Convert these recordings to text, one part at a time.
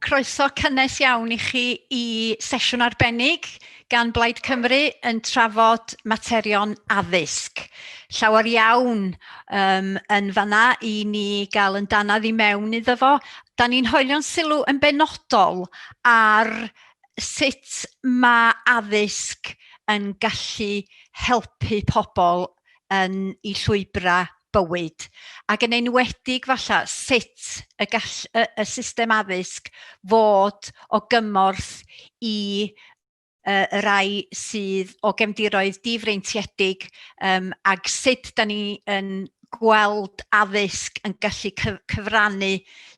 Croeso cynnes iawn i chi i sesiwn arbennig gan Blaid Cymru yn trafod materion addysg. Llawer iawn um, yn fanna i ni gael yn danad i mewn iddo fo. Da ni'n hoelio'n sylw yn benodol ar sut mae addysg yn gallu helpu pobl yn eu llwybrau bywyd, ac yn enwedig falle sut y gall y, y system addysg fod o gymorth i y rai sydd o gefndiroedd difreintiedig um, ac sut da ni yn gweld addysg yn gallu cyfrannu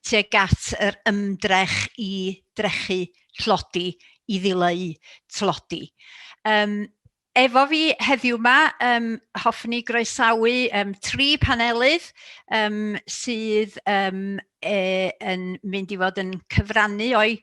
tuag at yr ymdrech i drechu tlodi, i ddileu tlodi. Um, Efo fi heddiw 'ma, um, hoffwn i groesawu um, tri panelydd um, sydd um, e, yn mynd i fod yn cyfrannu o'i,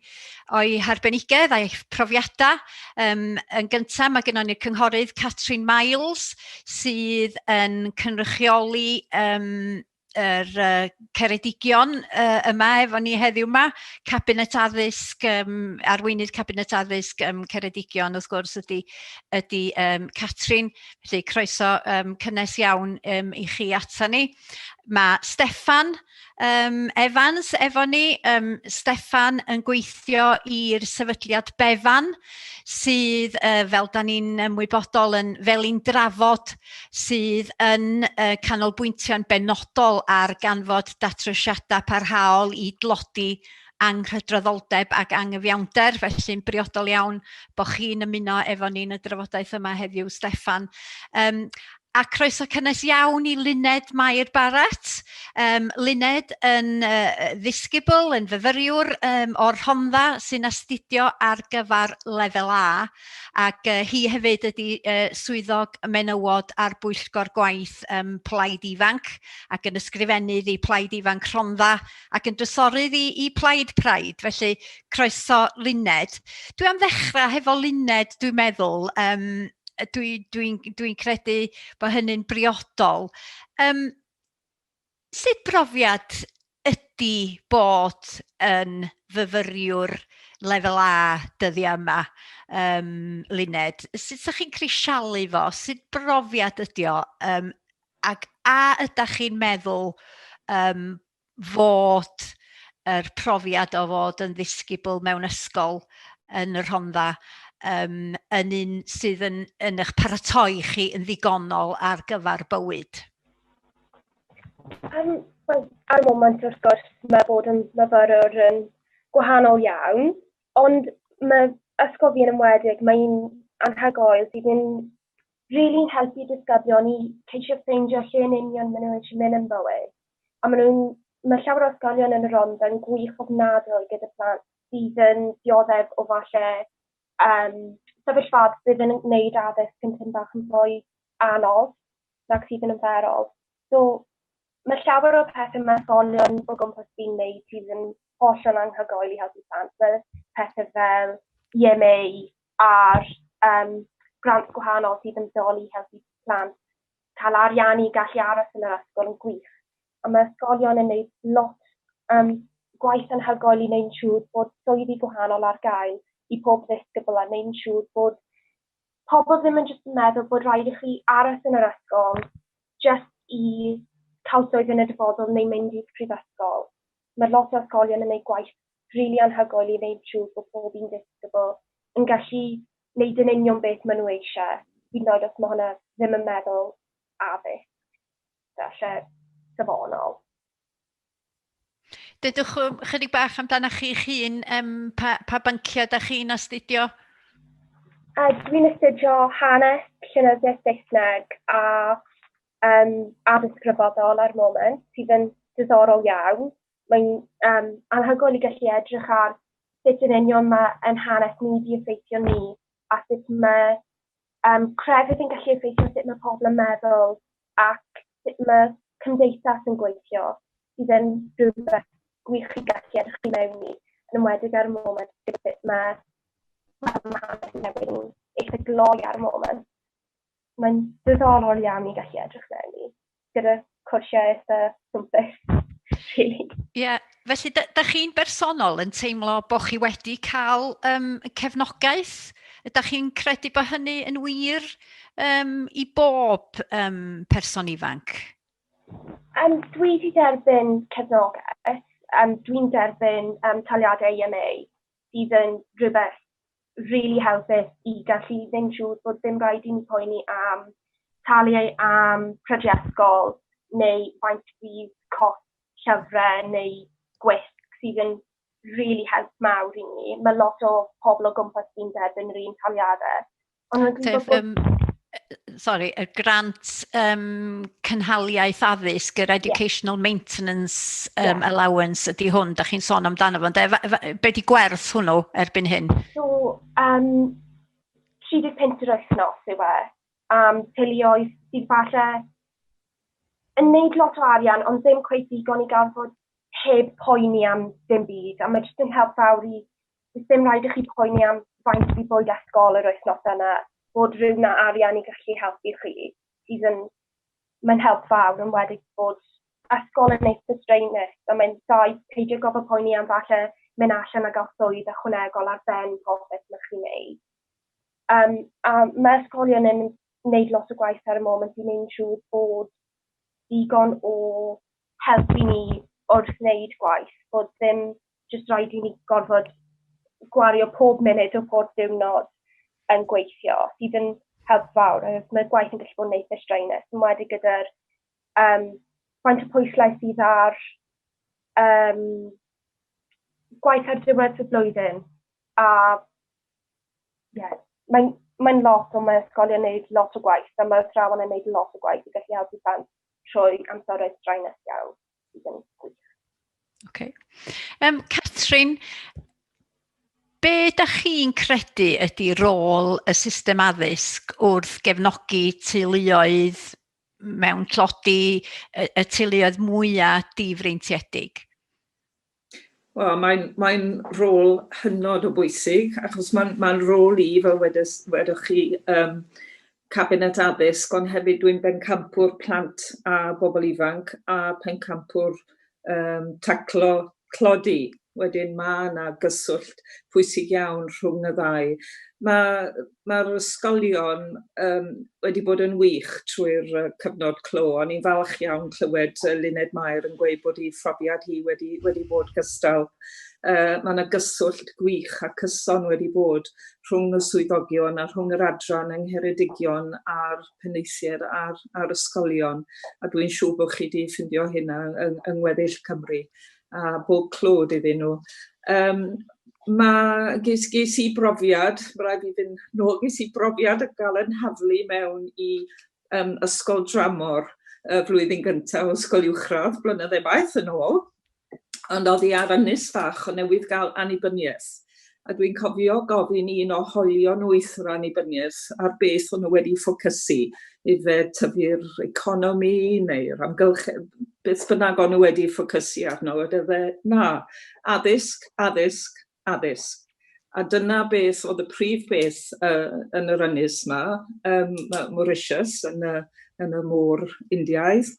o'i harbenigedd a'i profiadau. Um, yn gyntaf, mae gennym ni'r cynghorydd Catrin Miles sydd yn cynrychioli um, yr uh, Ceredigion uh, yma efo ni heddiw yma. Cabinet Addysg, um, arweinydd Cabinet Addysg um, Ceredigion wrth gwrs ydy, ydy um, Catrin. Felly croeso um, cynnes iawn um, i chi ata ni. Mae Steffan um, Evans efo ni. Um, Steffan yn gweithio i'r sefydliad Befan sydd, uh, fel da ni'n ymwybodol, yn felin drafod sydd yn uh, canolbwyntio'n benodol ar ganfod datrysiadau parhaol i dlodi anghydraddoldeb ac anghyfiawnder, felly'n briodol iawn bod chi'n ymuno efo ni yn y drafodaeth yma heddiw, Steffan. Um, a croeso cynnes iawn i Luned Mair Barrett. Um, Luned yn uh, ddisgybl, yn fyfyriwr um, o'r Rhondda sy'n astudio ar gyfer lefel A Ac uh, hi hefyd ydy uh, swyddog menywod ar bwyllgor gwaith um, Plaid Ifanc ac yn ysgrifennydd i Plaid Ifanc Rhondda ac yn drysorydd i, i Plaid Pride. Felly, croeso Luned. Dwi am ddechrau hefo Luned, dwi'n meddwl. Um, dwi'n dwi, dwi, dwi credu bod hynny'n briodol. Um, Sut brofiad ydy bod yn fyfyriwr lefel A dyddiau yma, um, Luned? Sut ydych chi'n crisialu fo? Sut brofiad ydy o? Um, ac a ydych chi'n meddwl um, fod yr profiad o fod yn ddisgybl mewn ysgol yn y Rhondda um, yn un sydd yn, yn eich paratoi chi yn ddigonol ar gyfer bywyd? Um, Wel, ar y moment wrth gwrs mae bod yn myfyrwr yn gwahanol iawn, ond mae ysgol fi yn enwedig, mae'n anhygoel sydd yn rili'n helpu disgyblion i ceisio ffeindio lle yn union maen nhw eisiau mynd yn bywyd. A maen nhw'n, mae llawer o ysgolion yn y Rhondda yn gwych ofnadwy gyda plant sydd yn dioddef o falle um, sefyllfaoedd sydd yn gwneud addysg yn tipyn bach yn fwy anodd nag sydd yn arferol. So, mae llawer o pethau mae ysgolion o gwmpas fi'n wneud sydd yn hollol anhygoel i helpu plant. Mae pethau fel EMA a'r um, grant gwahanol sydd yn dod i helpu plant cael arian i gallu aros yn yr ysgol yn gwych. A mae ysgolion yn gwneud lot um, gwaith anhygoel i wneud yn siŵr bod swyddi gwahanol ar gael i pob ddisgybl a wneud yn siŵr bod pobl ddim yn jyst yn meddwl bod rhaid i chi aros yn yr ysgol jyst i cael swydd yn y dyfodol neu mynd i'r prifysgol. Mae lot o ysgolion yn gwneud gwaith rili anhygoel i wneud siŵr bod pob un disgybl yn gallu wneud yn union beth maen nhw eisiau, hyd yn oed os mae hwnna ddim yn meddwl addysg falle safonol. Dydwch chydig bach amdano chi'ch hun, um, pa, pa bynciau da chi'n astudio? Dwi'n astudio hanes, llenyddiaeth Saesneg a um, addysg grefyddol ar y moment, sydd yn diddorol iawn. Mae'n um, anhygoel i gallu edrych ar sut yn union mae yn hanes ni wedi effeithio ni a sut mae um, crefydd yn gallu effeithio sut mae pobl yn meddwl ac sut mae cymdeithas yn gweithio, sydd yn rhywbeth gwych i gallu edrych i mewn i, yn enwedig ar y moment gyda sut mae mae hanes yn newid yn eitha gloi ar y moment. Mae'n ddiddorol iawn i gallu edrych mewn i, gyda cwrsiau eitha swmpus. Really. Ie, yeah, felly da, da chi'n bersonol yn teimlo bod chi wedi cael cefnogaeth? Ydych chi'n credu bod hynny yn wir i bob person ifanc? Dwi wedi derbyn cefnogaeth. Dwi'n derbyn taliadau EMA sydd yn rhywbeth really helpus i gallu fynd siŵr bod ddim rhaid i ni poeni am talu am prydau ysgol neu faint fydd cost llyfrau neu gwisg sydd yn really help mawr i ni. Mae lot o pobl o gwmpas fi'n derbyn yr un taliadau. Ond rwy'n gwybod bod... Sorry, y grant cynhaliaeth addysg, yr Educational Maintenance Allowance ydy hwn, da chi'n sôn amdano fo, ynde? Be di gwerth hwnnw erbyn hyn? So, 30 punt yr wythnos yw e, am teuluoedd sydd falle yn neud lot o arian, ond ddim cweit digon i gael fod heb poeni am dim byd. A mae jyst yn help fawr i, does dim rhaid i chi poeni am faint fydd bwyd ysgol yr wythnos yna, bod rhyw na arian i gallu helpu chi, sydd yn, mae'n help fawr yn wedi bod ysgol yn eitha straenus, a mae'n dda i peidio gofod poeni am falle mynd allan a gael swydd ychwanegol ar ben popeth mae chi'n neud. A mae ysgolion yn wneud lot o gwaith ar y moment i wneud siŵr bod digon o help i ni wrth wneud gwaith, bod ddim jyst rhaid i ni gorfod gwario pob munud o pob diwrnod yn gweithio, sydd yn help fawr. Mae gwaith yn gallu bod yn eitha straenus, yn wedi gyda'r faint o pwyslais sydd ar gwaith ar diwedd y blwyddyn. A yeah, mae'n mae lot, ond mae ysgolion yn gwneud lot o gwaith, a mae athrawon yn gwneud lot o gwaith i gallu helpu plant trwy amseroedd straenus iawn, sydd yn gwych. Okay. Catrin, be da chi'n credu ydy rôl y system addysg wrth gefnogi teuluoedd mewn tlodi, y teuluoedd mwyaf difreintiedig? Wel, mae'n mae rôl hynod o bwysig, achos mae'n mae rôl i, fel wedwch chi, cabinet addysg, ond hefyd dwi'n bencampwr plant a bobl ifanc a pencampwr taclo tlodi. Wedyn mae yna gyswllt pwysig iawn rhwng y ddau. Mae'r ma ysgolion wedi bod yn wych trwy'r cyfnod clo. O'n i'n falch iawn clywed Luned Mair yn gweud bod ei phrofiad hi wedi bod gystal. Mae yna gyswllt gwych a cyson wedi bod rhwng y swyddogion a rhwng yr adran yng Ngheredigion a'r penaethiaid a'r ysgolion. A dwi'n siŵr bod chi wedi ffindio hynna yng ngweddill Cymru. A bob clod iddyn nhw. Ges i brofiad, mae rhaid i fynd nôl, ges i brofiad o gael yn haflu mewn i ysgol dramor y flwyddyn gyntaf o ysgol uwchradd, blynydde maith yn ôl, ond oedd hi ar ynys fach o newydd gael annibyniaeth. A dwi'n cofio gofyn un o hoelion wyth yr annibyniaeth ar beth o'n nhw wedi ffocysu, ife tyfu'r economi neu'r amgylchedd, beth bynnag o'n nhw wedi ffocysu arno, a oedd e, na, addysg, addysg, addysg. A dyna beth oedd y prif beth yn yr ynys yma, Mauritius, yn y môr Indiaidd.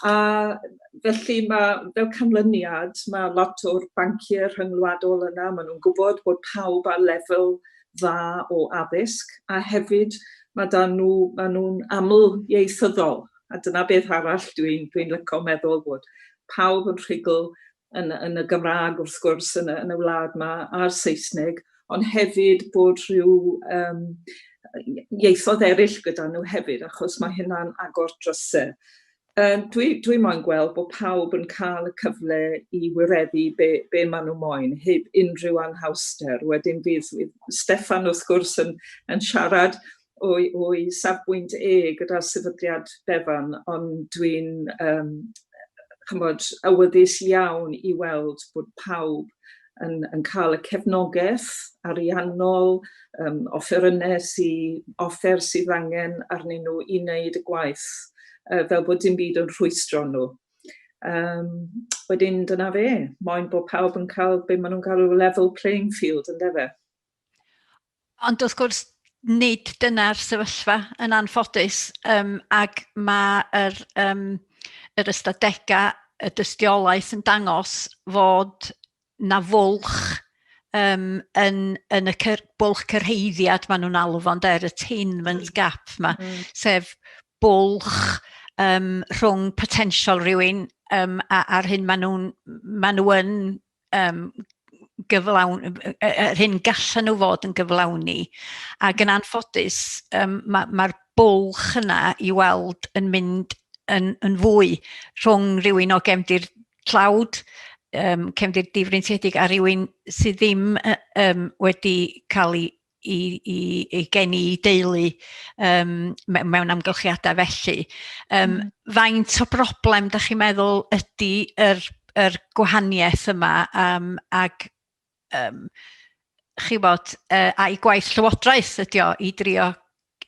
A felly mae, fel canlyniad, mae lot o'r banciau rhyngwladol yna, maen nhw'n gwybod bod pawb ar lefel dda o addysg, a hefyd mae da nhw, maen nhw'n aml ieithyddol, a dyna beth arall dwi'n dwi licio meddwl bod pawb yn rhugl yn y Gymraeg wrth gwrs yn y wlad yma a'r Saesneg, ond hefyd bod rhyw ieithoedd eraill gyda nhw hefyd, achos mae hynna'n agor drysau. Dwi moyn gweld bod pawb yn cael y cyfle i wireddu be maen nhw moyn, heb unrhyw anhawster. Wedyn bydd Steffan wrth gwrs yn siarad o'i safbwynt e gyda'r sefydliad Bevan, ond dwi'n chymod, awyddus iawn i weld bod pawb yn cael y cefnogaeth ariannol, offerynnau offer sydd angen arnyn nhw i wneud y gwaith, fel bod dim byd yn rhwystro nhw. Wedyn dyna fe, moyn bod pawb yn cael be maen nhw'n galw level playing field, yndyfe? Ond wrth gwrs, nid dyna'r sefyllfa yn anffodus, ac mae'r yr ystadegau y dystiolaeth yn dangos fod 'na fwlch yn y bwlch cyrhaeddiad maen nhw'n alw fo ynde, yr attainment gap 'ma, sef bwlch rhwng potensial rhywun a'r hyn maen nhw yn gyflawn, yr hyn gallan nhw fod yn gyflawni. Ac yn anffodus, mae'r bwlch yna i weld yn mynd yn fwy rhwng rhywun o gefndir tlawd, cefndir difreintiedig, a rhywun sydd ddim wedi cael ei geni i deulu mewn amgylchiadau felly. Faint o broblem da chi'n meddwl ydy yr gwahaniaeth yma ac chi bod, a'i gwaith Llywodraeth ydy o i drio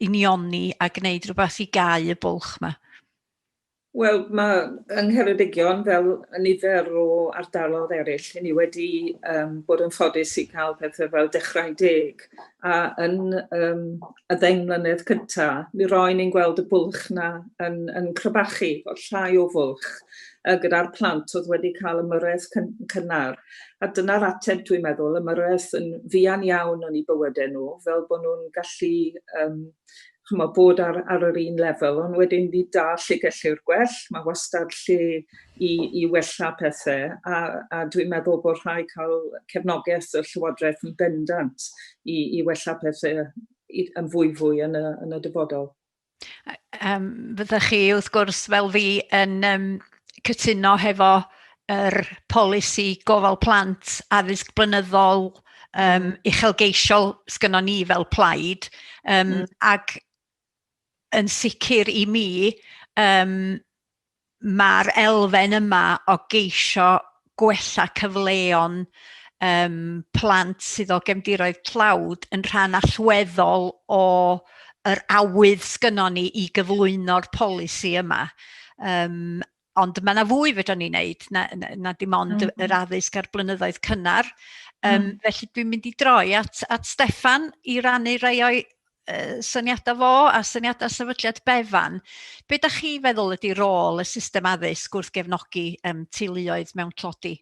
unioni a gwneud rhywbeth i gau y bwlch yma? Wel, mae yng Ngheredigion, fel nifer o ardaloedd eraill, ni wedi bod yn ffodus i cael pethau fel Dechrau Deg. A yn y 10 mlynedd cyntaf, mi roen ni'n gweld y bwlch na yn crebachu, fod llai o fwlch gyda'r plant oedd wedi cael ymyrraeth cynnar. A dyna'r ateb dwi'n meddwl, ymyrraeth yn fuan iawn yn eu bywydau nhw, fel bod nhw'n gallu ch'mo', bod ar yr un lefel, ond wedyn ni da lle gellir gwell, mae wastad lle i wella pethau, a dwi'n meddwl bod rhaid cael cefnogaeth y Llywodraeth yn bendant i wella pethau yn fwy fwy yn y dyfodol. Fyddech chi wrth gwrs fel fi yn cytuno hefo yr polisi gofal plant, addysg blynyddol, uchelgeisiol sgynnon ni fel plaid, ac yn sicr i mi, mae'r elfen yma o geisio gwella cyfleon plant sydd o gefndiroedd tlawd yn rhan allweddol o yr awydd sgynnon ni i gyflwyno'r polisi yma. Ond mae yna fwy fedrwn ni wneud na dim ond yr addysg ar blynyddoedd cynnar. Felly dwi'n mynd i droi at Steffan i rannu rai o'i syniadau fo a syniadau Sefydliad Bevan. Be dach chi feddwl ydy rôl y system addysg wrth gefnogi teuluoedd mewn tlodi?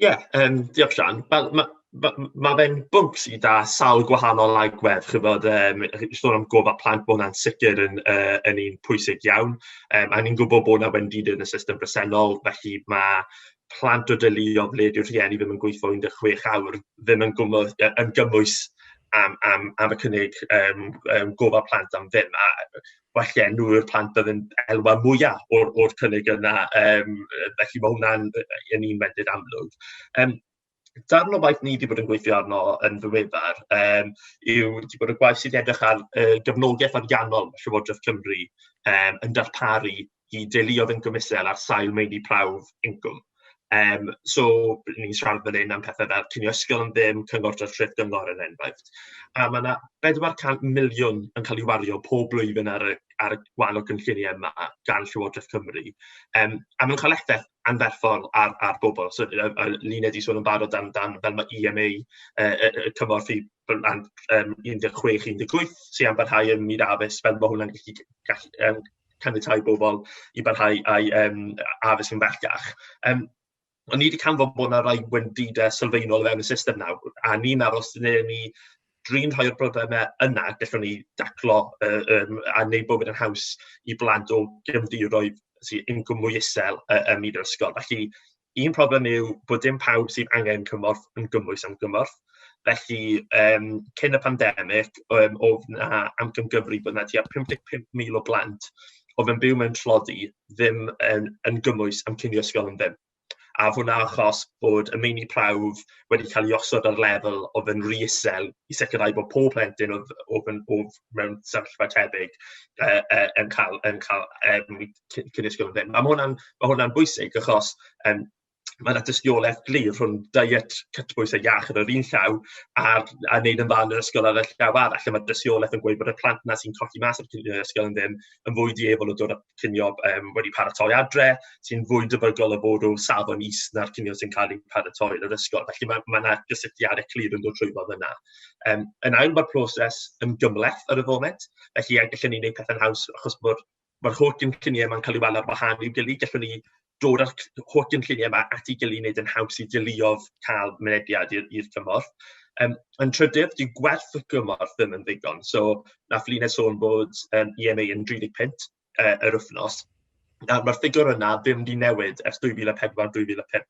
Ie, yeah, diolch Sian. Wel, mae ma, ma fe'n bwnc sydd â sawl gwahanol agwedd, chybod, sôn am gofal plant, bod hwnna'n sicr yn un pwysig iawn. A ni'n gwybod bod yna wendid yn y system bresennol, felly mae plant o deuluoedd ble dyw'r rhieni ddim yn gweithio 16 awr ddim yn gwmws, yn gymwys am y cynnig gofal plant am ddim. A falle nhw yw'r plant bydd yn elwa mwyaf o'r cynnig yna, felly mae hwnna'n yn un wendid amlwg. Darn o waith ni wedi bod yn gweithio arno yn ddiweddar yw wedi bod y gwaith sydd edrych ar gefnogaeth ariannol Llywodraeth Cymru yn darparu i deuluoedd incwm isel ar sail meini prawf incwm. So, ni'n siarad fan hyn am pethau fel cinio ysgol am ddim, cyngor dros treth gyngor yn enghraifft. A mae yna 400 miliwn yn cael ei wario pob blwyddyn ar y gwahanol gynlluniau yma gan Llywodraeth Cymru. A maen nhw'n cael effaith anferthol ar bobl. So, Lina wedi sôn yn barod amdan fel mae EMA, y cymorth i 16, 18 sy'n am barhau ym myd addysg, fel mae hwnna'n gallu caniatáu bobl i barhau â'i addysg yn bellach. Ond ni wedi canfod bod yna rai wendidau sylfaenol o fewn y system nawr, a ni'n meddwl os ydyn ni drin rhai o'r problemau yna, gallwn ni daclo a wneud bywyd yn haws i blant o gefndiroedd sy'n incwm mwy isel ym myd yr ysgol. Felly, un problem yw bod dim pawb sydd angen cymorth yn gymwys am gymorth. Felly, cyn y pandemig, oedd 'na amcangyfrif bod 'na tua 55,000 o blant oedd yn byw mewn tlodi ddim yn gymwys am cinio ysgol am ddim. A hwnna achos bod y meini prawf wedi cael ei osod ar lefel oedd yn rhy isel i sicrhau bod pob plentyn oedd mewn sefyllfa tebyg yn cael cinio ysgol am ddim. A mae hwnna'n bwysig achos mae yna dystiolaeth glir rhwng diet cytbwys a iach ar yr un llaw a wneud yn dda yn yr ysgol ar y llaw arall. A mae dystiolaeth yn gweud bod y plant yna sy'n colli mas ar cinio ysgol yn ddim yn fwy dueddol o dod â cinio wedi paratoi adre, sy'n fwy debygol o fod o safon is na'r cinio sy'n cael ei paratoi yn yr ysgol. Felly mae yna gysylltiadau clir yn dod trwy fod yna. Yn ail, mae'r proses yn gymhleth ar y foment, felly gallwn ni wneud pethau'n haws achos bod Mae'r holl gynlluniau yma'n cael ei weld ar wahân i'w gilydd. Gallwn ni dod â'r holl gynlluniau yma at ei gilydd i wneud yn haws i deuluoedd cael mynediad i'r cymorth. Yn trydydd, dyw gwerth y gymorth ddim yn ddigon. So, nath Luned sôn bod EMA yn 30 punt yr wythnos. Nawr, mae'r ffigwr yna ddim wedi newid ers 2004-2005.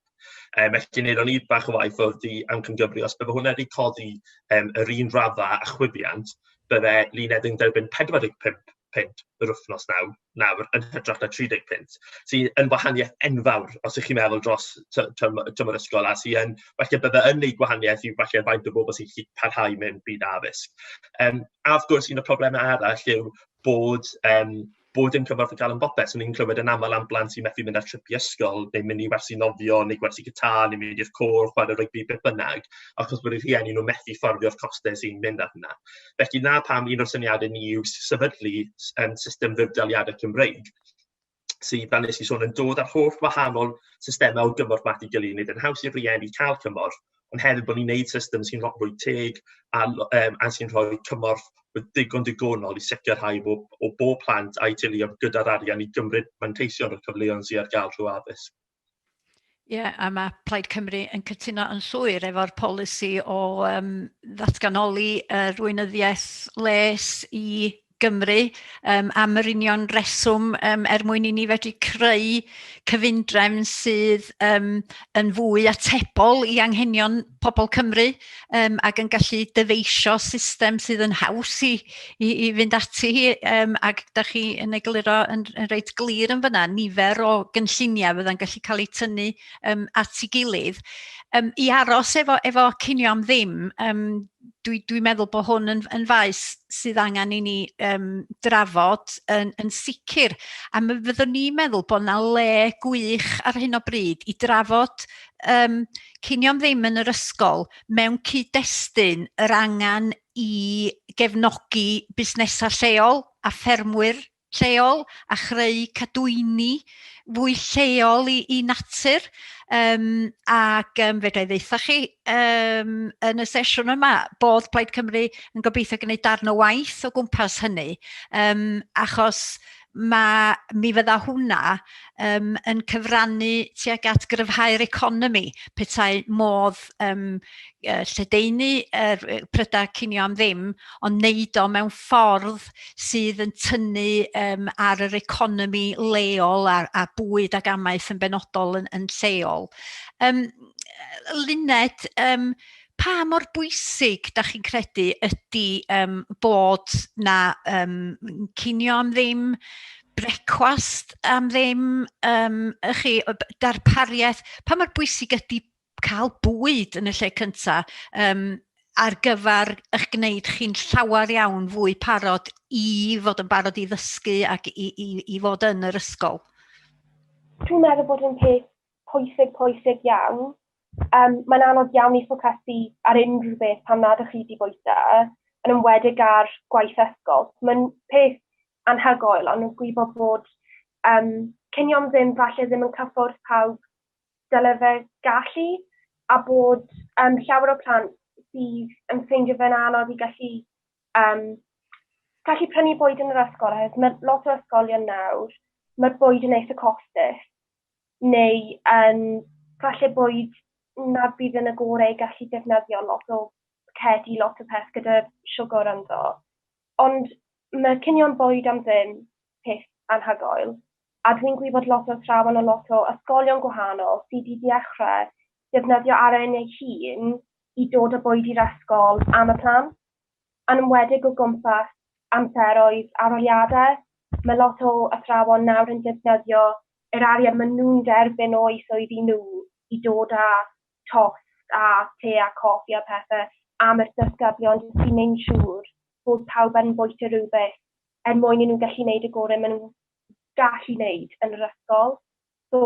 Felly, wnaethon ni bach o waith oedd di amcangyfri, os bydde hwnna wedi codi yr un raddfa a chwyddiant, bydde Luned yn derbyn 45 punt yr wythnos nawr yn hytrach na 30 punt, sydd yn wahaniaeth enfawr os ych chi'n meddwl dros tymor ysgol, a sydd yn, falle bydde yn neud gwahaniaeth i falle faint o bobl sy'n gallu parhau mewn byd addysg. A wrth gwrs, un o'r problemau arall yw bod dim cymorth yn cael yn bopeth. So ni'n clywed yn aml am blant sy'n methu mynd ar trip i ysgol, neu mynd i wersi nofio, neu gwersi gitar, neu mynd i'r côr, chwarae rygbi, beth bynnag, achos bod eu rhieni nhw'n methu fforddio'r costau sy'n mynd ar hynna. Felly na pam un o'r syniadau ni yw sefydlu system fudd-daliadau Cymreig, sydd, fel nes i sôn, yn dod â'r holl wahanol systemau o gymorth mat i gilydd, wneud yn haws i rieni cael cymorth, ond hefyd bod ni'n neud system sy'n lot fwy teg a sy'n rhoi cymorth digon digonol i sicrhau bod o bob plant a'i teuluoedd gyda'r arian i gymryd manteision o'r cyfleoedd sydd ar gael trwy addysg. Ie, yeah, a mae Plaid Cymru yn cytuno yn llwyr efo'r polisi o ddatganoli yr weinyddiaeth les i Gymru am yr union reswm er mwyn i ni fedru creu cyfundrefn sydd yn fwy atebol i anghenion pobl Cymru ac yn gallu dyfeisio system sydd yn haws i fynd ati hi, ac da chi yn egluro yn reit glir yn fyna nifer o gynlluniau fydda'n gallu cael eu tynnu at ei gilydd. I aros efo cinio am ddim, dwi meddwl bod hwn yn faes sydd angen i ni drafod yn sicr. A mi fyddwn ni'n meddwl bod yna le gwych ar hyn o bryd i drafod cinio am ddim yn yr ysgol mewn cyd-destun yr angen i gefnogi busnesau lleol a ffermwyr lleol a chreu cadwyni fwy lleol i natur. Ac fedra i ddeutha chi yn y sesiwn yma bod Plaid Cymru yn gobeithio gwneud darn o waith o gwmpas hynny, achos mi fydda hwnna yn cyfrannu tuag at gryfhau'r economi petai modd lledaenu yr prydau cinio am ddim, ond wneud o mewn ffordd sydd yn tynnu ar yr economi leol a bwyd ac amaeth yn benodol yn lleol. Luned, pa mor bwysig da chi'n credu ydy bod na cinio am ddim, brecwast am ddim, chi, darpariaeth, pa mor bwysig ydy cael bwyd yn y lle cynta ar gyfer eich gwneud chi'n llawer iawn fwy parod i fod yn barod i ddysgu ac i fod yn yr ysgol? Dwi'n meddwl bod yn peth pwysig iawn. Mae'n anodd iawn i ffocysu ar unrhyw beth pan nad ydych chi wedi bwyta, yn enwedig ar gwaith ysgol. Mae'n peth anhygoel, ond yn gwybod bod cinio am ddim falle ddim yn cyffwrdd pawb dyle fe gallu, a bod llawer o plant sydd yn ffeindio fe'n anodd i gallu prynu bwyd yn yr ysgol, oherwydd mae lot o ysgolion nawr, mae'r bwyd yn eitha costus, neu yn falle bwyd nad bydd yn y gorau i gallu defnyddio lot o pacedi, lot o peth gyda siwgr ynddo. Ond mae cinio'n bwyd am ddim peth anhygoel, a dwi'n gwybod lot o athrawon o lot o ysgolion gwahanol sydd wedi dechrau defnyddio arian eu hun i dod â bwyd i'r ysgol am y plant, yn enwedig o gwmpas amseroedd arholiadau. Mae lot o athrawon nawr yn defnyddio yr arian maen nhw'n derbyn o'u swyddi nhw i dod â tost a te a coffi a pethau am yr disgyblion, jyst i wneud siŵr bod pawb yn bwyta rhywbeth er mwyn i nhw gallu gwneud y gorau maen nhw'n gallu gwneud yn yr ysgol. So,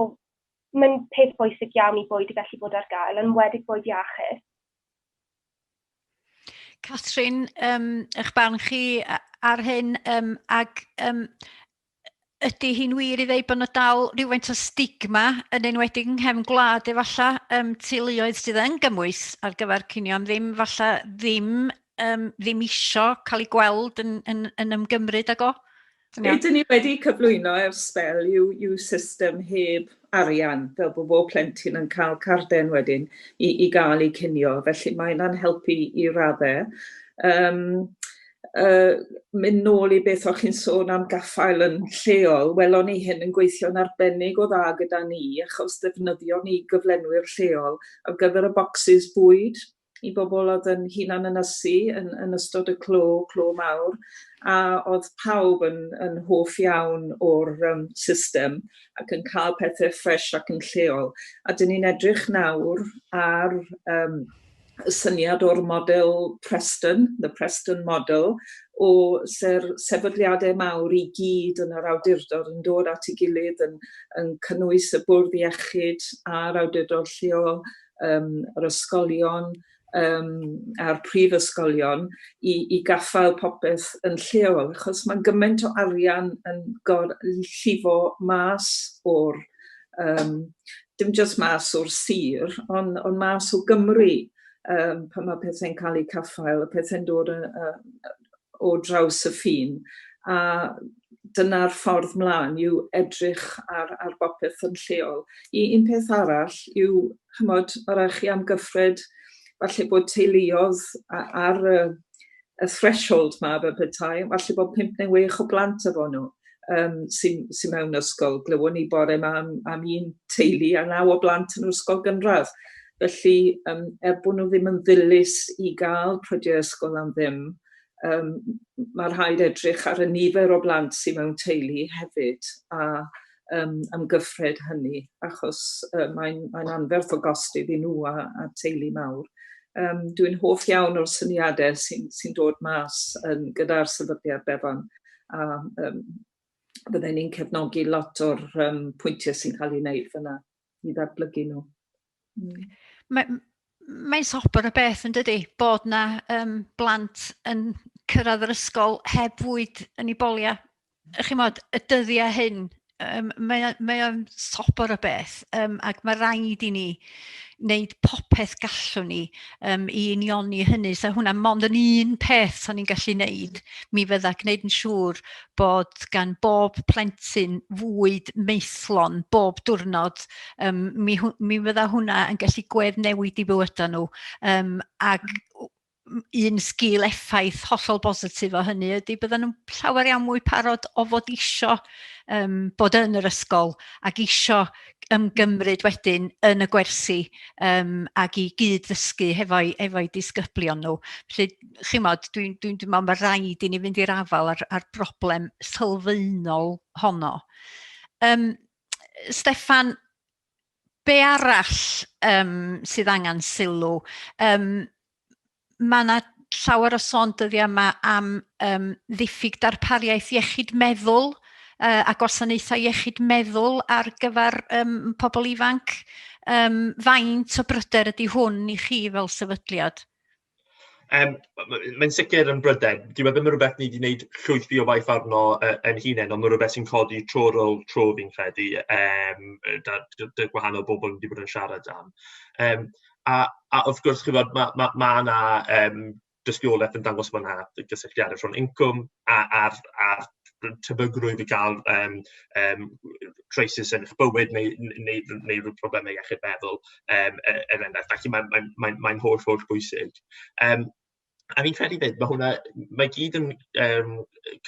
mae'n peth bwysig iawn i bwyd i gallu bod ar gael, yn enwedig bwyd iachus. Catrin, eich barn chi ar hyn, ac ydy hi'n wir i ddeud bod yna dal rhywfaint o stigma, yn enwedig yng nghefn gwlad efallai, teuluoedd sydd yn gymwys ar gyfer cinio am ddim, falle ddim isio cael eu gweld yn ymgymryd ag o? Be dyn ni wedi cyflwyno ers sbel yw, yw system heb arian, fel bod bob plentyn yn cael carden wedyn i, i gael eu cinio, felly mae hynna'n helpu i raddau. Um, mynd nôl i beth o'ch chi'n sôn am gaffael yn lleol, welon ni hyn yn gweithio'n arbennig o dda gyda ni, achos defnyddio ni gyflenwyr lleol ar gyfer y bocsys bwyd i bobl oedd yn hunan ynysu yn, yn ystod y clo, clo mawr, a oedd pawb yn, yn hoff iawn o'r um, system ac yn cael pethau ffres ac yn lleol. A dyn ni'n edrych nawr ar um, y syniad o'r model Preston, the Preston model, o ser sefydliadau mawr i gyd yn yr awdurdod yn dod at ei gilydd yn, yn cynnwys y bwrdd iechyd a'r awdurdod lleol, um, yr ysgolion um, a'r prifysgolion i, i gaffael popeth yn lleol, achos mae'n gymaint o arian yn gor llifo mas o'r, um, dim jyst mas o'r sir, ond, ond mas o Gymru, um, pan mae pethau'n cael eu caffael, y pethau'n dod yn, uh, o draws y ffin. A dyna'r ffordd mlaen yw edrych ar, ar bopeth yn lleol. I, un peth arall yw, chymod, mae rhaid chi amgyffred falle bod teuluoedd ar y, y threshold ma fel petai, falle bod 5 neu 6 o blant efo nhw um, sy'n sy mewn ysgol. Glywon ni bore yma am, am un teulu a naw o blant yn yr ysgol gynradd. Felly, um, er bod nhw ddim yn ddilys i gael prydiau ysgol am ddim, um, mae rhaid edrych ar y nifer o blant sydd mewn teulu hefyd a um, amgyffred hynny, achos uh, mae'n mae anferth o gost iddyn nhw a, a teulu mawr. Um, Dwi'n hoff iawn o'r syniadau sy'n sy dod mas yn, gyda'r sefydliad Bevan, a um, bydden ni'n cefnogi lot o'r um, pwyntiau sy'n cael ei wneud fyna i ddatblygu nhw. Mm. Mae, mae'n sobor y beth yn dydy, bod na um, blant yn cyrraedd yr ysgol heb fwyd yn ei boliau. Chi'n modd, y dyddiau hyn, um, mae, mae o'n sobor y beth, um, ac mae rhaid i ni wneud popeth gallwn ni um, i unioni hynny. So hwnna mond yn un peth sa'n ni'n gallu wneud. Mi fydda gwneud yn siŵr bod gan bob plentyn fwyd maethlon bob diwrnod. Um, mi, mi fydda hwnna yn gallu gweddnewid i bywydau nhw. Um, ac un sgil effaith hollol bositif o hynny ydy bydden nhw'n llawer iawn mwy parod o fod isio um, bod yn yr ysgol ac isio ymgymryd wedyn yn y gwersi um, ac i gyd ddysgu hefo'u efo disgyblion nhw. Felly, chi'n modd, dwi'n dwi, dwi meddwl mae rhaid i ni fynd i'r afael ar, ar broblem sylfaenol honno. Um, Steffan, be arall um, sydd angen sylw? Um, mae yna llawer o sôn dyddiau yma am um, ddiffyg darpariaeth iechyd meddwl uh, a gwasanaethau iechyd meddwl ar gyfer um, pobl ifanc. Um, faint o bryder ydy hwn i chi fel sefydliad? Um, Mae'n sicr yn bryder. Dyw e ddim yn rhywbeth ni wedi gwneud llwyth o waith arno uh, yn hunain, ond mae'n rhywbeth sy'n codi tro ar ôl tro fi'n credu, um, da, da, da gwahanol bobl wedi bod yn siarad am. Um, a, a wrth gwrs, chi'n gwybod, mae ma, ma yna um, dystiolaeth yn dangos bod yna gysylltiadau rhwng incwm a'r, ar tebygrwydd i gael um, um, crisis yn eich bywyd neu, neu, neu rhyw problemau iechyd meddwl, um, er enghraifft. Felly mae'n mae, mae, mae holl, holl bwysig. Um, a fi'n credu fyd, mae hwnna, mae gyd yn um,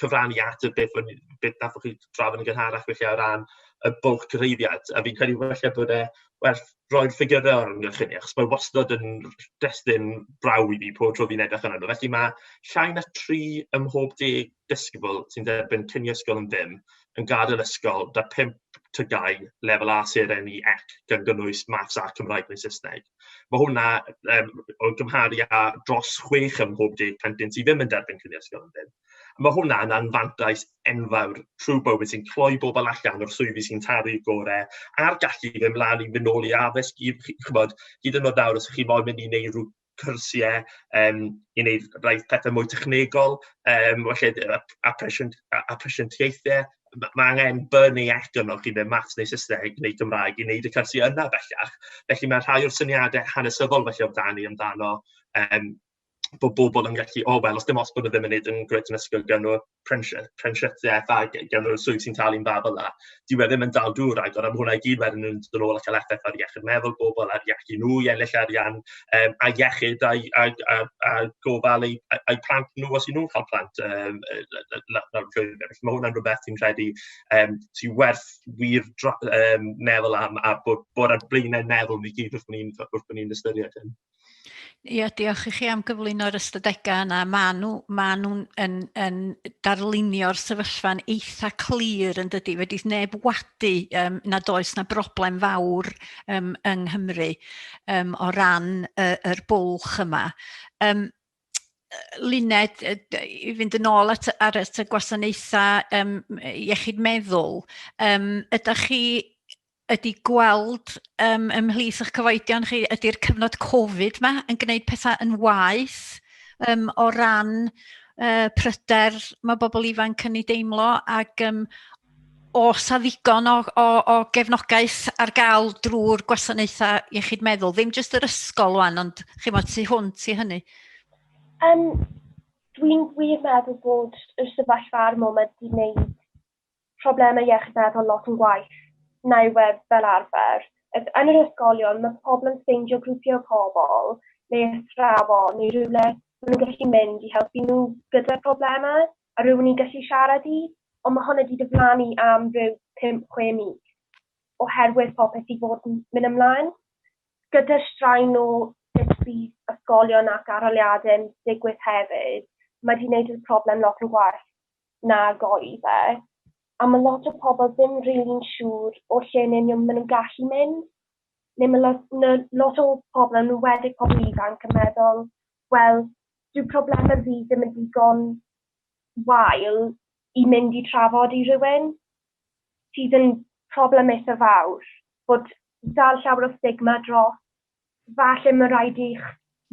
cyfrannu at y beth, beth nath chi drafod yn gynharach felly o ran y bwlch cyfeiriad. A fi'n credu falle bod e werth roi'r ffigurau o'r ymgyrch hynny, achos mae wastad yn destun braw i fi pob tro fi'n edrych arno nhw. Felly mae llai na 3 ym mhob 10 disgybl sy'n derbyn cinio ysgol am ddim yn gadael ysgol 'da 5 TGAU lefel A, seren i C, gan gynnwys Maths a Cymraeg neu Saesneg. Mae hwnna um, o gymharu â dros 6 ym mhob 10 plentyn sydd ddim yn derbyn cinio ysgol am ddim. Mae hwnna yn anfantais enfawr trwy bywyd sy'n cloi bobl allan o'r swyddi sy'n taru gorau a'r gallu i fynd mlaen i fynd nôl i addysg, i, chymod, hyd yn oed nawr os ych chi moyn mynd i wneud rhyw cyrsiau um, i wneud rai pethau mwy technegol, um, felly apresiantiaethau, mae angen B neu C arnoch chi, neu maths neu Saesneg neu Gymraeg i wneud y cyrsiau yna bellach. Felly mae rhai o'r syniadau hanesyddol felly o dan i amdano um, Bod bobl yn gallu, o, oh, wel, os dim os bod nhw ddim yn gwneud yn grêt yn ysgol, gan nhw prensiaeth a gan nhw'r swydd sy'n talu'n dda fel 'na. Dyw e ddim yn dal dŵr ragor, a mae hwnna i gyd wedyn yn dod yn ôl a cael effaith ar iechyd meddwl bobl, ar iechyd nhw i ennill arian, a iechyd a, a, a, a gofal eu, eu plant nhw os yw nhw'n cael plant lawr llwybr. Felly mae hwnna'n rhywbeth sy'n credu sy'n werth wir meddwl am a bod, bod ar blaenau meddwl ni gyd wrth bod ni'n wrth bod ni'n ystyried hyn. Ia, diolch i chi am gyflwyno'r ystadegau yna. Maen nhw, maen nhw'n yn, yn darlunio'r sefyllfa'n eitha clir yn dydy. Fedrith neb wadu nad oes na broblem fawr yng Nghymru o ran yr bwlch yma. Luned, i fynd yn ôl at, ar at y gwasanaethau iechyd meddwl, ydych chi ydy gweld ymhlith eich cyfoedion chi, ydy'r cyfnod Covid yma yn gwneud pethau yn waeth o ran pryder mae bobl ifanc yn ei deimlo ac oes 'na ddigon o gefnogaeth ar gael drwy'r gwasanaethau iechyd meddwl, ddim jyst yr ysgol wan, ond chi'mod tu hwnt i hynny? Dwi'n gwir meddwl bod y sefyllfa ar y moment wedi gwneud problemau iechyd meddwl lot yn gwaeth na yw e fel arfer. Yn yr ysgolion, mae pobl yn ffeindio grwpiau o pobl neu athrawon neu rhywle maen nhw'n gallu mynd i helpu nhw gyda'r problemau a rhywun i gallu siarad i, ond mae hwnna wedi diflannu am ryw 5-6 mis oherwydd popeth i fod yn mynd ymlaen. Gyda'r straen o sut bydd ysgolion ac arholiadau'n digwydd hefyd, mae wedi gwneud y problem lot yn gwaeth nag oedd e. A mae lot o pobl ddim rili'n siŵr o lle yn union maen nhw'n gallu mynd. Neu mae lot, lot o pobl, yn enwedig pobl ifanc, yn meddwl, wel, dyw problemau fi ddim yn digon wael i mynd i trafod i rhywun, sydd yn problem eitha fawr, bod dal llawer o stigma dros falle mae rhaid i'ch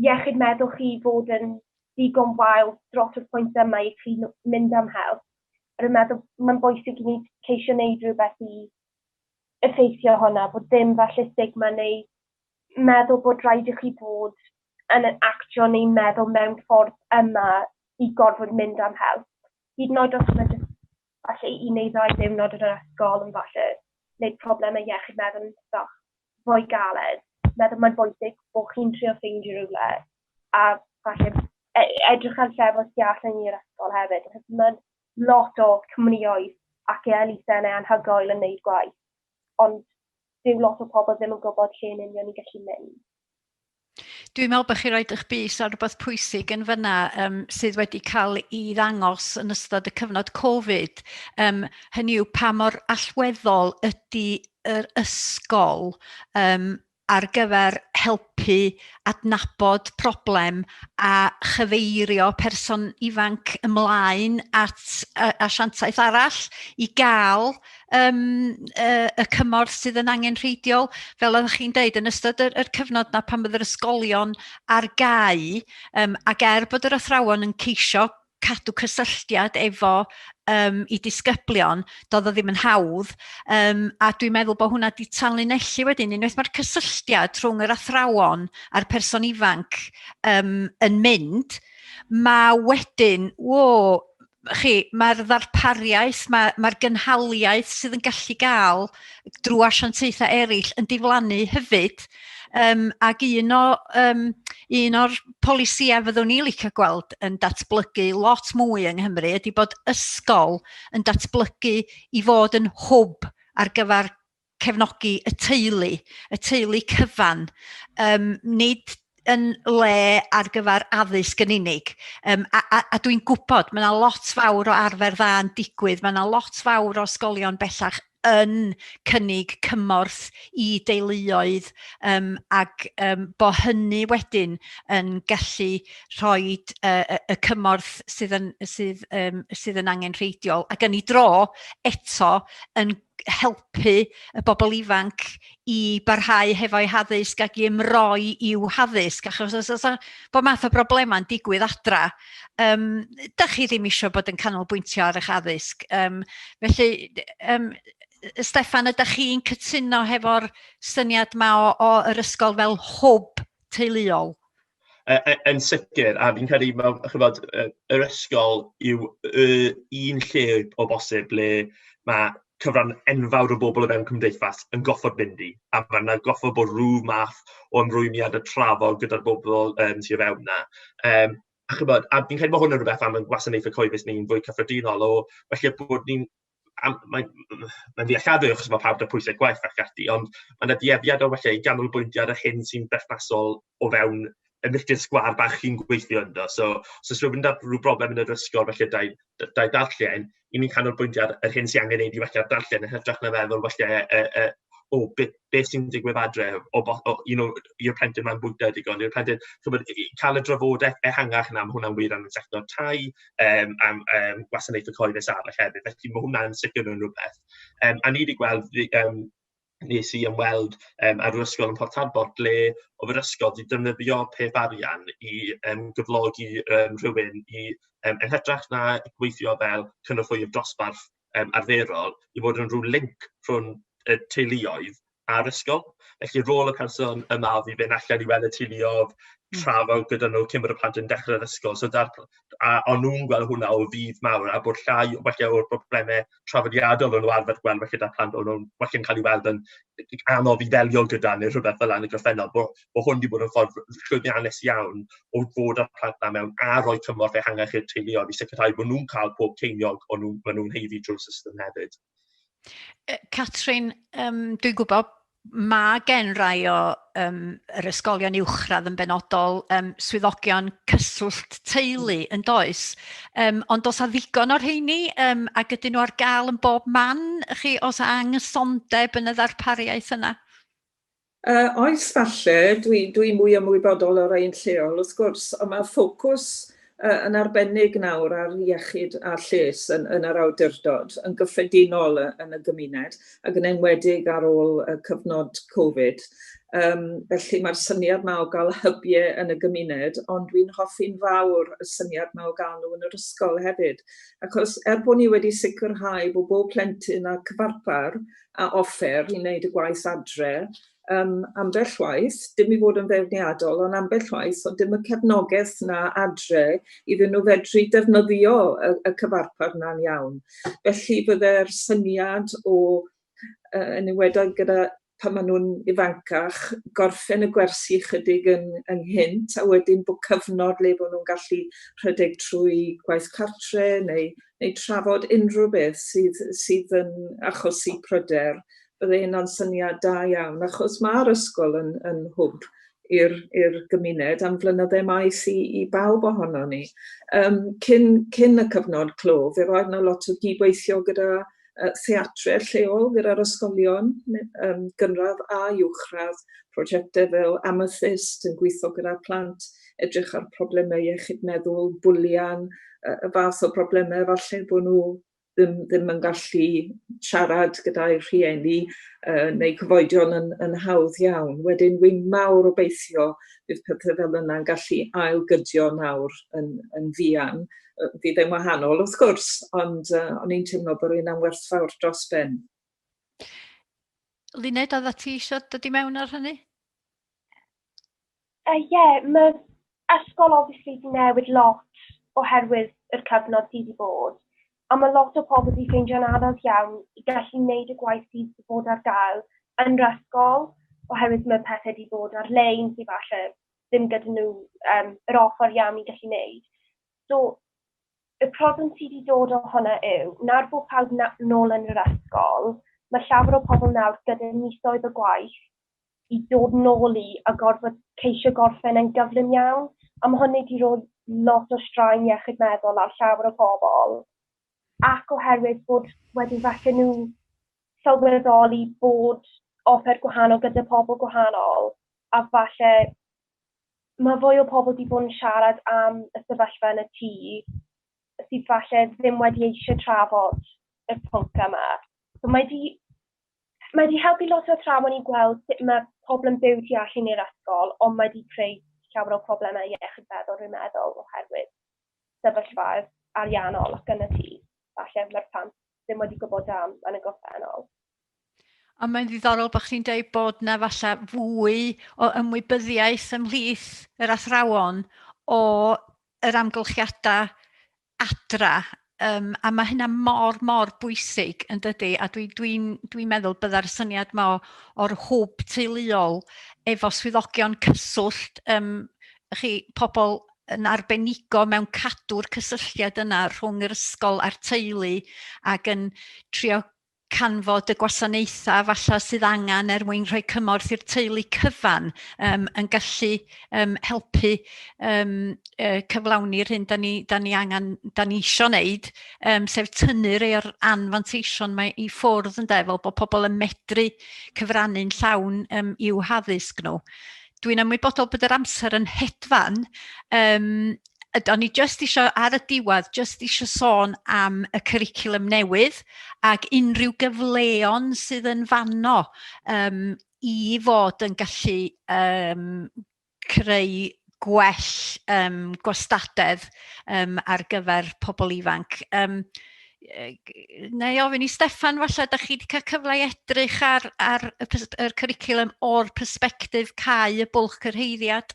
iechyd meddwl chi fod yn digon wael dros y pwynt yma i chi mynd am help. A dwi'n meddwl mae'n bwysig i ni ceisio wneud rhywbeth i effeithio hwnna, bod ddim falle stigma neu meddwl bod rhaid i chi bod yn actio neu meddwl mewn ffordd yma i gorfod mynd am help. Hyd yn oed os mae jyst falle un neu ddau ddiwrnod yn yr ysgol yn falle wneud problemau iechyd meddwl yn bach fwy galed. Meddwl mae'n bwysig bod chi'n trio ffeindio rhywle a falle edrych ar llefydd tu allan i'r ysgol hefyd. Achos mae lot o cwmnïoedd ac elusennau anhygoel yn wneud gwaith, ond dyw lot o pobl ddim yn gwybod lle yn union i gallu mynd. Dwi'n meddwl bod chi roed eich bys ar rywbeth pwysig yn fyna sydd wedi cael ei ddangos yn ystod y cyfnod Covid. Hynny yw pa mor allweddol ydy yr ysgol ar gyfer helpu adnabod problem a chyfeirio person ifanc ymlaen at asiantaeth arall i gael y cymorth sydd yn angenrheidiol. Fel oeddech chi'n deud, yn ystod yr cyfnod 'na pan oedd yr ysgolion ar gau, ac er bod yr athrawon yn ceisio cadw cysylltiad efo eu disgyblion, doedd o ddim yn hawdd, a dwi'n meddwl bod hwnna 'di tanlinellu wedyn, unwaith mae'r cysylltiad rhwng yr athrawon a'r person ifanc yn mynd, mae wedyn, wo, chi, mae'r ddarpariaeth, mae'r gynhaliaeth sydd yn gallu gael drwy asiantaethau eraill yn diflannu hefyd. Ac un o'r polisïau fyddwn ni licio gweld yn datblygu lot mwy yng Nghymru ydy bod ysgol yn datblygu i fod yn hwb ar gyfer cefnogi y teulu, y teulu cyfan. Nid yn le ar gyfer addysg yn unig. A dwi'n gwybod, mae yna lot fawr o arfer dda yn digwydd, mae yna lot fawr o ysgolion bellach yn cynnig cymorth i deuluoedd ac bo hynny wedyn yn gallu rhoi y cymorth sydd yn angenrheidiol ac yn ei dro eto yn helpu y bobl ifanc i barhau hefo'u haddysg ac i ymroi i'w haddysg, achos os oes bob math o broblemau'n digwydd adra, dach chi ddim eisiau bod yn canolbwyntio ar eich addysg. Felly, Steffan, ydych chi'n cytuno hefo'r syniad yma o yr ysgol fel hwb teuluol? Yn sicr, a fi'n credu, mae, chybod, yr ysgol yw y un lle o bosib le mae cyfran enfawr o bobl o fewn cymdeithas yn goffod mynd i, a mae yna goffod bod rhyw math o ymrwymiad y trafod gyda'r bobl sydd o fewn yna. A chybod, a fi'n credu bod hwn yn rhywbeth am y gwasanaethau cyhoeddus ni'n fwy cyffredinol, o felly bod ni'n mae'n mae ddealladwy achos mae pawb 'da pwysau gwaith ac ati, ond mae yna dueddiad o falle i ganolbwyntio ar yr hyn sy'n berthnasol o fewn y milltir sgwâr bach chi'n gweithio ynddo. So, os oes rhywun 'da rhyw broblem yn yr ysgol, falle 'da'i darllen, i ni'n canolbwyntio ar yr hyn sy'n angen neud i wella'r darllen, yn hytrach na feddwl falle, o, beth sy'n digwydd adre, o, i'r plentyn ma'n bwyta digon, i'r plentyn, ch'mod, i cael y drafodaeth ehangach yna, mae hwnna'n wir am y sector tai, am gwasanaethau cyhoeddus arall hefyd, felly mae hwnna'n sicr yn rhywbeth. A ni wedi gweld, nes i ymweld ar yr ysgol yn Port Talbot, lle oedd yr ysgol wedi defnyddio peth arian i gyflogi rhywun i, yn hytrach na gweithio fel cynorthwyydd dosbarth arferol, i fod yn rhyw link rhwng y teuluoedd a'r ysgol. Felly rôl y person yma oedd i fynd allan i weld y teuluoedd, trafod gyda nhw cyn bod y plant yn dechrau'r ysgol. So a o'n nhw'n gweld hwnna o fudd mawr, a bod llai falle o'r problemau traddodiadol o'n nhw arfer gweld falle 'da plant o'n nhw'n falle'n cael ei weld yn anodd i ddelio gyda neu rhywbeth fel yna yn y gorffennol, bod hwn wedi bod yn ffordd llwyddiannus iawn o fod â'r plant 'na mewn a rhoi cymorth ehangach i'r teuluoedd i sicrhau bod nhw'n cael pob ceiniog o'n nhw, maen nhw'n haeddu drwy'r system hefyd. Catrin, dwi'n gwybod mae gen rai o yr ysgolion uwchradd yn benodol swyddogion cyswllt teulu yn does, ond oes 'na ddigon o'r rheini, ac ydyn nhw ar gael yn bob man, chi, oes 'na anghysondeb yn y ddarpariaeth yna? Oes falle, dwi mwy ymwybodol o'r ein lleol wrth gwrs, ond mae ffocws yn arbennig nawr ar iechyd a lles yn yr awdurdod, yn gyffredinol yn y gymuned, ac yn enwedig ar ôl y cyfnod Covid. Felly mae'r syniad 'ma o gael hybiau yn y gymuned, ond dwi'n hoffi'n fawr y syniad 'ma o gael nhw yn yr ysgol hefyd, achos er bod ni wedi sicrhau bod bob plentyn â cyfarpar a offer i wneud y gwaith adre, ambell waith, dim i fod yn feirniadol, ond ambell waith, ond dim y cefnogaeth 'na adre iddyn nhw fedru defnyddio y cyfarpar 'na'n iawn. Felly fydde'r syniad o, yn enwedig gyda pan maen nhw'n ifancach, gorffen y gwersi chydig yn ynghynt, a wedyn bod cyfnod le bod nhw'n gallu rhedeg trwy gwaith cartre neu trafod unrhyw beth sydd yn achosi pryder, bydde hynna'n syniad da iawn, achos mae'r ysgol yn hwb i'r gymuned am flynydde maith i bawb ohono ni. Cyn y cyfnod clo, fe roedd yna lot o gydweithio gyda theatrau lleol, gyda'r ysgolion gynradd a uwchradd, prosiectau fel Amethyst yn gweithio gyda'r plant, edrych ar problemau iechyd meddwl, bwlian, y fath o problemau falle bod nhw ddim yn gallu siarad gyda'i rhieni neu cyfoedion yn hawdd iawn. Wedyn, wy'n mawr obeithio bydd pethau fel yna'n gallu ailgydio nawr yn fuan. Fydd e'n wahanol wrth gwrs, ond o'n i'n teimlo bod hynna'n werthfawr dros ben. Luned, oeddet ti eisiau dod i mewn ar hynny? Ie, yeah, mae ysgol obviously 'di newid lot oherwydd yr cyfnod sydd wedi bod. A mae lot o pobl wedi ffeindio'n anodd iawn i gallu wneud y gwaith sydd wedi bod ar gael yn yr ysgol, oherwydd mae pethau wedi bod ar-lein sydd falle ddim gyda nhw yr offer iawn i gallu wneud. So, y problem sydd wedi dod o hwnna yw, nawr bod pawb nôl yn yr ysgol, mae llawer o pobl nawr gyda misoedd o gwaith i dod nôl i a gorfod ceisio gorffen yn gyflym iawn. A mae hwnna wedi rhoi lot o straen iechyd meddwl ar llawer o bobl. Ac oherwydd bod wedyn falle nhw sylweddoli bod offer gwahanol gyda pobl gwahanol, a falle mae fwy o pobl wedi bod yn siarad am y sefyllfa yn y tŷ sydd falle ddim wedi eisiau trafod y pwnc yma. So mae 'di helpu lot o athrawon i gweld sut mae pobl yn byw tu allan i'r ysgol, ond mae 'di creu llawer o problemau iechyd meddwl, rwy'n meddwl, oherwydd sefyllfaoedd ariannol ac yn y tŷ. Falle mae'r plant ddim wedi gwybod am yn y gorffennol. Ond mae'n ddiddorol bod chdi'n dweud bod 'na falle fwy o ymwybyddiaeth ymhlith yr athrawon o yr amgylchiadau adra, a ma' hynna mor, mor bwysig yn dydy, a dwi'n dwi dwi meddwl byddai'r syniad 'ma o'r hwb teuluol efo swyddogion cyswllt, chi, pobl yn arbenigo mewn cadw'r cysylltiad yna rhwng yr ysgol a'r teulu ac yn trio canfod y gwasanaethau falle sydd angen er mwyn rhoi cymorth i'r teulu cyfan um, yn gallu um, helpu um, uh, cyflawni'r hyn da ni, da ni angen, da ni isio wneud, um, sef tynnu rei o'r anfanteision mae i ffwrdd ynde, fel bod pobl yn medru cyfrannu'n llawn um, i'w haddysg nhw. Dwi'n ymwybodol bod yr amser yn hedfan, um, o'n i jyst isio, ar y diwedd, jyst isio sôn am y cwricwlwm newydd ac unrhyw gyfleon sydd yn fanno um, i fod yn gallu um, creu gwell um, gwastadedd um, ar gyfer pobl ifanc. Um, na i ofyn i Steffan falle, da chi wedi cael cyfle i edrych ar, ar y, yr cwricwlwm o'r persbectif cau y bwlch cyrhaeddiad?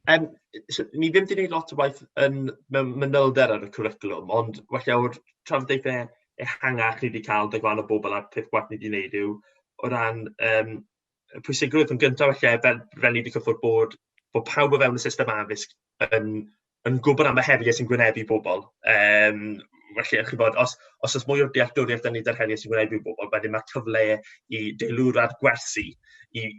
Um, so, ni ddim wedi gwneud lot o waith yn, mewn manylder ar y cwricwlwm, ond falle o'r trafodaethau ehangach ni wedi cael dy gwahanol bobl a'r peth gwaith ni wedi gwneud yw o ran um, pwysigrwydd yn gyntaf falle, fel, fel ni wedi cyffwrdd bod, bod pawb o fewn y system addysg yn, yn gwybod am y heriau sy'n gwynebu bobl. Um, felly, chi'n bod, os, os oes mwy o dealltwriaeth da ni da'r heriau sy'n gwynebu bobl, wedyn mae cyfle i deilwra'r gwersi i,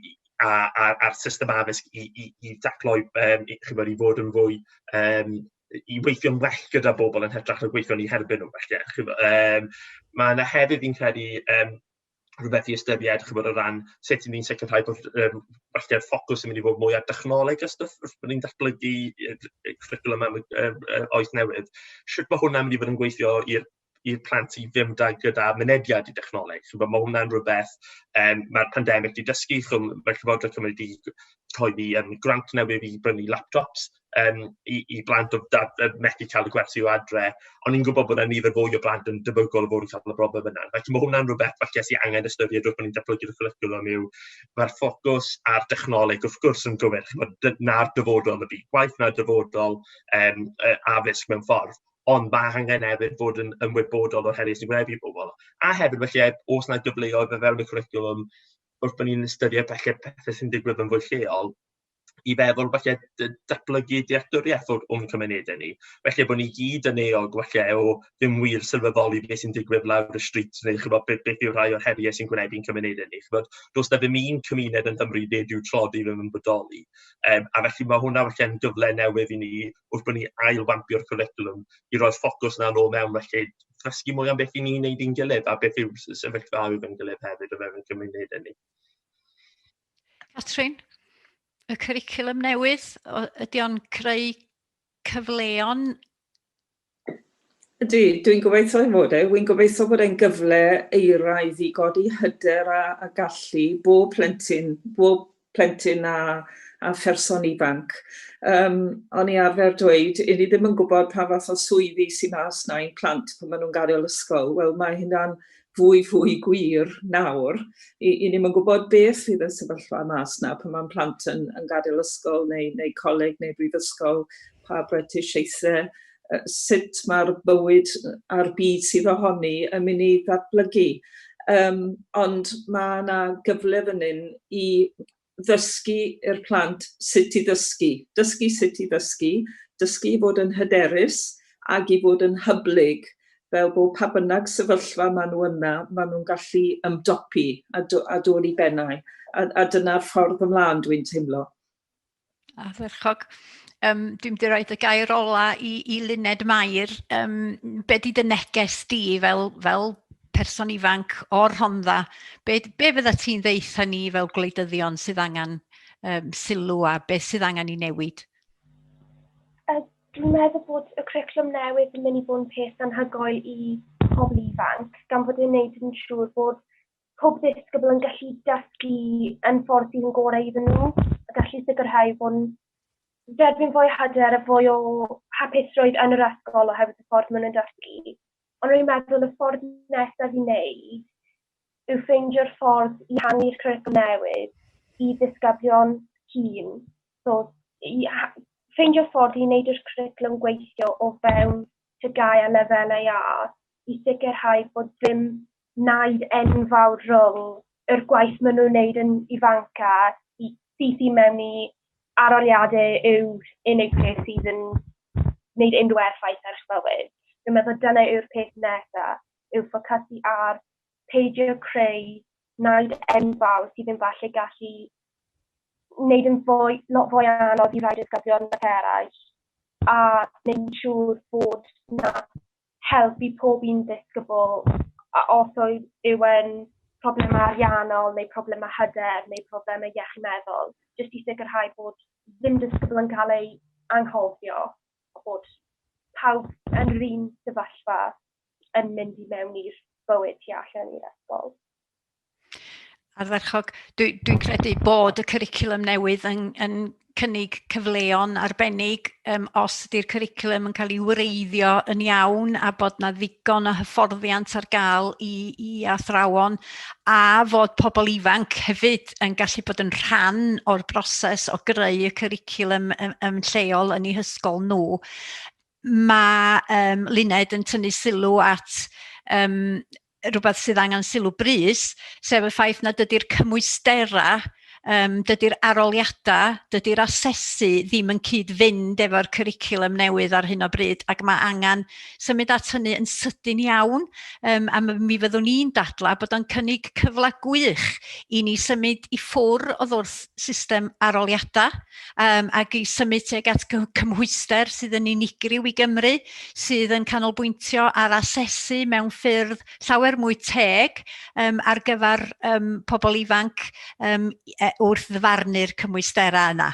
a, a, a'r system addysg i, i, i daclo, um, i, chybod, i fod yn fwy, um, i weithio'n well gyda bobl yn hytrach na gweithio'n eu herbyn nhw. Felly, chybod, um, mae yna hefyd fi'n credu um, rhywbeth i ystyried, chybod, o ran sut ni'n sicrhau bod um, falle'r ffocws yn mynd i fod mwy ar dechnoleg a stwff wrth bod ni'n datblygu cwricwlwm am y oes newydd. Sut mae hwnna'n mynd i fod yn gweithio i'r i'r plant i ddim da gyda mynediad i dechnoleg. Ch'mod, ma' hwnna'n rhywbeth um, mae'r pandemig wedi dysgu, ch'mod, mae Llywodraeth Cymru wedi cyhoeddi um, grant newydd i brynu laptops um, i, i blant o da, methu cael y gwersi o adre, ond ni'n gwybod bod yna nifer fwy o blant yn debygol o fod yn cael y broblem yna. Felly mae hwnna'n rhywbeth falle sy'n angen ystyried wrth bod ni'n datblygu'r cwricwlwm yw mae'r ffocws ar dechnoleg wrth gwrs yn gywir, ch'mod, na'r dyfodol y byd gwaith, na'r dyfodol um, addysg mewn ffordd, ond mae angen hefyd fod yn ymwybodol o'r heriau sy'n gwynebu bobl. A hefyd, felly, os yna gyfleoedd o fewn y cwricwlwm, wrth bod ni'n ystyried falle pethau sy'n digwydd yn fwy lleol, i feddwl falle datblygu dealltwriaeth o'r o'n cymunedau ni. Felly bod ni gyd yn eog falle o ddim wir sylweddoli beth sy'n digwydd lawr y street neu chybod, beth, beth yw rhai o'r heriau sy'n gwynebu'n cymunedau ni. Chybod, does na ddim un cymuned yn Nghymru lle dyw tlodi ddim yn bodoli. Um, a felly mae hwnna felly'n gyfle newydd i ni wrth bod ni ailwampio'r cwricwlwm i roi'r ffocws yna nôl mewn felly ddysgu mwy am beth i ni'n neud i'n gilydd a beth yw sefyllfaoedd yn gilydd hefyd o fewn y cymunedau ni. Catrin, y cwricwlwm newydd, ydy o'n creu cyfleon? Ydy, dwi'n gobeithio ei fod e. Wy'n gobeithio bod e'n gyfle euraidd i godi hyder a, a gallu bob plentyn, bob plentyn a, a pherson ifanc. Um, o'n i arfer dweud, i ni ddim yn gwybod pa fath o swyddi sy'n mas na i'n plant pan maen nhw'n gadael ysgol. Wel, mae hynna'n fwy fwy gwir nawr. I, i ni'm yn gwybod beth fydd y sefyllfa mas na pan mae'n plant yn, yn gadael ysgol neu, neu coleg neu brifysgol, pa brentisiaethau, sut mae'r bywyd a'r byd sydd ohoni yn mynd i ddatblygu. Um, ond mae yna gyfle fan hyn i ddysgu i'r plant sut i ddysgu. Dysgu sut i ddysgu, dysgu i fod yn hyderus ac i fod yn hyblyg, fel bod pa bynnag sefyllfa maen nhw yna, maen nhw'n gallu ymdopi a, do, a dod i bennau. A, a dyna'r ffordd ymlaen dwi'n teimlo. Ardderchog. Um, dwi'n mynd i roed y gair ola i, i Luned Mair. Um, be di dy neges di fel, fel person ifanc o'r Rhondda? Be, be fydda ti'n ddeitha ni fel gwleidyddion sydd angen um, sylw a beth sydd angen i newid? Uh, dwi'n meddwl bod y cwricwlwm newydd yn mynd i fod yn peth anhygoel i pobl ifanc, gan fod e'n gwneud yn siŵr bod pob disgybl yn gallu dysgu yn ffordd sydd yn gorau iddyn nhw a gallu sicrhau bod yn derbyn fwy o hyder a fwy o hapusrwydd yn yr ysgol oherwydd y ffordd maen nhw'n dysgu. Ond rwy'n meddwl y ffordd nesaf i wneud yw ffeindio'r ffordd i ehangu'r cwricwlwm newydd i ddisgyblion hŷn. So, i ffeindio ffordd i wneud yr cwricwlwm gweithio o fewn TGAU a lefelau A i sicrhau bod ddim naid enfawr rhwng yr gwaith maen nhw'n wneud yn ifanca i syth i mewn i arholiadau yw'r unig peth sydd yn wneud unrhyw effaith ar eich bywyd. Dwi'n meddwl dyna yw'r peth nesaf, yw ffocysu ar peidio creu naid enfawr sydd yn falle gallu wneud yn fwy, lot fwy anodd i rai disgyblion ac eraill, a wneud yn siŵr bod 'na help i pob un ddisgybl, a os oedd yw e'n problemau ariannol neu problemau hyder neu problemau iechyd meddwl, jyst i sicrhau bod ddim disgybl yn cael ei anghofio a bod pawb yn yr un sefyllfa yn mynd i mewn i'r bywyd tu allan i'r ysgol. Ardderchog. Dwi'n dwi credu bod y cwricwlwm newydd yn, yn cynnig cyfleon arbennig um, os ydy'r cwricwlwm yn cael ei wreiddio yn iawn a bod na ddigon o hyfforddiant ar gael i, i athrawon a fod pobl ifanc hefyd yn gallu bod yn rhan o'r broses o greu y cwricwlwm yn, yn lleol yn eu hysgol nhw. Mae um, Luned yn tynnu sylw at um, rhywbeth sydd angen sylw brys, sef y ffaith nad ydy'r cymwysterau, um, dydy'r aroliadau, dydy'r asesu ddim yn cyd-fynd efo'r cwricwlwm newydd ar hyn o bryd, ac mae angen symud at hynny yn sydyn iawn, um, a mi fyddwn ni'n dadlau bod o'n cynnig cyfle gwych i ni symud i ffwrdd oddi wrth system aroliadau um, ac i symud tuag at cymhwyster sydd yn unigryw i Gymru, sydd yn canolbwyntio ar asesu mewn ffyrdd llawer mwy teg um, ar gyfer um, pobl ifanc um, wrth ddyfarnu'r cymwysterau yna.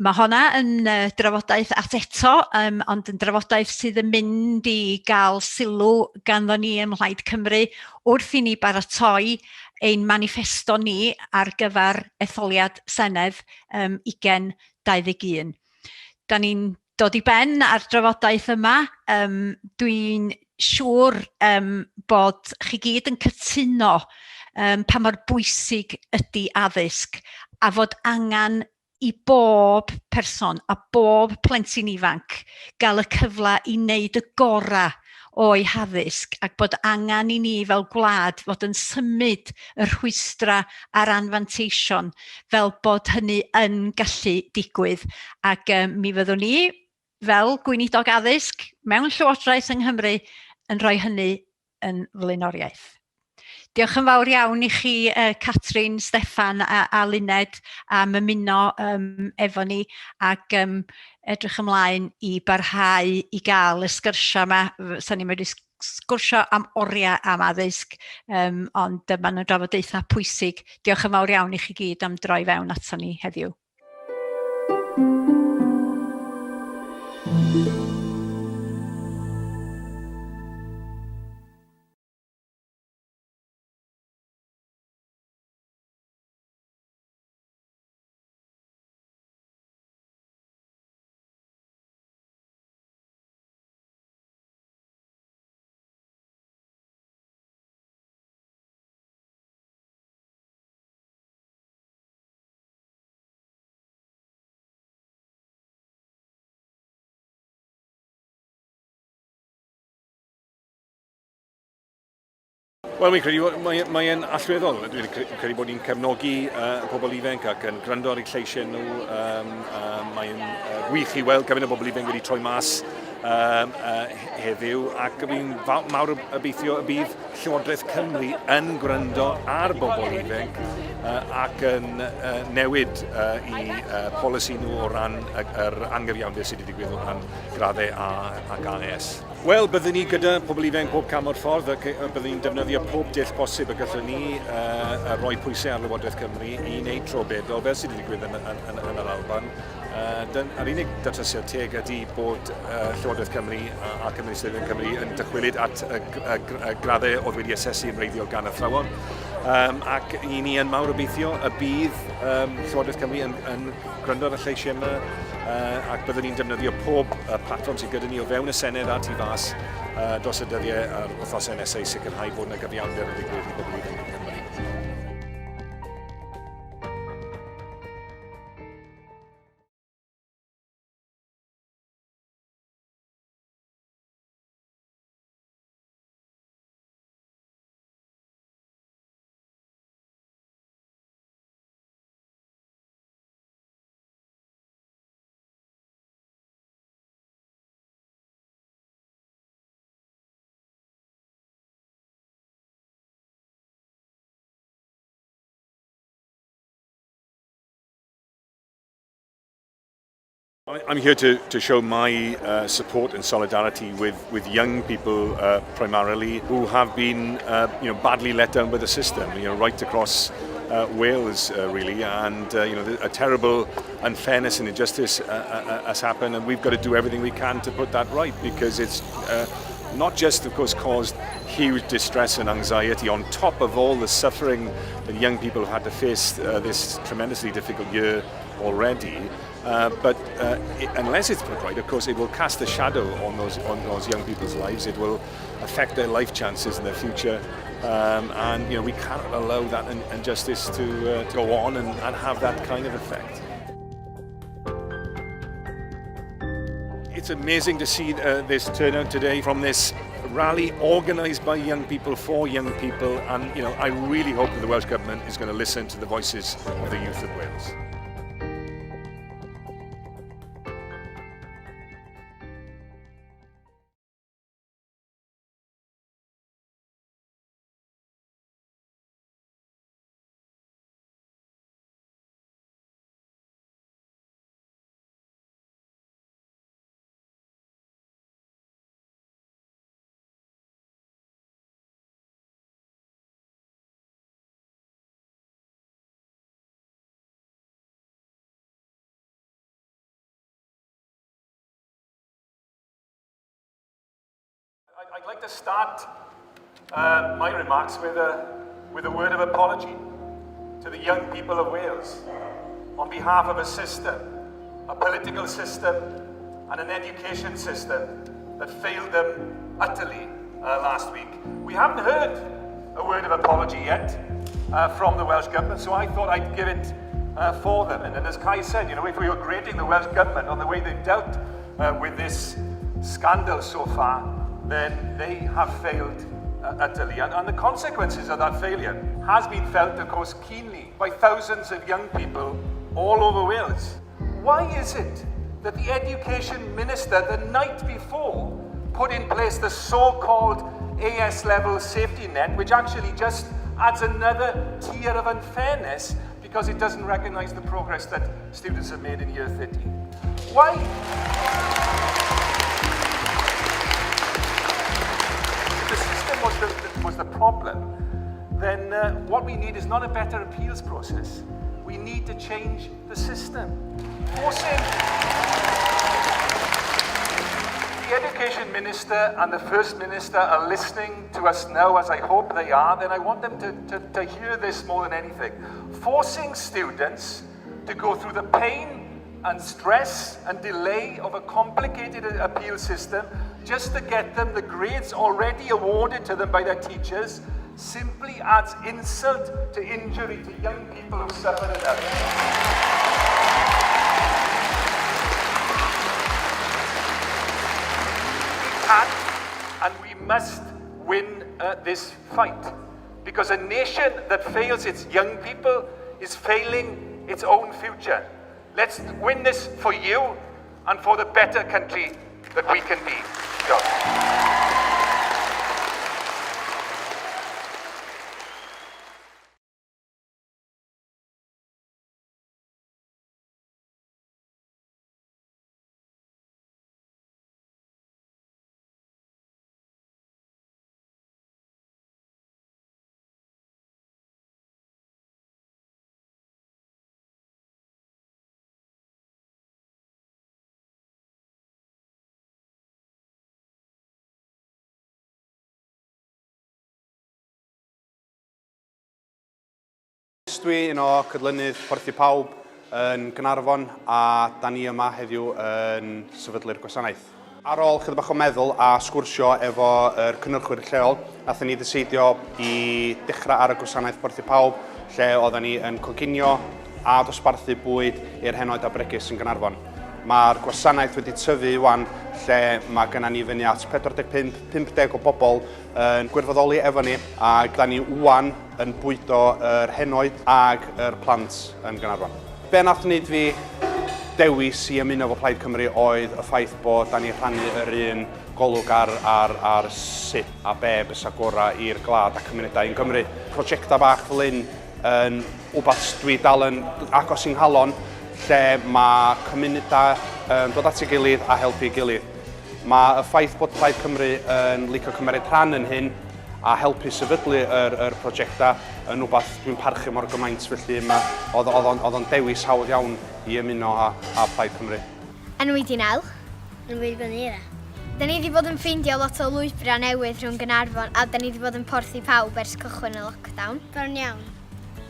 Mae honna yn uh, drafodaeth at eto, um, ond yn drafodaeth sydd yn mynd i gael sylw ganddo ni ym Mhlaid Cymru wrth i ni baratoi ein maniffesto ni ar gyfer etholiad Senedd um, 2021. Da ni'n dod i ben ar drafodaeth yma. Um, Dwi'n siŵr um, bod chi gyd yn cytuno um, pa mor bwysig ydy addysg a fod angen i bob person a bob plentyn ifanc gael y cyfle i wneud y gorau o'i haddysg ac bod angen i ni fel gwlad fod yn symud y rhwystrau a'r anfanteision fel bod hynny yn gallu digwydd. Ac um, mi fyddwn ni fel gweinidog addysg mewn llywodraeth yng Nghymru yn rhoi hynny yn flaenoriaeth. Diolch yn fawr iawn i chi, uh, Catrin, Steffan a, a Luned am ymuno um, efo ni ac um, edrych ymlaen i barhau i gael y sgyrsiau yma. Sa'n ni'n medru sgwrsio am oriau am addysg, um, ond maen nhw'n drafodaethau pwysig. Diolch yn fawr iawn i chi gyd am droi fewn ato ni heddiw. Wel, mi'n credu mae'n mae allweddol. Dwi'n credu bod ni'n cefnogi uh, pobl ifanc ac yn gwrando ar eu lleisiau nhw. Um, um, mae'n uh, gwych i weld gymaint o bobl ifanc wedi troi mas um, uh, heddiw ac fi'n mawr obeithio y bydd Llywodraeth Cymru yn gwrando ar bobl ifanc uh, ac yn uh, newid uh, i uh, polisi nhw o ran yr angyfiawnder sydd wedi digwydd o ran graddau A ac AS. Wel, byddwn ni gyda pobl ifanc pob cam o'r ffordd ac byddwn ni'n defnyddio pob dull posib y gallwn ni uh, roi pwysau ar Lywodraeth Cymru i wneud tro bedol, fel sydd wedi digwydd yn, yn, yn, yn yr Alban. Uh, dyn, yr unig datrysiad teg ydy bod uh, Llywodraeth Cymru a, a Cymru Sydd yn Cymru yn dychwelyd at y, y, y graddau oedd wedi asesu yn wreiddiol gan athrawon. Um, ac i ni yn mawr obeithio y bydd um, Llywodraeth Cymru yn, yn gwrando ar y lleisiau yma uh, ac byddwn ni'n defnyddio pob uh, platfform sydd gyda ni o fewn y Senedd a tu fas uh, dros y dyddiau a'r wythnosau nesaf i sicrhau bod yna gyfiawnder yn digwydd i bobl ifanc yng Nghymru. I'm here to, to show my uh, support and solidarity with, with young people uh, primarily who have been uh, you know, badly let down by the system, you know, right across uh, Wales uh, really, and uh, you know, a terrible unfairness and injustice uh, uh, uh, has happened, and we've got to do everything we can to put that right because it's uh, not just, of course, caused huge distress and anxiety on top of all the suffering that young people have had to face uh, this tremendously difficult year already. Uh, but uh, it, unless it's put right, of course, it will cast a shadow on those, on those young people's lives. It will affect their life chances in their future. Um, and you know, we cannot allow that injustice to, uh, to go on and, and have that kind of effect. It's amazing to see uh, this turnout today from this rally organised by young people for young people and you know I really hope that the Welsh Government is going to listen to the voices of the youth of Wales. I'd like to start uh, my remarks with a, with a word of apology to the young people of Wales on behalf of a system, a political system and an education system that failed them utterly uh, last week. We haven't heard a word of apology yet uh, from the Welsh Government, so I thought I'd give it uh, for them. And, and as Kai said, you know, if we were grading the Welsh Government on the way they've dealt uh, with this scandal so far, then they have failed uh, utterly. And, and the consequences of that failure has been felt, of course, keenly by thousands of young people all over Wales. Why is it that the Education Minister the night before put in place the so-called AS level safety net, which actually just adds another tier of unfairness because it doesn't recognise the progress that students have made in year 13? Why? If the system was the, was the problem, then uh, what we need is not a better appeals process. We need to change the system. Forcing the Education Minister and the First Minister are listening to us now, as I hope they are, then I want them to, to, to hear this more than anything. Forcing students to go through the pain and stress and delay of a complicated appeal system just to get them the grades already awarded to them by their teachers simply adds insult to injury to young people who suffered enough. We can and we must win uh, this fight because a nation that fails its young people is failing its own future. Let's win this for you and for the better country that we can be. Diolch. Dwi un o cydlynydd Porthi Pawb yn Gaernarfon a da ni yma heddiw yn sefydlu'r gwasanaeth. Ar ôl chydig bach o meddwl a sgwrsio efo yr cynhyrchwyr lleol, nathon ni ddeseidio i dechrau ar y gwasanaeth Porthi Pawb lle oedden ni yn coginio a dosbarthu bwyd i'r henoed a bregus yn Gaernarfon. Mae'r gwasanaeth wedi tyfu wan lle mae gennym ni fyny at 45-50 o bobl yn gwirfoddoli efo ni a da ni wan yn bwydo yr henoed ag yr plant yn Gaernarfon. Be nath wneud fi dewis i ymuno efo Plaid Cymru oedd y ffaith bod da ni rhannu yr un golwg ar, ar, ar sut a be bysa gorau i'r gwlad a cymunedau yn Gymru. Prosiectau bach fel hyn yn wbath dwi dal yn agos i'n nghalon, lle mae cymunedau yn dod at ei gilydd a helpu ei gilydd. Mae y ffaith bod Plaid Cymru yn licio cymeryd rhan yn hyn a helpu sefydlu yr, yr prosiectau yn rhywbeth dwi'n parchu mor gymaint, felly mae, oedd, oedd, oedd o'n dewis hawdd iawn i ymuno â, â Plaid Cymru. Enw i di Nel. Enw i Gynira. Da ni wedi bod yn ffeindio lot o lwybrau newydd rhwng Gaernarfon a da ni wedi bod yn porthi pawb ers cychwyn y lockdown. Bron iawn.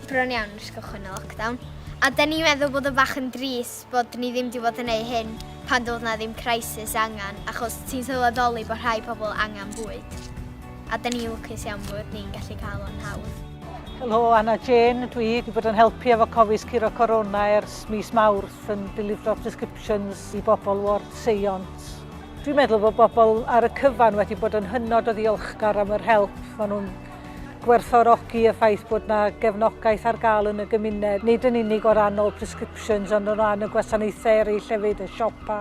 Bron iawn ers cychwyn y lockdown. A da ni'n meddwl bod o bach yn drist bod ni ddim wedi bod yn neud hyn pan doedd na ddim crisis angen, achos ti'n sylweddoli bod rhai pobl angen bwyd. A da ni'n lwcus iawn bod ni'n gallu cael o'n hawdd. Helo, Anna Jane dwi. Dwi bod yn helpu efo Cofis Curo Corona ers mis Mawrth yn delifro prescriptions i bobl ward Seiont. Dwi'n meddwl bod bobl ar y cyfan wedi bod yn hynod o ddiolchgar am yr help. Maen nhw'n gwerthfawrogi y ffaith bod na gefnogaeth ar gael yn y gymuned, nid yn unig o ran ôl prescriptions, ond o ran y gwasanaethau eraill hefyd, y siopa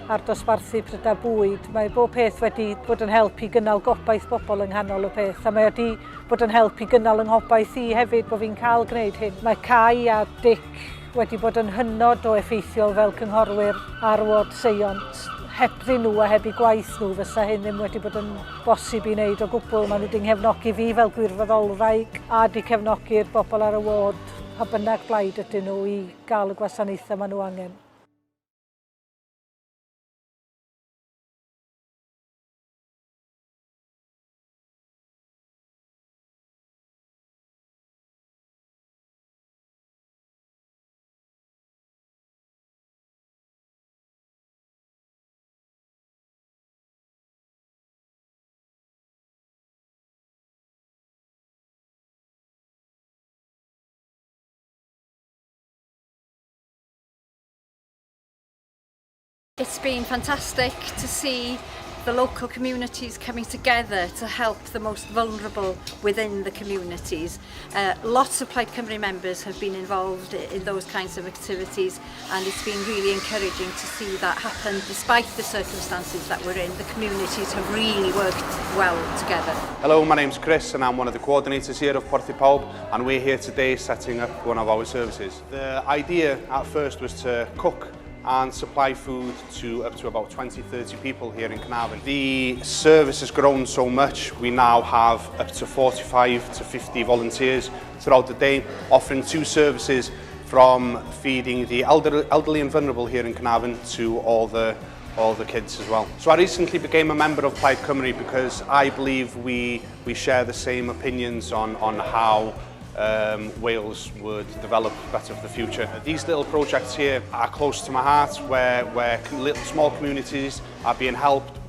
a'r dosbarthu prydau bwyd. Mae bob peth wedi bod yn help i gynnal gobaith bobl yng nghanol y peth, a mae wedi bod yn help i gynnal yng nghobaith i hefyd bod fi'n cael gwneud hyn. Mae Cai a Dic wedi bod yn hynod o effeithiol fel cynghorwyr ar ward Seiont. Hebddyn nhw a heb eu gwaith nhw fysa hyn ddim wedi bod yn bosib i wneud o gwbl. Maen nhw wedi nghefnogi fi fel gwirfoddolwraig a wedi cefnogi'r bobl ar y ward, pa bynnag blaid ydyn nhw, i gael y gwasanaethau maen nhw angen. It's been fantastic to see the local communities coming together to help the most vulnerable within the communities. Lots of Plaid Cymru members have been involved in those kinds of activities, and it's been really encouraging to see that happen despite the circumstances that we're in. The communities have really worked well together. Hello, my name's Chris and I'm one of the coordinators here of Porthi Pawb, and we're here today setting up one of our services. The idea at first was to cook and supply food to up to about 20-30 people here in Caernarfon. The service has grown so much, we now have up to 45 to 50 volunteers throughout the day, offering two services from feeding the elderly and vulnerable here in Caernarfon to all the kids as well. So I recently became a member of Plaid Cymru because I believe we share the same opinions on how Wales would develop better for the future. These little projects here are close to my heart, where little small communities are being helped.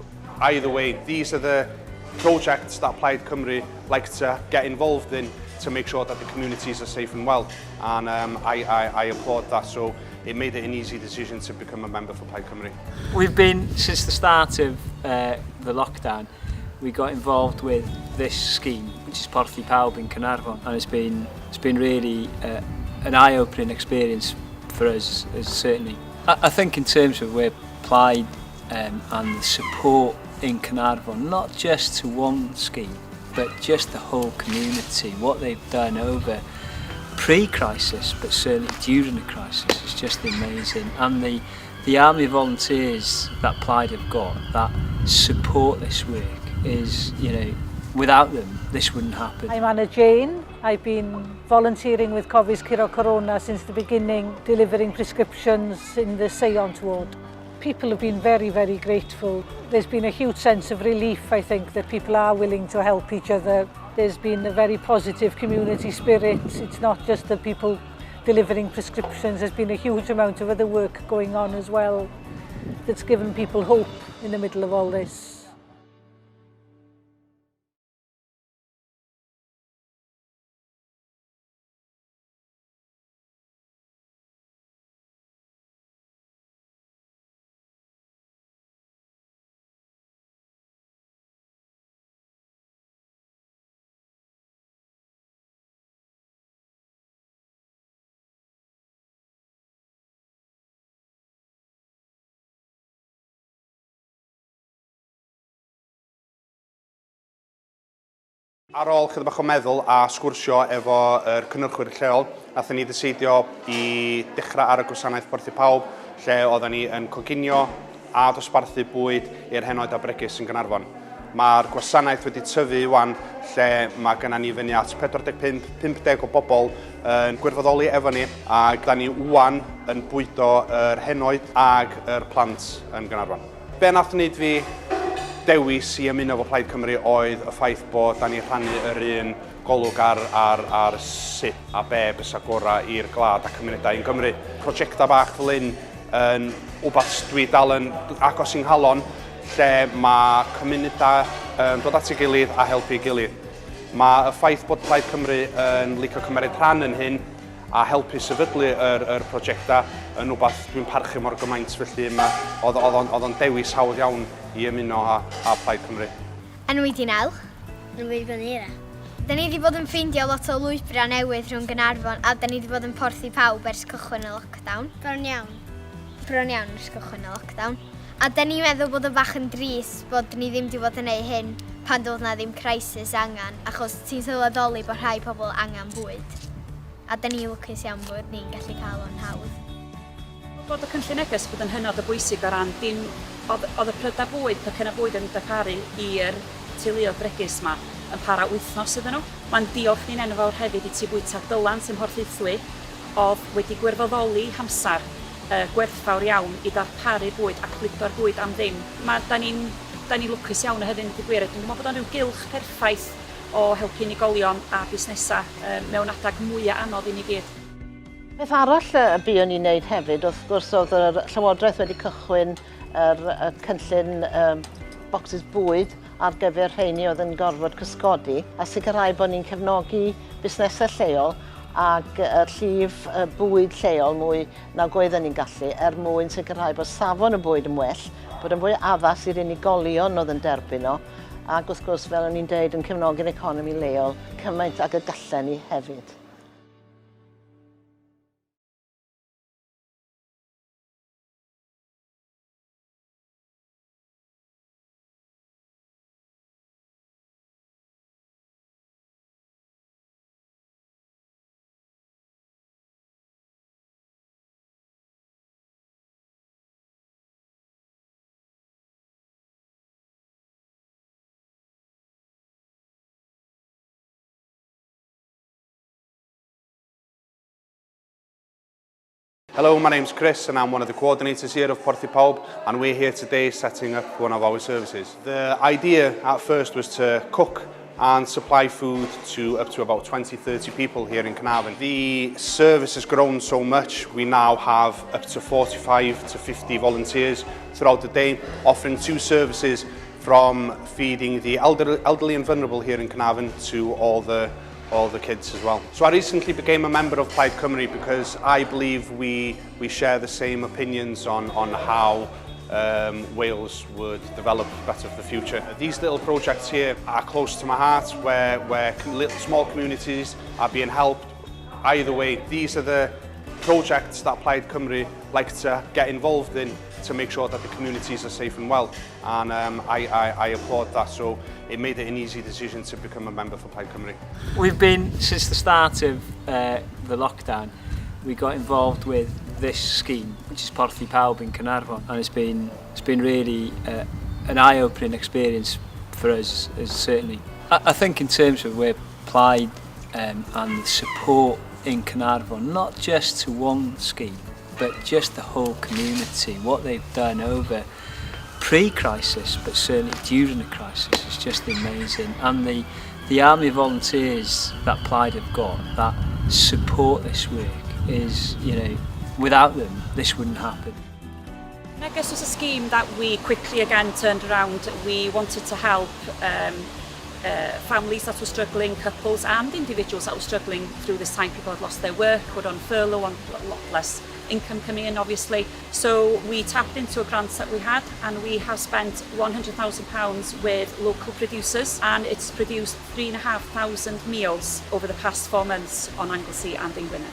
Either way, these are the projects that Plaid Cymru like to get involved in to make sure that the communities are safe and well. And I applaud that, so it made it an easy decision to become a member for Plaid Cymru. We've been, since the start of the lockdown, we got involved with this scheme, which is Porthi Pawb in Caernarfon, and it's been really an eye-opening experience for us, as certainly. I think in terms of where Plaid and the support in Caernarfon, not just to one scheme, but just the whole community, what they've done over pre-crisis, but certainly during the crisis, is just amazing. And the army of volunteers that Plaid have got that support this work is, without them, this wouldn't happen. I'm Anna Jane. I've been volunteering with Cofis Curo Corona since the beginning, delivering prescriptions in the Seiont ward. People have been very, very grateful. There's been a huge sense of relief, I think, that people are willing to help each other. There's been a very positive community spirit. It's not just the people delivering prescriptions. There's been a huge amount of other work going on as well that's given people hope in the middle of all this. Ar ôl chydig bach o meddwl a sgwrsio efo yr cynhyrchwyr lleol, nathon ni ddeseidio i dechrau ar y gwasanaeth Porthi Pawb, lle oedden ni yn coginio a dosbarthu bwyd i'r henoed a bregus yn Gaernarfon. Mae'r gwasanaeth wedi tyfu wan lle mae genna ni fyny at 45, 50 o bobl yn gwirfoddoli efo ni a da ni wan yn bwydo yr henoed ag yr plant yn Gaernarfon. Be nath wneud fi dewis i ymuno efo Plaid Cymru oedd y ffaith bod da ni rhannu yr un golwg ar, ar, ar sut a be bysa gorau i'r gwlad a cymunedau yn Gymru. Prosiectau bach fel hyn yn wbath dwi dal yn agos i'n nghalon, lle mae cymunedau yn dod at ei gilydd a helpu ei gilydd. Mae y ffaith bod Plaid Cymru yn licio cymeryd rhan yn hyn a helpu sefydlu yr, yr prosiectau yn wbath dwi'n parchu mor gymaint, felly mae, oedd, oedd, o'n, oedd o'n dewis hawdd iawn i ymuno â, â Plaid Cymru. Enw i di Nel. Enw i Vanira. Da ni wedi bod yn ffeindio lot o lwybrau newydd rhwng Gaernarfon a da ni wedi bod yn porthi pawb ers cychwyn y lockdown. Bron iawn. Bron iawn ers cychwyn y lockdown. A da ni'n meddwl bod o bach yn drist bod ni ddim wedi bod yn neud hyn pan doedd na ddim crisis angen, achos ti'n sylweddoli bod rhai pobl angen bwyd. A da ni'n lwcus iawn bod ni'n gallu cael o'n hawdd. Bod y cynllun neges bod yn hynod o bwysig o ran dim oedd, oedd y prydau bwyd, pecynnau bwyd yn darparu i'r teuluoedd bregus 'ma yn para wythnos iddyn nhw. Mae'n diolch ni'n enfawr hefyd i Tŷ Bwyta Dylan sy'n Mhorthaethwy oedd wedi gwirfoddoli hamser gwerthfawr iawn i ddarparu bwyd a cludo'r bwyd am ddim. Ma', 'da ni'n, 'da ni'n lwcus iawn o hefyd, deud gwir, a dwi'n meddwl bod o'n rhyw gylch perffaith o helpu unigolion a busnesau mewn adeg mwya' anodd i ni gyd. Peth arall y buon ni'n neud hefyd, wrth gwrs, oedd yr Llywodraeth wedi cychwyn yr cynllun bocsys bwyd ar gyfer rheini oedd yn gorfod cysgodi a sicrhau bod ni'n cefnogi busnesau lleol ac y llif bwyd lleol mwy nag oedden ni'n gallu er mwyn sicrhau bod safon y bwyd yn well, bod yn fwy addas i'r unigolion oedd yn derbyn o, ac wrth gwrs, fel o'n i'n deud, yn cefnogi'r economi leol cymaint ag y gallen ni hefyd. Hello, my name's Chris and I'm one of the coordinators here of Porthi Pawb, and we're here today setting up one of our services. The idea at first was to cook and supply food to up to about 20-30 people here in Caernarfon. The service has grown so much, we now have up to 45 to 50 volunteers throughout the day, offering two services from feeding the elderly and vulnerable here in Caernarfon to all the kids as well. So I recently became a member of Plaid Cymru because I believe we share the same opinions on how Wales would develop better for the future. These little projects here are close to my heart, where little small communities are being helped. Either way, these are the projects that Plaid Cymru like to get involved in to make sure that the communities are safe and well. And I applaud that, so it made it an easy decision to become a member for Plaid Cymru. We've been, since the start of the lockdown, we got involved with this scheme, which is Porthi Pawb in Caernarfon, and it's been really an eye-opening experience for us, as certainly. I think in terms of where Plaid and the support in Caernarfon, not just to one scheme, but just the whole community, what they've done over pre-crisis, but certainly during the crisis, is just amazing. And the army of volunteers that Plaid have got that support this work is, without them, this wouldn't happen. Neges was a scheme that we quickly again turned around. We wanted to help families that were struggling, couples and individuals that were struggling through this time. People had lost their work, were on furlough, on a lot less income coming in, obviously. So we tapped into a grant that we had and we have spent £100,000 with local producers, and it's produced 3,500 meals over the past 4 months on Anglesey and in Gwynedd.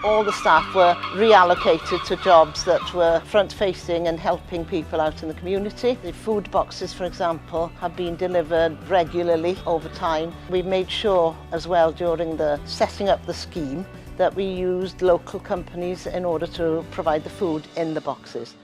All the staff were reallocated to jobs that were front-facing and helping people out in the community. The food boxes, for example, have been delivered regularly over time. We made sure as well during the setting up the scheme that we used local companies in order to provide the food in the boxes.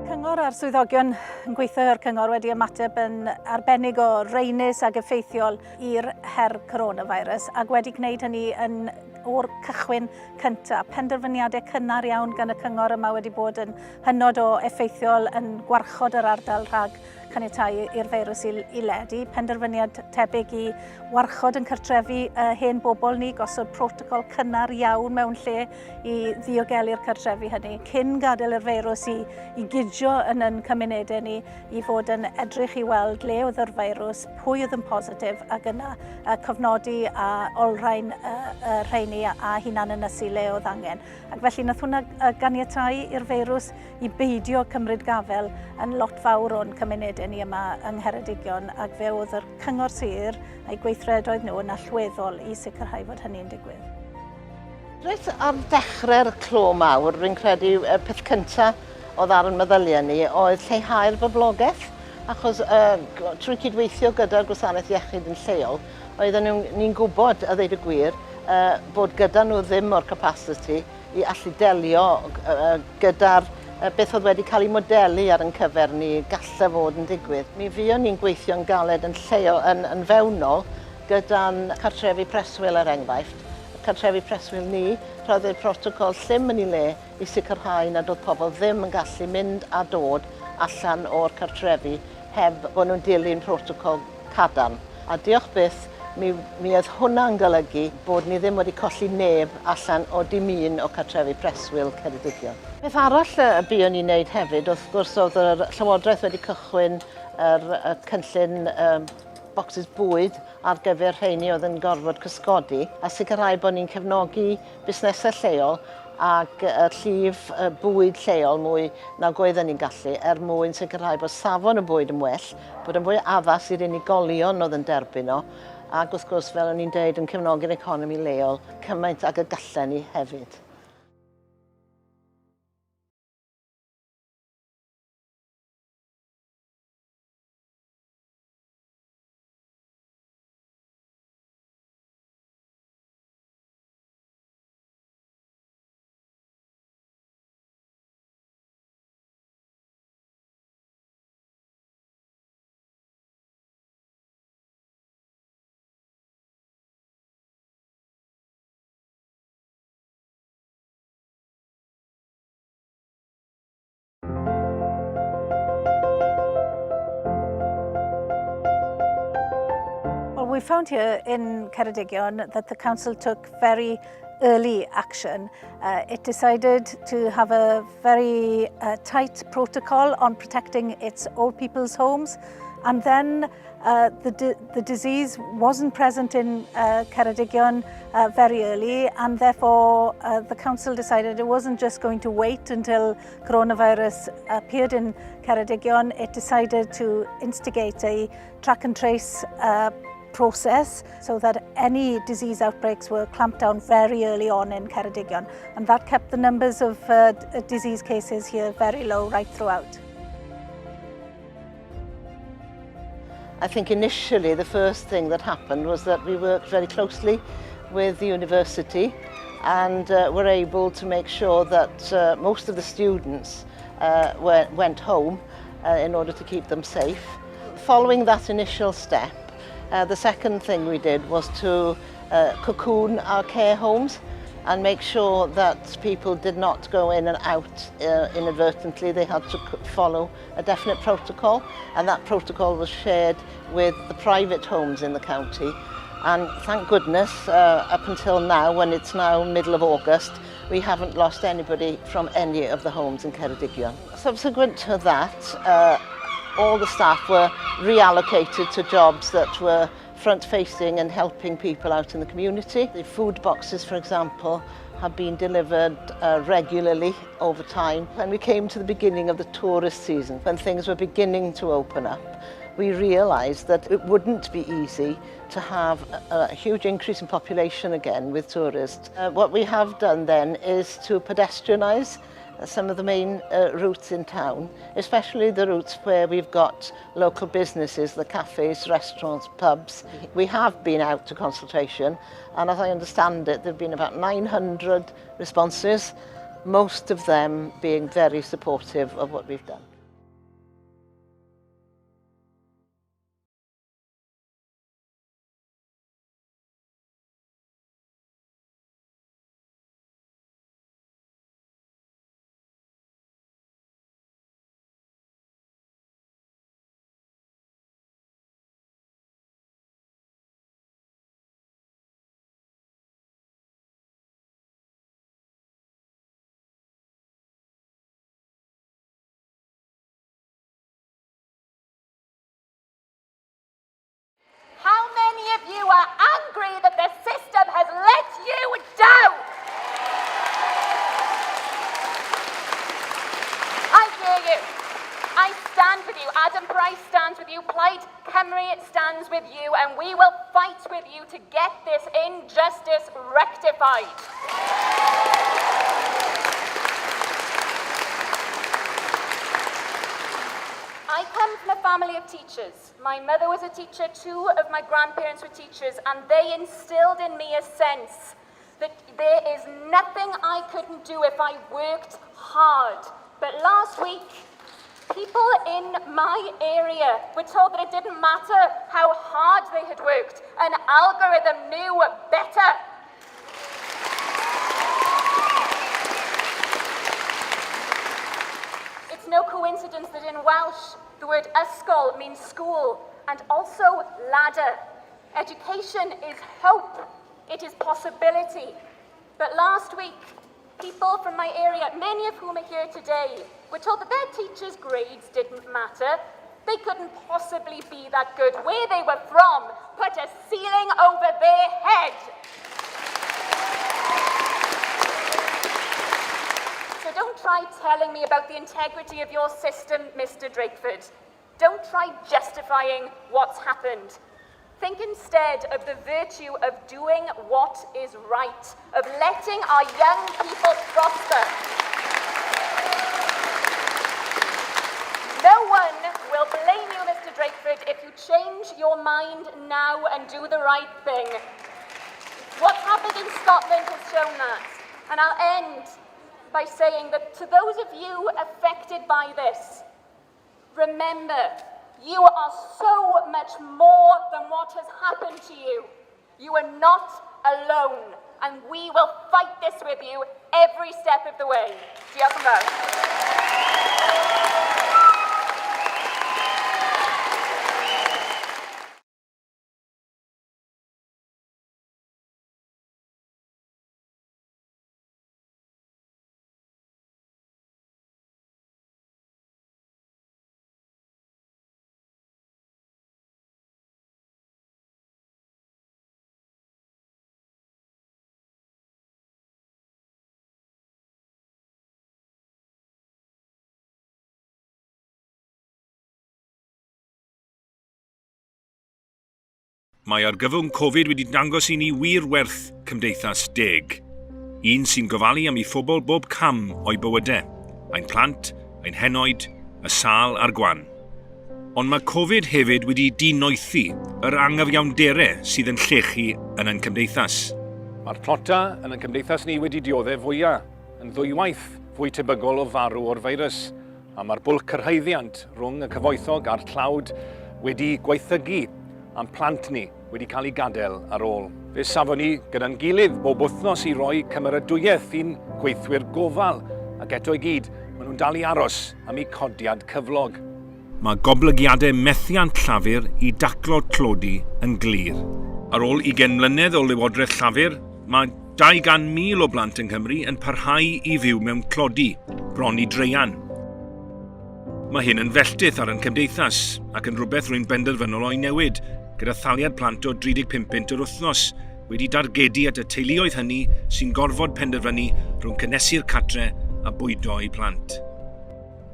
Cyngor a'r swyddogion yn gweithio i'r cyngor wedi ymateb yn arbennig o raenus ac effeithiol i'r her coronavirus ac wedi gwneud hynny yn o'r cychwyn cyntaf. Penderfyniadau cynnar iawn gan y cyngor yma wedi bod yn hynod o effeithiol yn gwarchod yr ardal rhag caniatáu i'r feirws i, i ledu. Penderfyniad tebyg i warchod yn cartrefi uh, hen bobl ni, gosod protocol cynnar iawn mewn lle i ddiogelu'r cartrefi hynny, cyn gadael yr feirws i, i gydio yn yn cymunedau ni, i fod yn edrych i weld le oedd yr feirws, pwy oedd yn positif, ac yna uh, cofnodi a olrhain uh, y rheini a, a hunan ynysu le oedd angen. Ac felly nath hwnna ganiatáu i'r feirws i beidio cymryd gafael yn lot fawr o'n cymunedau ni yma yng Ngheredigion ac fe oedd yr Cyngor Sir a'i gweithredoedd nhw yn allweddol i sicrhau fod hynny'n digwydd. Reit ar ddechrau'r clo mawr, rwy'n credu y peth cyntaf oedd ar yn meddyliau ni oedd lleihau'r boblogaeth, achos uh, trwy cydweithio gyda'r gwasanaeth iechyd yn lleol, oedden ni'n gwybod, a ddeud y gwir, uh, bod gyda nhw ddim o'r capacity i allu delio gyda'r beth oedd wedi cael ei modelu ar ein cyfer ni galle fod yn digwydd. Mi fuon ni'n gweithio'n galed yn lleol, yn, yn fewnol gyda'n cartrefi preswyl er enghraifft. Y cartrefi preswyl ni, rhoddid protocol llym yn ei le i sicrhau nad oedd pobl ddim yn gallu mynd a dod allan o'r cartrefi heb bod nhw'n dilyn protocol cadarn. A diolch byth, mi, mi oedd hwnna'n golygu bod ni ddim wedi colli neb allan o dim un o cartrefi preswyl Ceredigion. Peth arall y buon ni'n neud hefyd, wrth gwrs, oedd yr Llywodraeth wedi cychwyn yr, y cynllun um, bocsys bwyd ar gyfer rheini oedd yn gorfod cysgodi a sicrhau bod ni'n cefnogi busnesau lleol ac y llif bwyd lleol mwy nag oedden ni'n gallu er mwyn sicrhau bod safon y bwyd yn well, bod yn fwy addas i'r unigolion oedd yn derbyn o, ac wrth gwrs, fel o'n i'n deud, yn cefnogi'r economi leol cymaint ag y gallen ni hefyd. Well, we found here in Ceredigion that the council took very early action. Uh, it decided to have a very uh, tight protocol on protecting its old people's homes and then uh, the, the disease wasn't present in uh, Ceredigion uh, very early and therefore uh, the council decided it wasn't just going to wait until coronavirus appeared in Ceredigion, it decided to instigate a track and trace uh, process so that any disease outbreaks were clamped down very early on in Ceredigion and that kept the numbers of uh, disease cases here very low right throughout. I think initially the first thing that happened was that we worked very closely with the university and uh, were able to make sure that uh, most of the students uh, were, went home uh, in order to keep them safe. Following that initial step, uh, the second thing we did was to uh, cocoon our care homes and make sure that people did not go in and out uh, inadvertently. They had to follow a definite protocol and that protocol was shared with the private homes in the county. And thank goodness, uh, up until now, when it's now middle of August, we haven't lost anybody from any of the homes in Ceredigion. Subsequent to that, uh, all the staff were reallocated to jobs that were front-facing and helping people out in the community. The food boxes, for example, have been delivered uh, regularly over time. When we came to the beginning of the tourist season, when things were beginning to open up, we realised that it wouldn't be easy to have a, a huge increase in population again with tourists. Uh, what we have done then is to pedestrianise some of the main uh, routes in town, especially the routes where we've got local businesses, the cafes, restaurants, pubs. We have been out to consultation and as I understand it, there have been about 900 responses, most of them being very supportive of what we've done. How many of you are angry that the system has let you down? I hear you. I stand with you. Adam Price stands with you. Plaid Cymru stands with you. And we will fight with you to get this injustice rectified. I come from a family of teachers. My mother was a teacher, two of my grandparents were teachers, and they instilled in me a sense that there is nothing I couldn't do if I worked hard. But last week, people in my area were told that it didn't matter how hard they had worked. An algorithm knew better. It's no coincidence that in Welsh, the word ysgol means school and also ladder. Education is hope. It is possibility. But last week, people from my area, many of whom are here today, were told that their teachers' grades didn't matter. They couldn't possibly be that good. Where they were from put a ceiling over their head. So don't try telling me about the integrity of your system, Mr Drakeford. Don't try justifying what's happened. Think instead of the virtue of doing what is right, of letting our young people prosper. No one will blame you, Mr Drakeford, if you change your mind now and do the right thing. What's happened in Scotland has shown that. And I'll end by saying that to those of you affected by this, remember, you are so much more than what has happened to you. You are not alone, and we will fight this with you every step of the way. Diolch yn fawr. Mae argyfwng Covid wedi dangos i ni wir werth cymdeithas deg. Un sy'n gofalu am ei phobl bob cam o'i bywydau, ein plant, ein henoed, y sâl a'r gwan. Ond mae Covid hefyd wedi dinoethi yr angyfiawnderau sydd yn llechu yn ein cymdeithas. Mae'r tlota yn ein cymdeithas ni wedi dioddef fwya, yn ddwywaith fwy tebygol o farw o'r feirws, a mae'r bwlch cyrhaeddiant rhwng y cyfoethog a'r tlawd wedi gwaethygu a'n plant ni wedi cael eu gadael ar ôl. Fe safon ni gyda'n gilydd bob wythnos i roi cymeradwyaeth i'n gweithwyr gofal, ac eto i gyd, maen nhw'n dal i aros am eu codiad cyflog. Mae goblygiadau methiant Llafur i daclo tlodi yn glir. Ar ôl ugain mlynedd o Lywodraeth Llafur, mae 200,000 o blant yng Nghymru yn parhau i fyw mewn tlodi, bron i draean. Mae hyn yn felltith ar ein cymdeithas ac yn rhywbeth rwy'n benderfynol o'i newid, gyda thaliad plant o 35 punt yr wythnos wedi dargedu at y teuluoedd hynny sy'n gorfod penderfynu rhwng cynnesu'r cartre a bwydo eu plant.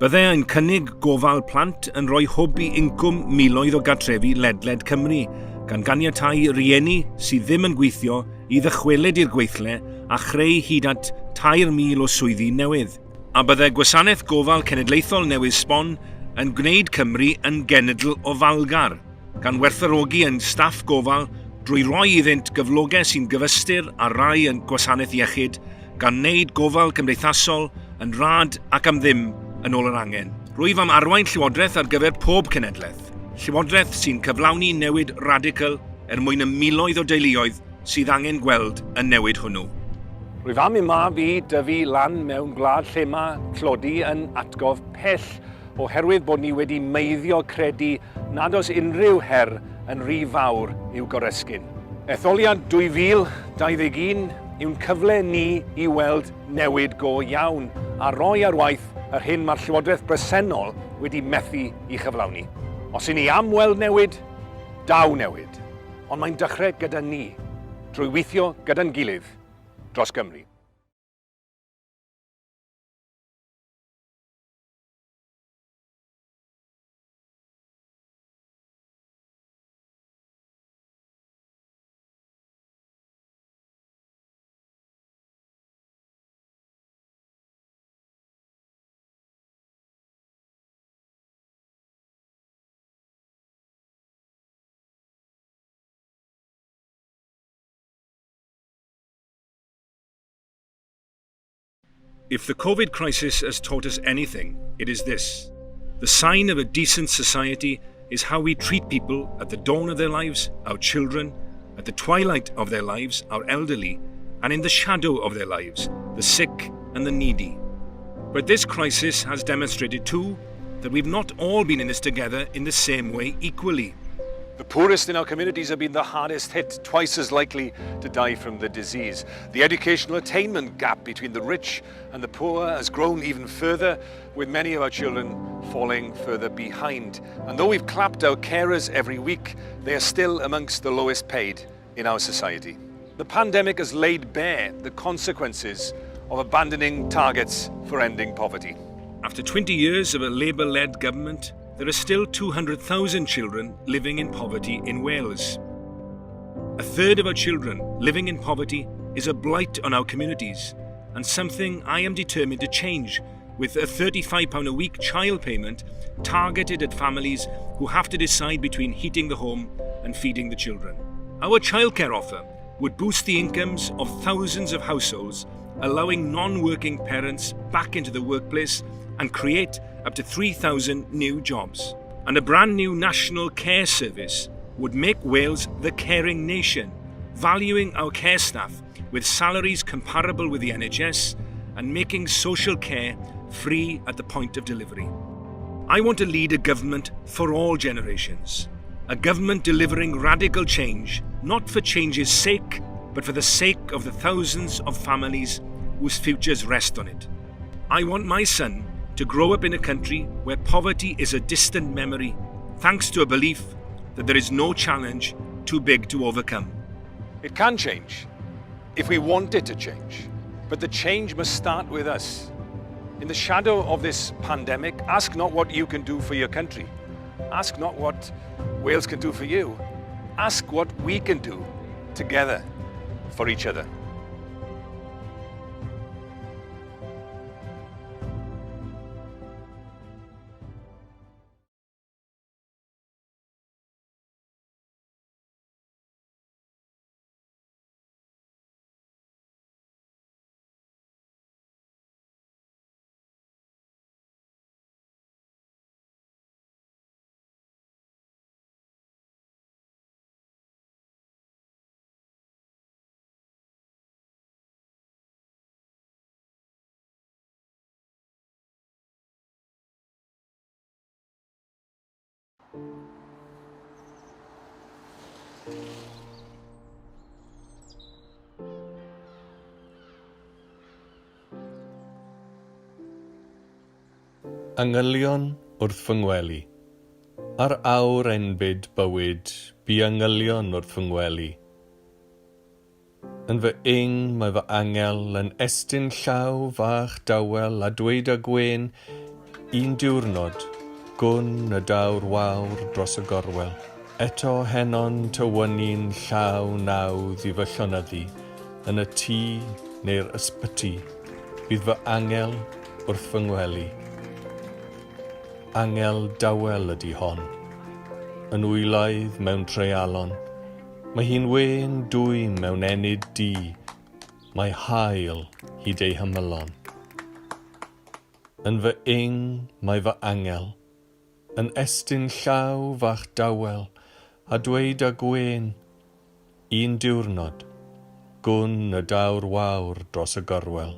Byddai ein cynnig gofal plant yn rhoi hwb i incwm miloedd o gartrefi ledled Cymru, gan ganiatáu rieni sydd ddim yn gweithio i ddychwelyd i'r gweithle a chreu hyd at 3,000 o swyddi newydd. A byddai Gwasanaeth Gofal Cenedlaethol newydd sbon yn gwneud Cymru yn genedl ofalgar, gan werthfawrogi ein staff gofal drwy roi iddynt gyflogau sy'n gyfystyr â rhai yn Gwasanaeth Iechyd, gan wneud gofal cymdeithasol yn rhad ac am ddim yn ôl yr angen. Rwyf am arwain Llywodraeth ar gyfer pob cenhedlaeth, Llywodraeth sy'n cyflawni newid radical er mwyn y miloedd o deuluoedd sydd angen gweld y newid hwnnw. Rwyf am i'm mab i dyfu lan mewn gwlad lle mae tlodi yn atgof pell oherwydd bod ni wedi meiddio credu nad oes unrhyw her yn rhy fawr i'w goresgyn. Etholiad 2021 yw'n cyfle ni i weld newid go iawn a rhoi ar waith yr hyn mae'r Llywodraeth bresennol wedi methu i chyflawni. Os y'n ni am weld newid, daw newid. Ond mae'n dechrau gyda ni, drwy weithio gyda'n gilydd dros Gymru. If the COVID crisis has taught us anything, it is this. The sign of a decent society is how we treat people at the dawn of their lives, our children, at the twilight of their lives, our elderly, and in the shadow of their lives, the sick and the needy. But this crisis has demonstrated too that we've not all been in this together in the same way equally. The poorest in our communities have been the hardest hit, twice as likely to die from the disease. The educational attainment gap between the rich and the poor has grown even further, with many of our children falling further behind. And though we've clapped our carers every week, they are still amongst the lowest paid in our society. The pandemic has laid bare the consequences of abandoning targets for ending poverty. After 20 years of a Labour-led government, there are still 200,000 children living in poverty in Wales. A third of our children living in poverty is a blight on our communities and something I am determined to change with a £35 a week child payment targeted at families who have to decide between heating the home and feeding the children. Our childcare offer would boost the incomes of thousands of households, allowing non-working parents back into the workplace and create up to 3,000 new jobs. And a brand new national care service would make Wales the caring nation, valuing our care staff with salaries comparable with the NHS and making social care free at the point of delivery. I want to lead a government for all generations, a government delivering radical change, not for change's sake, but for the sake of the thousands of families whose futures rest on it. I want my son to grow up in a country where poverty is a distant memory, thanks to a belief that there is no challenge too big to overcome. It can change, if we want it to change, but the change must start with us. In the shadow of this pandemic, ask not what you can do for your country. Ask not what Wales can do for you. Ask what we can do together for each other. Angylion wrth fy ngwely. Ar awr enbyd bywyd, bu angylion wrth fy ngwely. Yn fy ing mae fy angel yn estyn llaw fach dawel a dweud â gwên, Un diwrnod, gwn y daw'r wawr dros y gorwel. Eto heno'n tywynnu'n llaw nawdd i fy llonyddu, yn y tŷ neu'r ysbyty, bydd fy angel wrth fy ngwely. Angel dawel ydy hon. Yn wylaidd mewn treialon. Mae hi'n wên dwym mewn ennyd du. Mae haul hyd ei hymylon. Yn fy ing mae fy angel. Yn estyn llaw fach dawel a dweud â gwên, Un diwrnod, gwn y daw'r wawr dros y gorwel.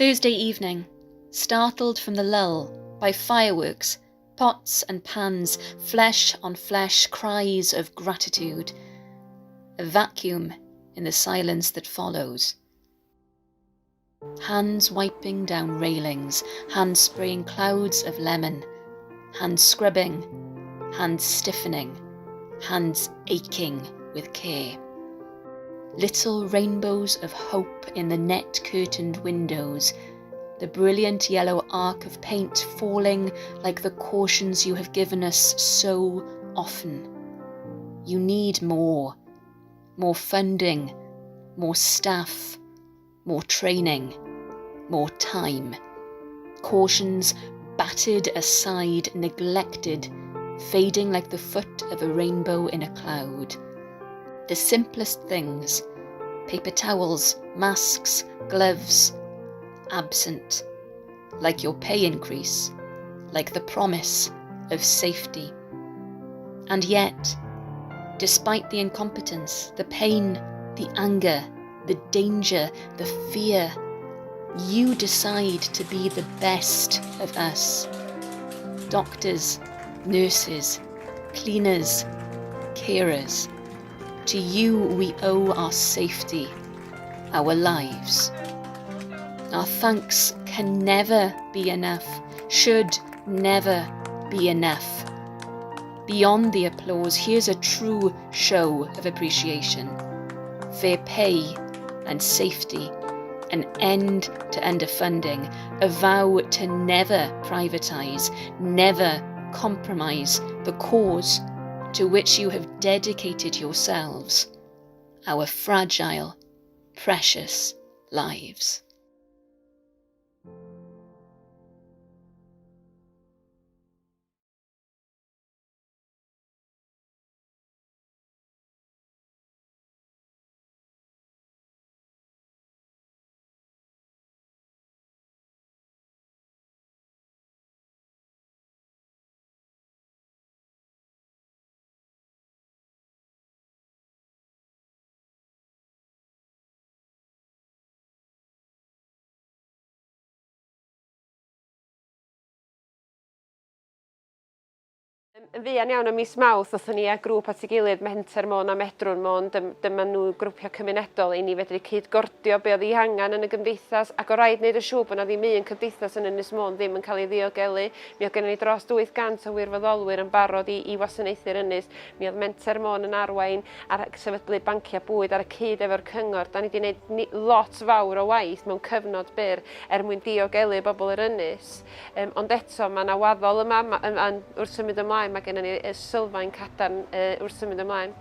Thursday evening, startled from the lull by fireworks, pots and pans, flesh on flesh, cries of gratitude. A vacuum in the silence that follows. Hands wiping down railings, hands spraying clouds of lemon, hands scrubbing, hands stiffening, hands aching with care. Little rainbows of hope in the net curtained windows, the brilliant yellow arc of paint falling like the cautions you have given us so often. You need more. More funding, more staff, more training, more time. Cautions battered aside, neglected, fading like the foot of a rainbow in a cloud. The simplest things paper towels, masks, gloves absent, like your pay increase, like the promise of safety. And yet, despite the incompetence, the pain, the anger, the danger, the fear, you decide to be the best of us. Doctors, nurses, cleaners, carers. To you we owe our safety, our lives. Our thanks can never be enough, should never be enough. Beyond the applause, here's a true show of appreciation. Fair pay and safety, an end to underfunding, a vow to never privatise, never compromise the cause to which you have dedicated yourselves, our fragile, precious lives. Yn fuan iawn ym mis Mawrth ddothon ni â grŵp at ei gilydd, Menter Môn a Medrwn Môn, dyma nhw grwpiau cymunedol i ni fedru cyd-gordio be oedd eu hangen yn y gymdeithas ac o raid wneud yn siŵr bod 'na ddim un cymdeithas yn Ynys Môn ddim yn cael ei ddiogelu. Mi oedd gennym ni dros 800 o wirfoddolwyr yn barod i, i wasanaethu'r ynys. Mi oedd Menter Môn yn arwain ar sefydlu banciau bwyd ar y cyd efo'r cyngor. Da ni wedi gwneud lot fawr o waith mewn cyfnod byr er mwyn diogelu bobl yr ynys. Um, ond eto, mae yna waddol yma, ma, um, wrth symud ymlaen, mae gennym ni y sylfaen cadarn uh, wrth symud ymlaen.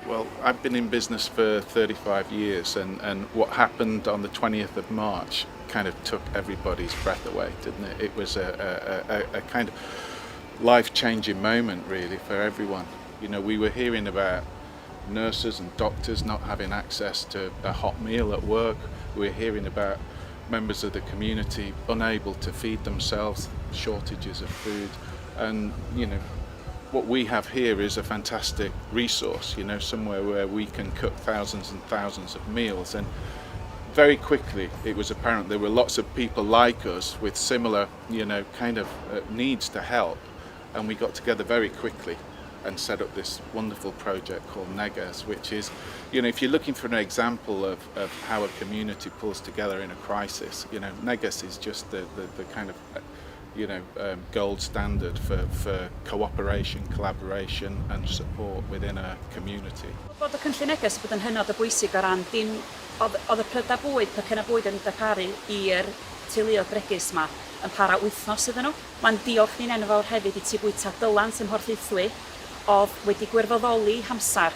Well, I've been in business for 35 years and, and what happened on the 20th of March kind of took everybody's breath away, didn't it? It was a, a, a, a kind of life-changing moment, really, for everyone. You know, we were hearing about nurses and doctors not having access to a hot meal at work. We were hearing about members of the community unable to feed themselves, shortages of food. And, you know, what we have here is a fantastic resource, you know, somewhere where we can cook thousands and thousands of meals. And very quickly it was apparent there were lots of people like us with similar, you know, kind of uh, needs to help. And we got together very quickly and set up this wonderful project called Negas, which is, you know, if you're looking for an example of, of how a community pulls together in a crisis, you know, Negas is just the, the, the kind of, you know, um, gold standard for, for cooperation, collaboration and support within a community. Bod y cynllun Neges bod yn hynod o bwysig o ran dim oedd, oedd y prydau bwyd, pecynnau bwyd yn darparu i'r teuluoedd bregus 'ma yn para wythnos iddyn nhw. Mae'n diolch ni'n enfawr hefyd i Tŷ Bwyta Dylan sy'n Mhorthaethwy oedd wedi gwirfoddoli hamser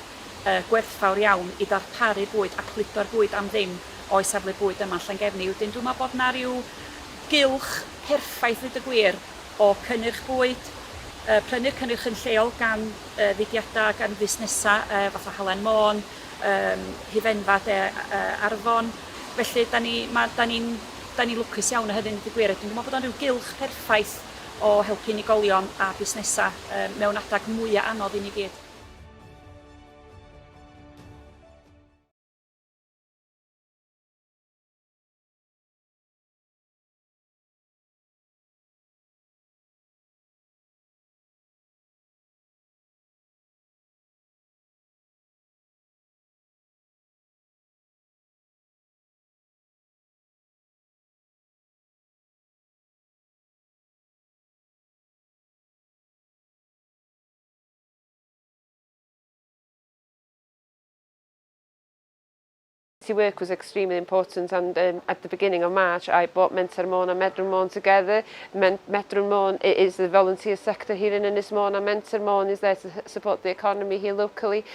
gwerthfawr iawn i ddarparu bwyd a cludo'r bwyd am ddim o'i safle bwyd yma yn Llangefni. Wedyn dwi'n meddwl bod 'na ryw gylch perffaith ddeud y gwir o cynnyrch bwyd, prynu'r cynnyrch yn lleol gan fudiadau, gan fusnesau fatha Halen Môn, hufenfa de Arfon. Felly da ni, ma, da ni'n da ni'n lwcus iawn o hynny, deud y gwir. Dwi'n meddwl bod o'n rhyw gylch perffaith o helpu unigolion a busnesau mewn adeg mwyaf anodd i ni gyd. Community work was extremely important and um, at the beginning of March I brought Menter Môn and Medrwn Môn together. Men Medrwn Môn is the volunteer sector here in Ynys Môn and Menter Môn is there to support the economy here locally.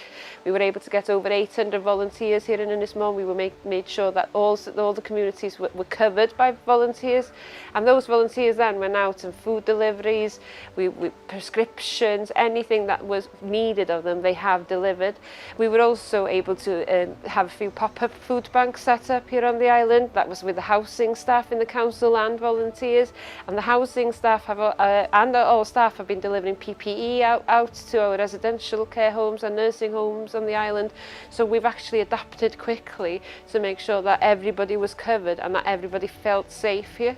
We were able to get over 800 volunteers here in Ynys Môn. We were make, made sure that all, all the communities were, were covered by volunteers and those volunteers then went out and food deliveries, we, we, prescriptions, anything that was needed of them, they have delivered. We were also able to um, have a few pop-up food banks set up here on the island. That was with the housing staff in the council and volunteers. And the housing staff have, uh, and all staff have been delivering PPE out, out to our residential care homes and nursing homes on the island. So we've actually adapted quickly to make sure that everybody was covered and that everybody felt safe here.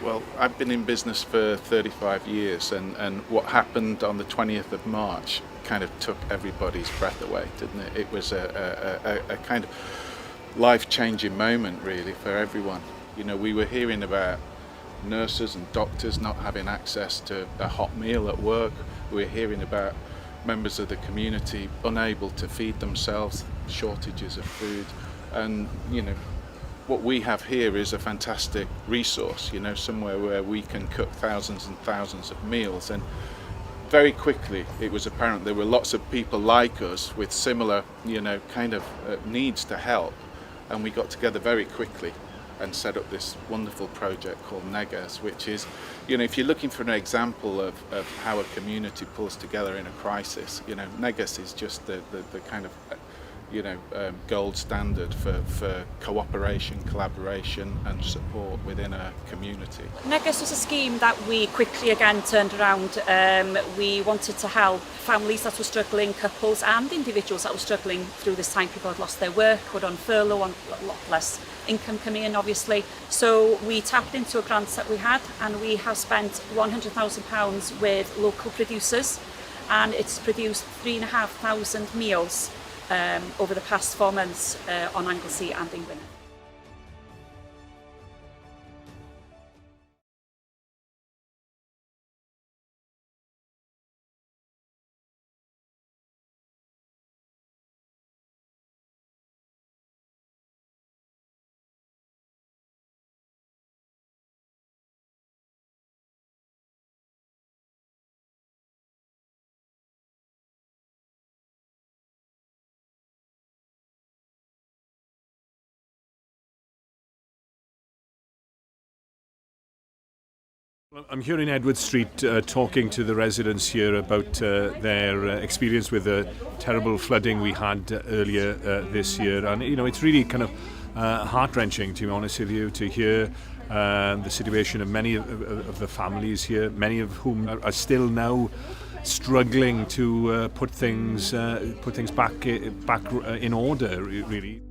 Well, I've been in business for 35 years and, and what happened on the 20th of March kind of took everybody's breath away, didn't it? It was a, a, a, a kind of life-changing moment, really, for everyone. You know, we were hearing about nurses and doctors not having access to a hot meal at work. We were hearing about members of the community unable to feed themselves, shortages of food. And, you know, what we have here is a fantastic resource, you know, somewhere where we can cook thousands and thousands of meals. And very quickly it was apparent there were lots of people like us with similar, you know, kind of uh, needs to help. And we got together very quickly and set up this wonderful project called Negas, which is, you know, if you're looking for an example of, of how a community pulls together in a crisis, you know, Negas is just the, the, the kind of you know, um, gold standard for, for cooperation, collaboration and support within a community. Neges was a scheme that we quickly again turned around. Um, we wanted to help families that were struggling, couples and individuals that were struggling through this time. People had lost their work, were on furlough, on a lot less income coming in obviously. So we tapped into a grant that we had and we have spent £100,000 with local producers. And it's produced 3,500 meals um, over the past four months uh, on Anglesey and in Gwynedd. I'm here in Edward Street uh, talking to the residents here about uh, their uh, experience with the terrible flooding we had uh, earlier uh, this year. And, you know, it's really kind of uh, heart-wrenching, to be honest with you, to hear uh, the situation of many of, of, of the families here, many of whom are, are still now struggling to uh, put things uh, put things back uh, back uh, in order really.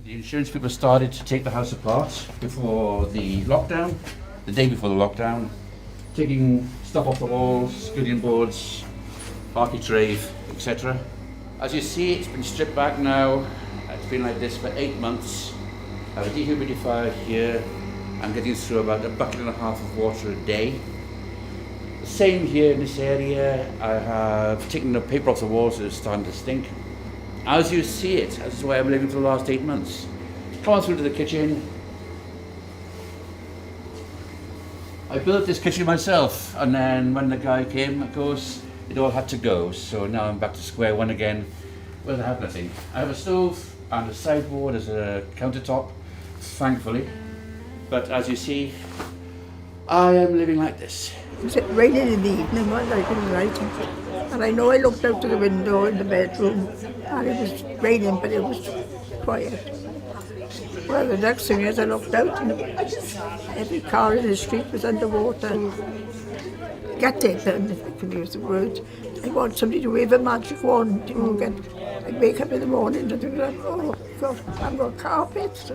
The insurance people started to take the house apart before the lockdown, the day before the lockdown, taking stuff off the walls, skirting boards, architrave, etc. As you see, it's been stripped back now. It's been like this for eight months. I have a dehumidifier here. I'm getting through about a bucket and a half of water a day. The same here in this area. I have taken the paper off the walls, it's starting to stink. As you see it, this is the way I'm living for the last eight months. Come on through to the kitchen. I built this kitchen myself, and then when the guy came, of course, it all had to go. So now I'm back to square one again. Well, I have nothing. I have a stove and a sideboard as a countertop, thankfully. But as you see, I am living like this. It was raining in the evening, wasn't it? It was right. And I know I looked out of the window in the bedroom and it was raining, but it was quiet. Well, the next thing is I looked out and every car in the street was underwater. Gutted, and if I can use the word. I want somebody to wave a magic wand, you know, get, I wake up in the morning and think, oh, God, I've got carpets.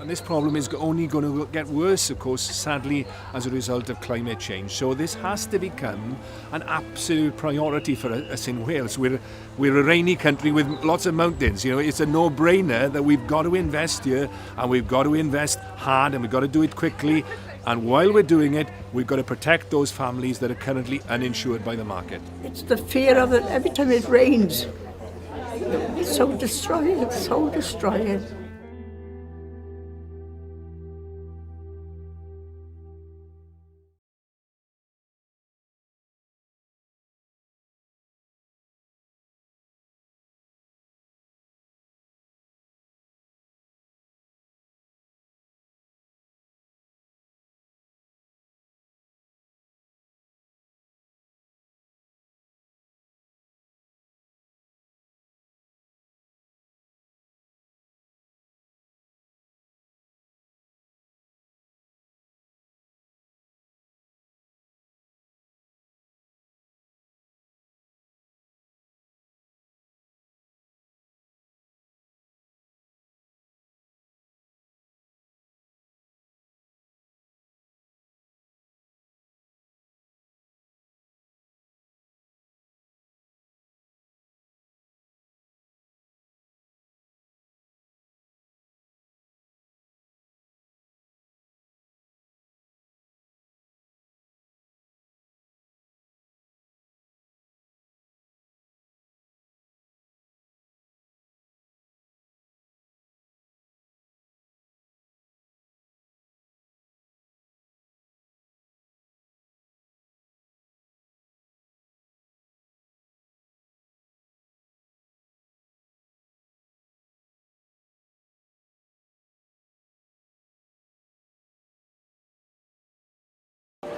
And this problem is only going to get worse, of course, sadly, as a result of climate change. So this has to become an absolute priority for us in Wales. We're, we're a rainy country with lots of mountains. You know, it's a no-brainer that we've got to invest here and we've got to invest hard and we've got to do it quickly. And while we're doing it, we've got to protect those families that are currently uninsured by the market. It's the fear of it every time it rains. It's so destroying, it's so destroying.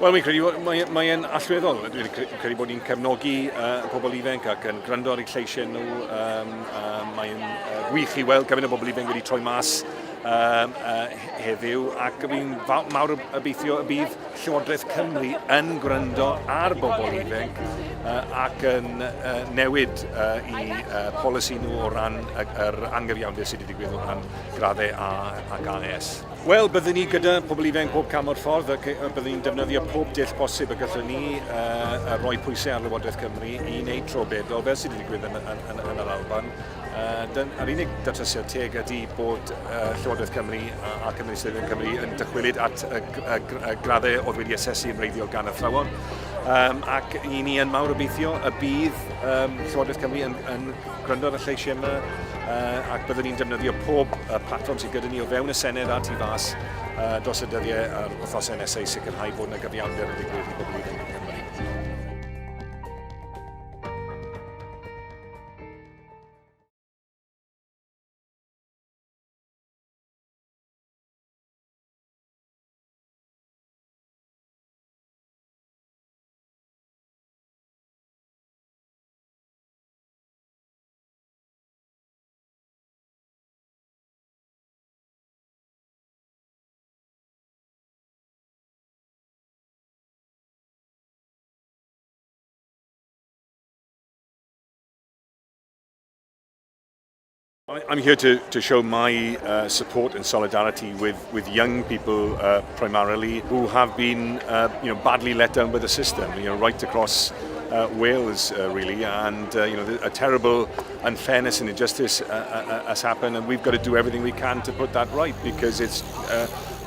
Wel, mi'n credu mae'n mae allweddol. Dwi'n credu bod ni'n cefnogi uh, pobl ifanc ac yn gwrando ar eu lleisiau nhw. Um, um, mae'n uh, gwych i weld gymaint o bobl ifanc wedi troi mas um, uh, heddiw ac fi'n mawr obeithio y bydd Llywodraeth Cymru yn gwrando ar bobl ifanc uh, ac yn uh, newid uh, i uh, polisi nhw o ran yr angyfiawnder sydd wedi digwydd o ran graddau A ac AS. Wel, byddwn ni gyda pobl ifanc pob cam o'r ffordd ac byddwn ni'n defnyddio pob dull posib y gallwn ni uh, roi pwysau ar Lywodraeth Cymru i wneud tro bedol fel sydd wedi digwydd yn, yn, yn, yn yr Alban. Uh, dyn, yr unig datrysiad teg ydy bod uh, Llywodraeth Cymru a, a Cymru Sydd yn Cymru yn dychwelyd at y, y, y graddau oedd wedi asesu yn wreiddiol gan athrawon. Um, ac i ni yn mawr obeithio y bydd um, Llywodraeth Cymru yn, yn gwrando ar y lleisiau yma uh, ac byddwn ni'n defnyddio pob uh, platfform sydd gyda ni o fewn y Senedd a tu fas uh, dros y dyddiau a'r wythnosau nesaf i sicrhau bod yna gyfiawnder yn digwydd i bobl ifanc yng Nghymru. I'm here to, to show my uh, support and solidarity with, with young people uh, primarily who have been uh, you know, badly let down by the system, you know, right across uh, Wales uh, really, and uh, you know, a terrible unfairness and injustice uh, uh, uh, has happened, and we've got to do everything we can to put that right because it's uh,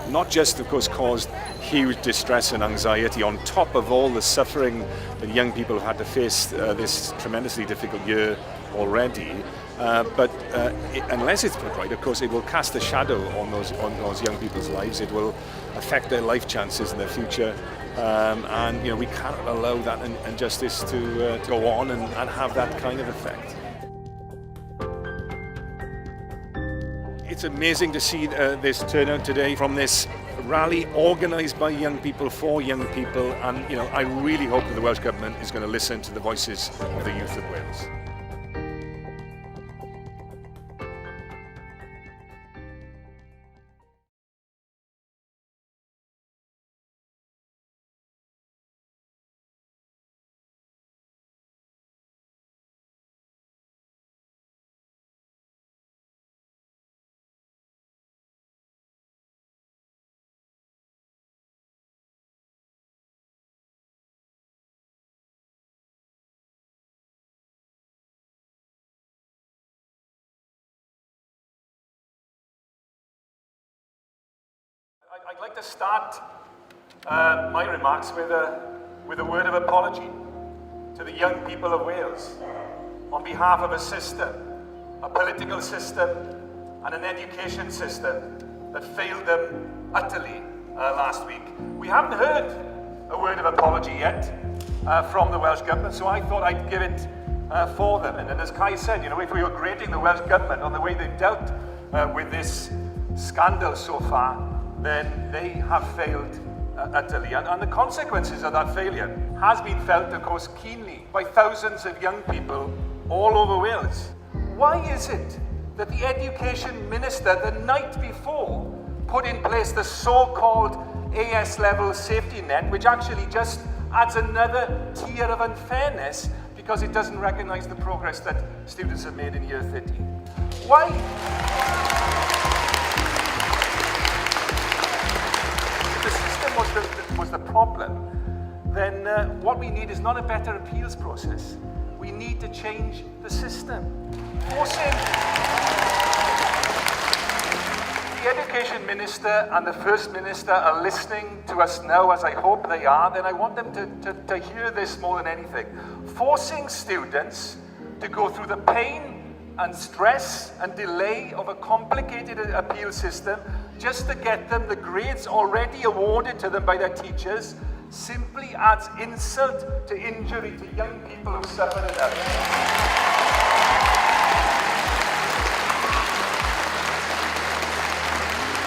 not just, of course, caused huge distress and anxiety on top of all the suffering that young people have had to face uh, this tremendously difficult year already. Uh, but uh, it, unless it's put right, of course, it will cast a shadow on those, on those young people's lives. It will affect their life chances in their future. Um, and you know, we cannot allow that injustice to, uh, to go on and, and have that kind of effect. It's amazing to see uh, this turnout today from this rally organised by young people for young people and you know I really hope that the Welsh Government is going to listen to the voices of the youth of Wales. I'd like to start uh, my remarks with a, with a word of apology to the young people of Wales on behalf of a system, a political system and an education system that failed them utterly uh, last week. We haven't heard a word of apology yet uh, from the Welsh Government, so I thought I'd give it uh, for them. And, and as Kai said, you know, if we were grading the Welsh Government on the way they've dealt uh, with this scandal so far, then they have failed uh, utterly. And, and the consequences of that failure has been felt, of course, keenly by thousands of young people all over Wales. Why is it that the Education Minister the night before put in place the so-called AS level safety net, which actually just adds another tier of unfairness because it doesn't recognise the progress that students have made in year 13? Why? If the system was the, was the problem, then uh, what we need is not a better appeals process. We need to change the system. Forcing the Education Minister and the First Minister are listening to us now, as I hope they are, then I want them to, to, to hear this more than anything. Forcing students to go through the pain and stress and delay of a complicated appeal system just to get them the grades already awarded to them by their teachers simply adds insult to injury to young people who suffered enough.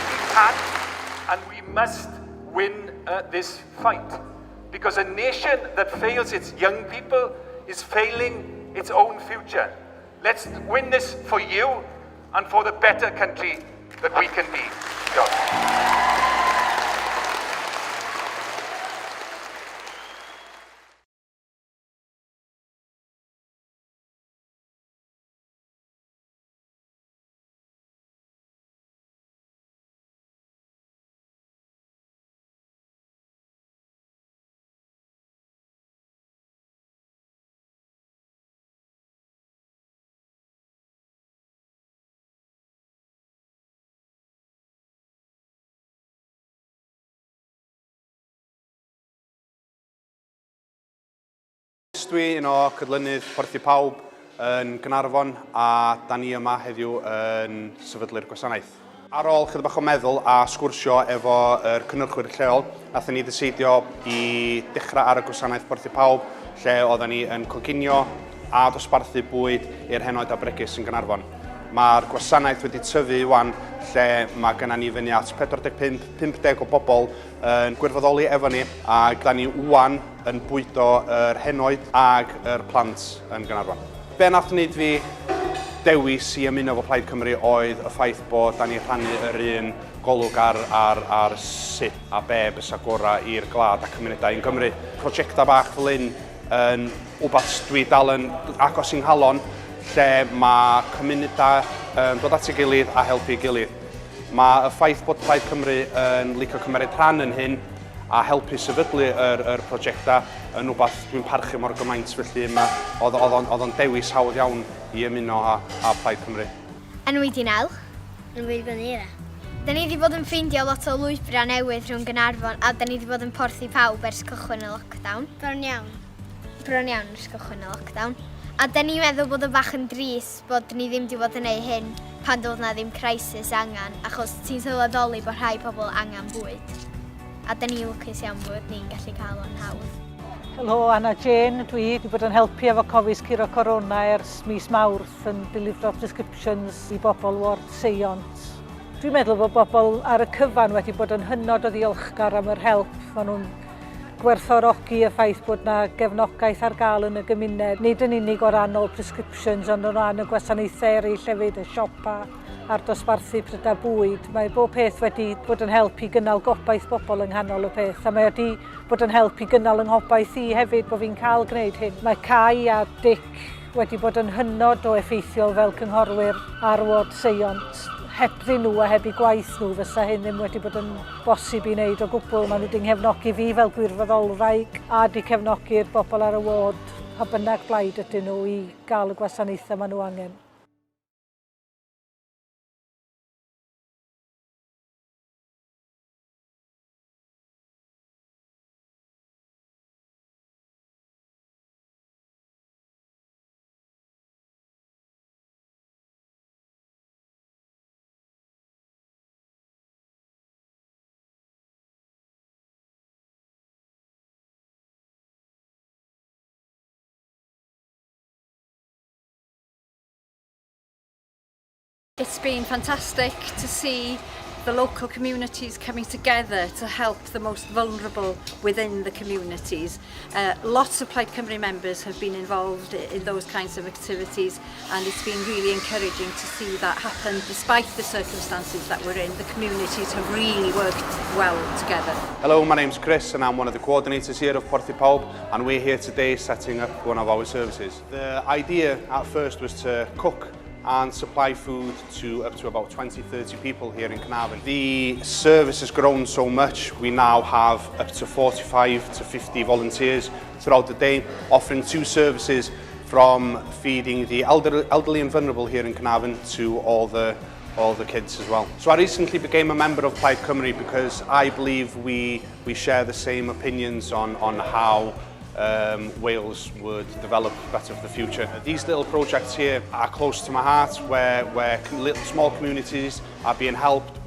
We can and we must win uh, this fight because a nation that fails its young people is failing its own future. Let's win this for you and for the better country that we can be. Diolch. Dwi un o cydlynydd Porthi Pawb yn Gaernarfon a da ni yma heddiw yn sefydlu'r gwasanaeth. Ar ôl chydig bach o meddwl a sgwrsio efo yr cynhyrchwyr lleol, nathon ni ddeseidio i dechrau ar y gwasanaeth Porthi Pawb lle oedden ni yn coginio a dosbarthu bwyd i'r henoed a bregus yn Gaernarfon. Mae'r gwasanaeth wedi tyfu wan lle mae gennym ni fyny at 45, 50 o bobl yn gwirfoddoli efo ni a da ni wan yn bwydo yr henoed ag yr plant yn Gaernarfon. Be nath wneud fi dewis i ymuno efo Plaid Cymru oedd y ffaith bod da ni rhannu yr un golwg ar, ar, ar sut a be bysa gorau i'r gwlad a cymunedau yn Gymru. Prosiectau bach fel hyn yn wbath dwi dal yn agos i'n nghalon lle mae cymunedau yn dod at ei gilydd a helpu ei gilydd. Mae y ffaith bod Plaid Cymru yn licio cymeryd rhan yn hyn a helpu sefydlu yr, yr prosiectau yn wbath dwi'n parchu mor gymaint, felly mae, oedd, oedd, o'n, oedd o'n dewis hawdd iawn i ymuno â, â Plaid Cymru. Enw i di Nel. Enw i Gynira. Da ni wedi bod yn ffeindio lot o lwybrau newydd rhwng Gaernarfon a da ni wedi bod yn porthi pawb ers cychwyn y lockdown. Bron iawn. Bron iawn ers cychwyn y lockdown. A da ni'n meddwl bod o bach yn drist bod ni ddim wedi bod yn neud hyn pan doedd na ddim crisis angen, achos ti'n sylweddoli bod rhai pobl angen bwyd. A da ni'n lwcus iawn bod ni'n gallu cael o'n hawdd. Helo, Anna Jane dwi. Dwi bod yn helpu efo Cofis Curo Corona ers mis Mawrth yn delifro prescriptions i bobl ward Seiont. Dwi'n meddwl bod bobl ar y cyfan wedi bod yn hynod o ddiolchgar am yr help. Maen nhw'n gwerthfawrogi y ffaith bod 'na gefnogaeth ar gael yn y gymuned, nid yn unig o ran ôl prescriptions ond o ran y gwasanaethau eraill hefyd, y siopa a'r dosbarthu prydau bwyd. Mae bob peth wedi bod yn help i gynnal gobaith bobl yng nghanol y peth a mae wedi bod yn help i gynnal yng nghobaith i hefyd bod fi'n cael gwneud hyn. Mae Cai a Dic wedi bod yn hynod o effeithiol fel cynghorwyr ar ward Seiont. Hebddyn nhw a heb eu gwaith nhw fysa hyn ddim wedi bod yn bosib i wneud o gwbl. Maen nhw wedi nghefnogi fi fel gwirfoddolwraig a wedi cefnogi'r bobl ar y ward, pa bynnag blaid ydyn nhw, i gael y gwasanaethau maen nhw angen. It's been fantastic to see the local communities coming together to help the most vulnerable within the communities. Uh, lots of Plaid Cymru members have been involved in those kinds of activities and it's been really encouraging to see that happen despite the circumstances that we're in. The communities have really worked well together. Hello, my name's Chris and I'm one of the coordinators here of Porthi Pawb and we're here today setting up one of our services. The idea at first was to cook and supply food to up to about 20, 30 people here in Carnarvon. The service has grown so much, we now have up to 45 to 50 volunteers throughout the day, offering two services from feeding the elderly, elderly and vulnerable here in Carnarvon to all the all the kids as well. So I recently became a member of Plaid Cymru because I believe we, we share the same opinions on, on how um, Wales would develop better for the future. These little projects here are close to my heart, where, where little small communities are being helped.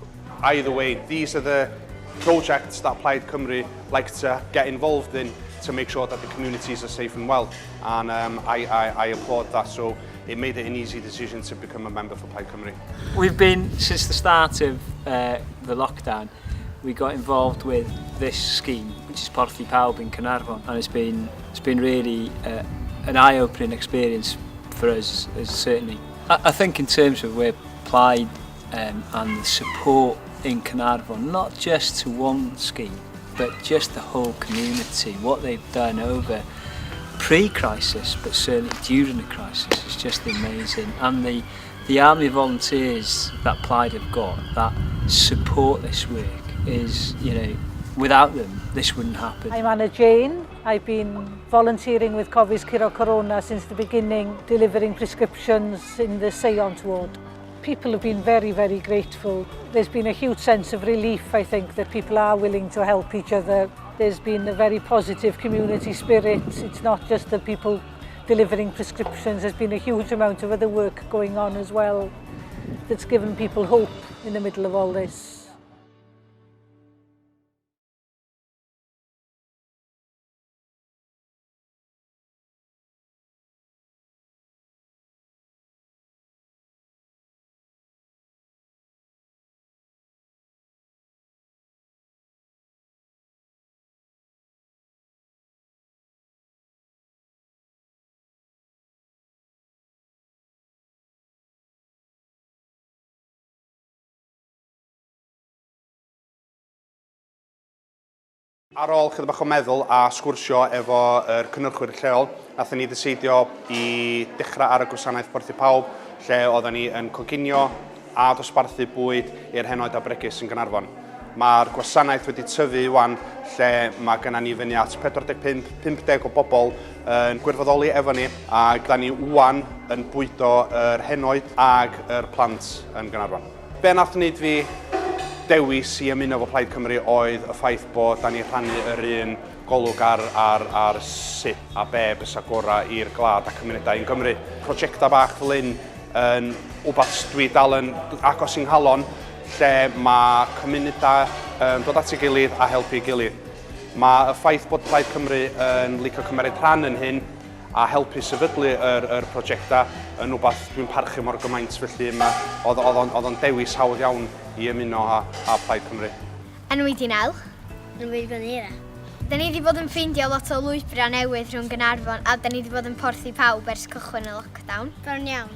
Either way, these are the projects that Plaid Cymru like to get involved in to make sure that the communities are safe and well. And um, I, I, I applaud that. So it made it an easy decision to become a member for Plaid Cymru. We've been, since the start of uh, the lockdown, we got involved with this scheme, which is Porthi Pawb in Caernarfon, and it's been, it's been really uh, an eye-opening experience for us, as certainly. I, I think in terms of where Plaid and the support in Caernarfon, not just to one scheme, but just the whole community, what they've done over pre-crisis, but certainly during the crisis, is just amazing. And the, the army of volunteers that Plaid have got that support this work is, you know, without them, this wouldn't happen. I'm Anna Jane. I've been volunteering with Cofis Curo Corona since the beginning, delivering prescriptions in the Seiont ward. People have been very, very grateful. There's been a huge sense of relief, I think, that people are willing to help each other. There's been a very positive community spirit. It's not just the people delivering prescriptions. There's been a huge amount of other work going on as well that's given people hope in the middle of all this. Ar ôl chydig bach o meddwl a sgwrsio efo yr cynhyrchwyr lleol, nathon ni ddeseidio i dechrau ar y gwasanaeth Porthi Pawb, lle oedden ni yn coginio a dosbarthu bwyd i'r henoed a bregus yn Gaernarfon. Mae'r gwasanaeth wedi tyfu wan lle mae gennym ni fyny at 45-50 o bobl yn gwirfoddoli efo ni a da ni wan yn bwydo yr henoed ag yr plant yn Gaernarfon. Be nath wneud fi dewis i ymuno efo Plaid Cymru oedd y ffaith bod da ni rhannu yr un golwg ar, ar, ar sut a be bysa gorau i'r gwlad a cymunedau yn Gymru. Prosiectau bach fel hyn yn wbath dwi dal yn agos i'n nghalon lle mae cymunedau yn dod at ei gilydd a helpu ei gilydd. Mae y ffaith bod Plaid Cymru yn licio cymeryd rhan yn hyn a helpu sefydlu yr, yr prosiectau yn wbath dwi'n parchu mor gymaint felly mae, oedd, oedd, o'n, oedd o'n dewis hawdd iawn i ymuno â, â Plaid Cymru. Enw i di Nel. Enw i Fanira. Da ni wedi bod yn ffeindio lot o lwybrau newydd rhwng Gaernarfon a da ni wedi bod yn porthi pawb ers cychwyn y lockdown. Bron iawn.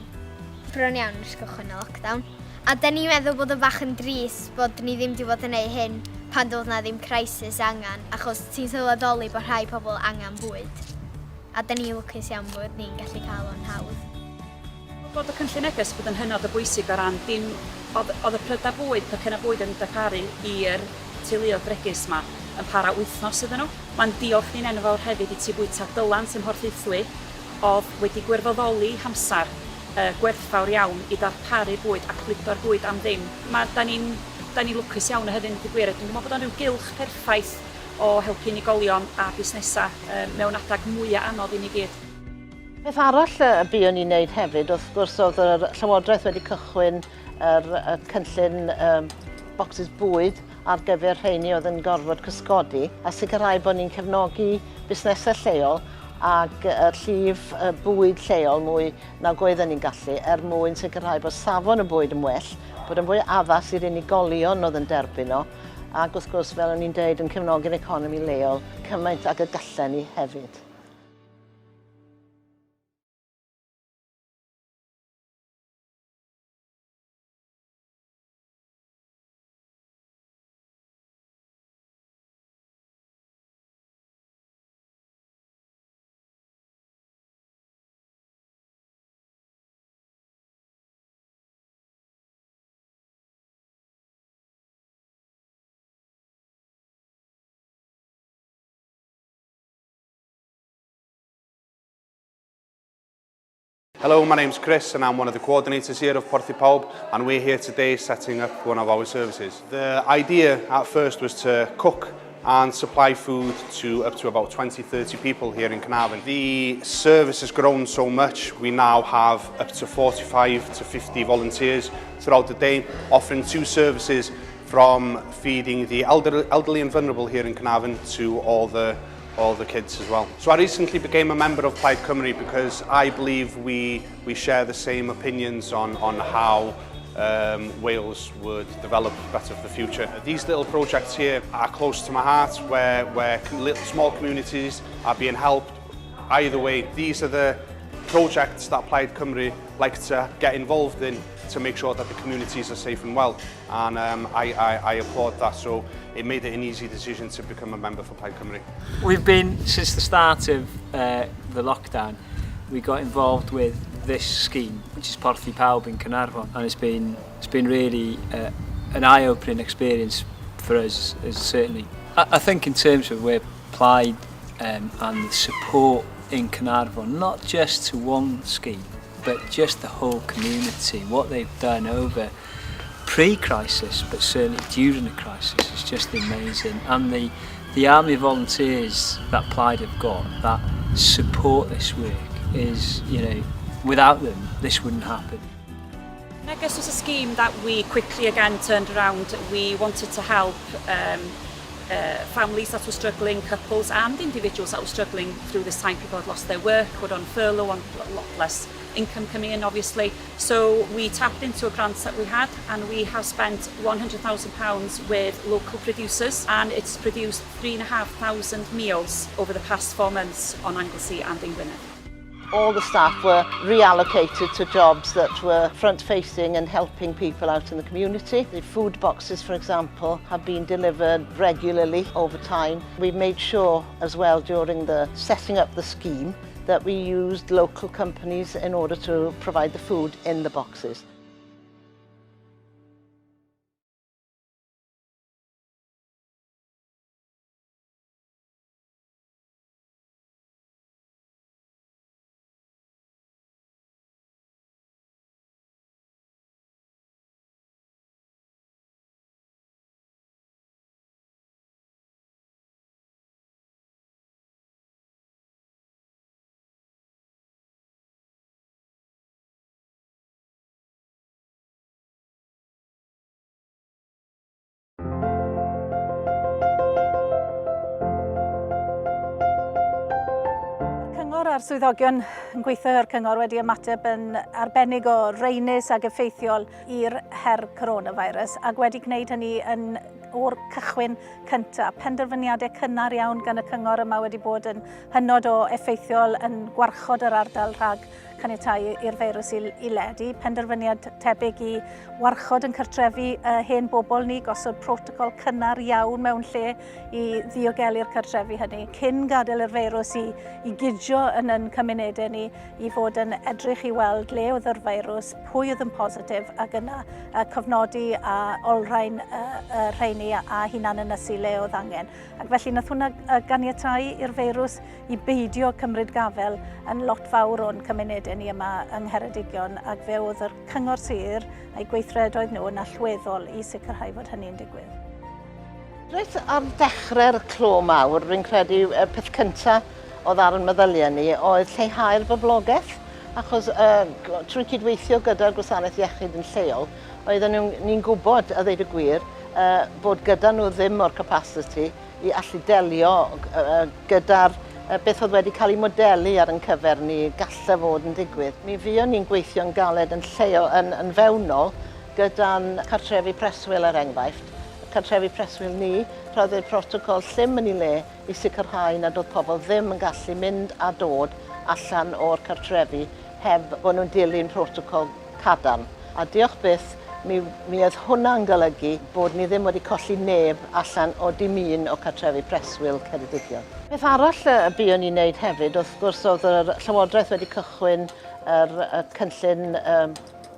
Bron iawn ers cychwyn y lockdown. A da ni'n meddwl bod o bach yn drist bod ni ddim wedi bod yn neud hyn pan doedd na ddim crisis angen, achos ti'n sylweddoli bod rhai pobl angen bwyd. A da ni'n lwcus iawn bod ni'n gallu cael o'n hawdd. Bod y cynllun neges bod yn hynod o bwysig o ran dim... Oedd, oedd y prydau bwyd, pecynnau bwyd yn darparu i'r teuluoedd bregus 'ma yn para wythnos iddyn nhw. Mae'n diolch ni'n enfawr hefyd i Tŷ Bwyta Dylan sy'n Mhorthaethwy oedd wedi gwirfoddoli hamser gwerthfawr iawn i darparu bwyd a cludo'r bwyd am ddim. Mae, da ni'n, da ni'n lwcus iawn o hefyd, yn gwir. Dwi'n meddwl bod o'n rhyw gylch perffaith o helpu unigolion a busnesau mewn adeg mwyaf anodd i ni gyd. Peth arall y buon ni'n neud hefyd, wrth gwrs, oedd yr Llywodraeth wedi cychwyn yr cynllun um, bocsys bwyd ar gyfer rheini oedd yn gorfod cysgodi a sicrhau bod ni'n cefnogi busnesau lleol ac y llif bwyd lleol mwy nag oedden ni'n gallu er mwyn sicrhau bod safon y bwyd yn well, bod yn fwy addas i'r unigolion oedd yn derbyn o, ac wrth gwrs, fel o'n i'n deud, yn cefnogi'r economi leol cymaint ag y gallen ni hefyd. Hello, my name's Chris and I'm one of the coordinators here of Porthi Pawb and we're here today setting up one of our services. The idea at first was to cook and supply food to up to about 20-30 people here in Caernarfon. The service has grown so much, we now have up to 45 to 50 volunteers throughout the day, offering two services from feeding the elderly and vulnerable here in Caernarfon to all the all the kids as well. So I recently became a member of Plaid Cymru because I believe we, we share the same opinions on, on how um, Wales would develop better for the future. These little projects here are close to my heart where, where little small communities are being helped. Either way, these are the projects that Plaid Cymru like to get involved in. to make sure that the communities are safe and well. And um, I, I, I applaud that. So it made it an easy decision to become a member for Plaid Cymru. We've been, since the start of uh, the lockdown, we got involved with this scheme, which is Porthi Pawb in Caernarfon, and it's been, it's been really uh, an eye-opening experience for us, is certainly. I, I think in terms of where Plaid um, and the support in Caernarfon, not just to one scheme, but just the whole community, what they've done over pre-crisis, but certainly during the crisis, is just amazing. And the, the army of volunteers that Plaid have got that support this work is, you know, without them, this wouldn't happen. Neges was a scheme that we quickly again turned around. We wanted to help um, uh, families that were struggling, couples and individuals that were struggling through this time. People had lost their work, were on furlough, on a lot less income coming in, obviously. So we tapped into a grant that we had and we have spent £100,000 with local producers and it's produced 3,500 meals over the past four months on Anglesey and in Gwynedd. All the staff were reallocated to jobs that were front-facing and helping people out in the community. The food boxes, for example, have been delivered regularly over time. We made sure as well during the setting up the scheme that we used local companies in order to provide the food in the boxes. Cyngor a'r swyddogion yn gweithio o'r cyngor wedi ymateb yn arbennig o reinus ac effeithiol i'r her coronavirus ac wedi gwneud hynny yn o'r cychwyn cyntaf. Penderfyniadau cynnar iawn gan y cyngor yma wedi bod yn hynod o effeithiol yn gwarchod yr ardal rhag caniatáu i'r feirws i, i ledu. Penderfyniad tebyg i warchod yn cartrefi uh, hen bobl ni, gosod protocol cynnar iawn mewn lle i ddiogelu'r cartrefi hynny, cyn gadael yr feirws i, i gudio yn yn cymunedau ni, i fod yn edrych i weld le oedd yr feirws, pwy oedd yn positif, ac yna uh, cofnodi a olrhain uh, uh, rheini a, a hunan ynysu le oedd angen. Ac felly nath hwnna ganiatáu i'r feirws i beidio cymryd gafel yn lot fawr o'n cymunedau ni yma yng Ngheredigion ac fe oedd yr cyngor sir a'i gweithredoedd nhw yn allweddol i sicrhau fod hynny'n digwydd. Reit ar ddechrau'r clo mawr, rwy'n credu y peth cyntaf oedd ar yn meddyliau ni oedd lleihau'r boblogaeth, achos uh, trwy cydweithio gyda'r gwasanaeth iechyd yn lleol, oedden ni'n gwybod, a ddeud y gwir, uh, bod gyda nhw ddim o'r capacity i allu delio uh, gyda'r uh, beth oedd wedi cael ei modelu ar yn cyfer ni gallai fod yn digwydd. Mi fuon ni'n gweithio'n galed yn lleol, yn, yn fewnol gyda'n cartrefi preswyl er enghraifft. Cartrefi preswyl ni, rhoddid protocol llym yn ei le i sicrhau nad oedd pobl ddim yn gallu mynd a dod allan o'r cartrefi heb bod nhw'n dilyn protocol cadarn. A diolch byth, mi, mi oedd hwnna'n golygu bod ni ddim wedi colli neb allan o dim un o cartrefi preswyl Ceredigion. Peth arall y buon ni'n wneud hefyd, wrth gwrs, oedd yr Llywodraeth wedi cychwyn yr, y cynllun um,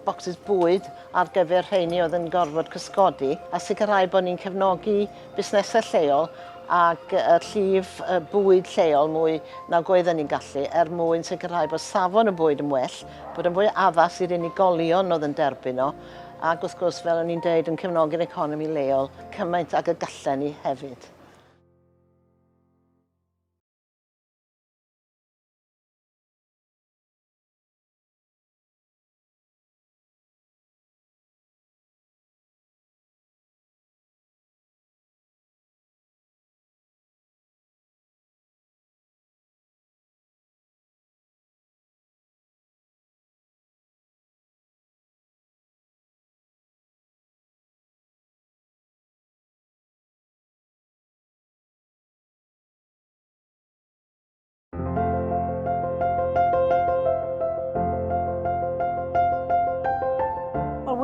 bocsys bwyd ar gyfer rheini oedd yn gorfod cysgodi a sicrhau bod ni'n cefnogi busnesau lleol ac y llif bwyd lleol mwy nag oedden ni'n gallu er mwyn sicrhau bod safon y bwyd yn well, bod yn fwy addas i'r unigolion oedd yn derbyn o, ac wrth gwrs, fel o'n i'n deud, yn cefnogi'r economi leol cymaint ag y gallen ni hefyd.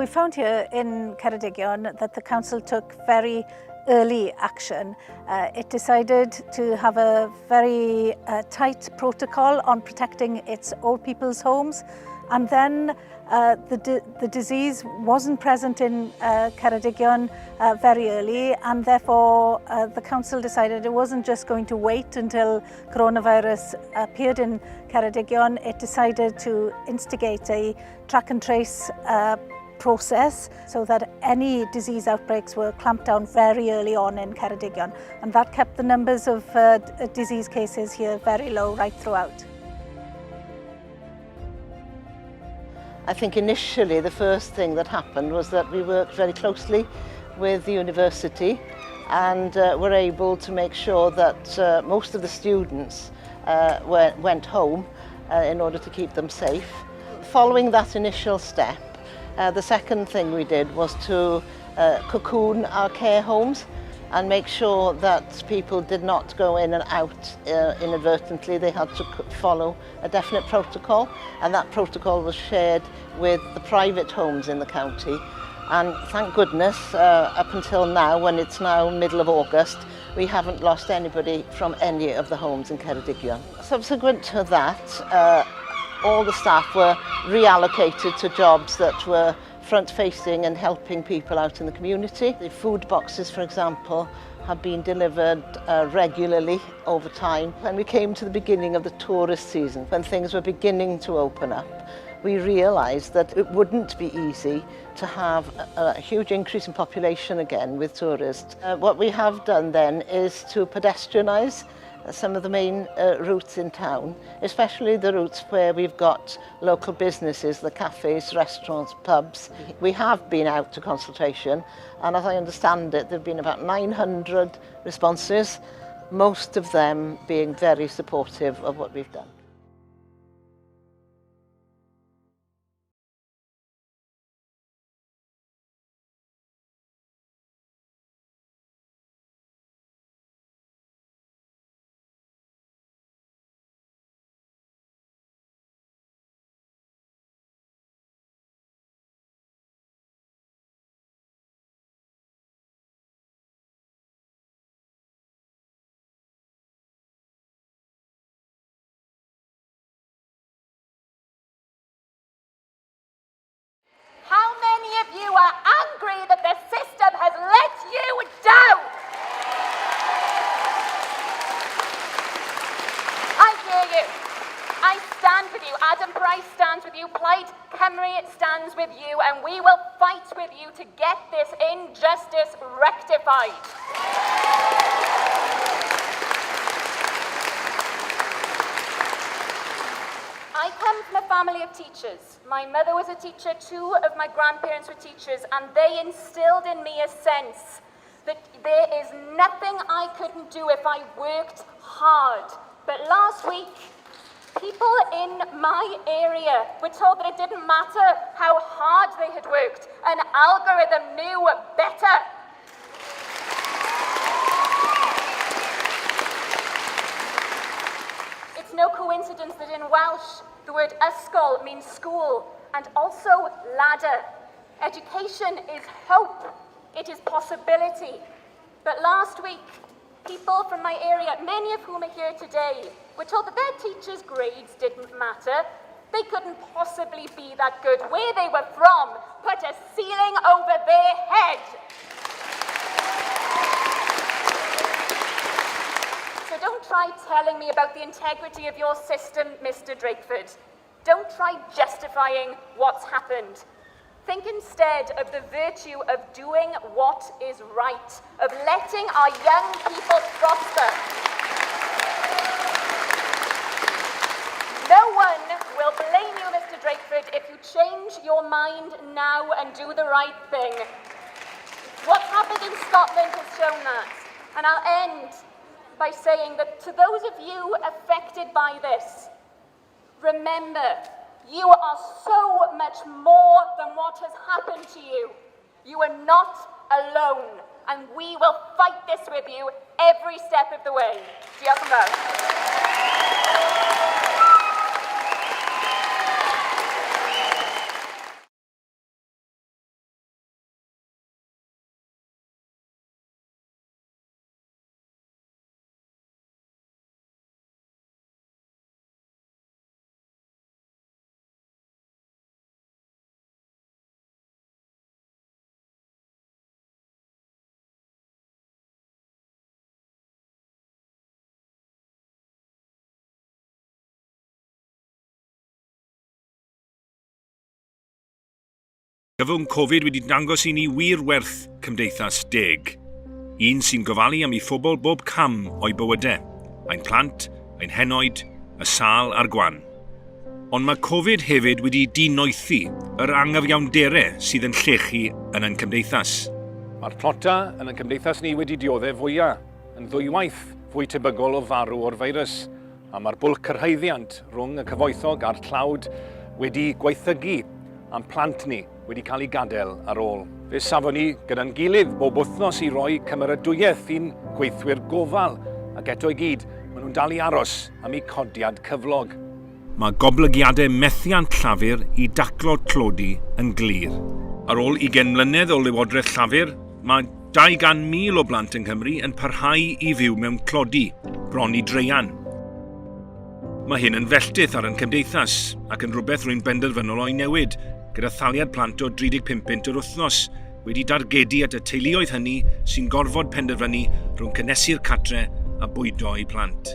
We found here in Ceredigion that the council took very early action. It decided to have a very tight protocol on protecting its old people's homes, and then the disease wasn't present in Ceredigion very early, and therefore the council decided it wasn't just going to wait until coronavirus appeared in Ceredigion. It decided to instigate a track and trace process so that any disease outbreaks were clamped down very early on in Ceredigion, and that kept the numbers of disease cases here very low right throughout. I think initially the first thing that happened was that we worked very closely with the university and were able to make sure that most of the students went home in order to keep them safe. Following that initial step, the second thing we did was to cocoon our care homes and make sure that people did not go in and out inadvertently. They had to follow a definite protocol, and that protocol was shared with the private homes in the county. And thank goodness, up until now, when it's now middle of August, we haven't lost anybody from any of the homes in Ceredigion. Subsequent to that, all the staff were reallocated to jobs that were front-facing and helping people out in the community. The food boxes, for example, have been delivered regularly over time. When we came to the beginning of the tourist season, when things were beginning to open up, we realised that it wouldn't be easy to have a huge increase in population again with tourists. What we have done then is to pedestrianise some of the main routes in town, especially the routes where we've got local businesses, the cafes, restaurants, pubs. We have been out to consultation, and as I understand it, there have been about 900 responses, most of them being very supportive of what we've done. How many of you are angry that the system has let you down? I hear you. I stand with you. Adam Price stands with you. Plaid Cymru stands with you, and we will fight with you to get this injustice rectified. I come from a family of teachers. My mother was a teacher, two of my grandparents were teachers, and they instilled in me a sense that there is nothing I couldn't do if I worked hard. But last week, people in my area were told that it didn't matter how hard they had worked. An algorithm knew better. It's no coincidence that in Welsh, the word ysgol means school and also ladder. Education is hope. It is possibility. But last week, people from my area, many of whom are here today, were told that their teachers' grades didn't matter. They couldn't possibly be that good. Where they were from put a ceiling over their head. So don't try telling me about the integrity of your system, Mr. Drakeford. Don't try justifying what's happened. Think instead of the virtue of doing what is right, of letting our young people prosper. No one will blame you, Mr. Drakeford, if you change your mind now and do the right thing. What's happened in Scotland has shown that. And I'll end by saying that to those of you affected by this, remember, you are so much more than what has happened to you. You are not alone, and we will fight this with you every step of the way. Diolch yn fawr. Gyfwng Covid wedi dangos i ni wir werth cymdeithas deg. Un sy'n gofalu am ei phobl bob cam o'i bywydau, ein plant, ein henoed, y sâl a'r gwan. Ond mae Covid hefyd wedi dinoethi yr angyfiawnderau sydd yn llechu yn ein cymdeithas. Mae'r tlota yn ein cymdeithas ni wedi dioddef fwya', yn ddwywaith fwy tebygol o farw o'r feirws, a mae'r bwlch cyrhaeddiant rhwng y cyfoethog a'r tlawd wedi gwaethygu a'n plant ni wedi cael eu gadael ar ôl. Fe safon ni gyda'n gilydd bob wythnos i roi cymeradwyaeth i'n gweithwyr gofal, ac eto i gyd, maen nhw'n dal i aros am eu codiad cyflog. Mae goblygiadau methiant Llafur i daclo tlodi yn glir. Ar ôl ugain mlynedd o Lywodraeth Llafur, mae 200,000 o blant yng Nghymru yn parhau i fyw mewn tlodi, bron i draean. Mae hyn yn felltith ar ein cymdeithas ac yn rhywbeth rwy'n benderfynol o'i newid, gyda thaliad plant o 35 punt yr wythnos wedi dargedu at y teuluoedd hynny sy'n gorfod penderfynu rhwng cynnesu'r cartre a bwydo eu plant.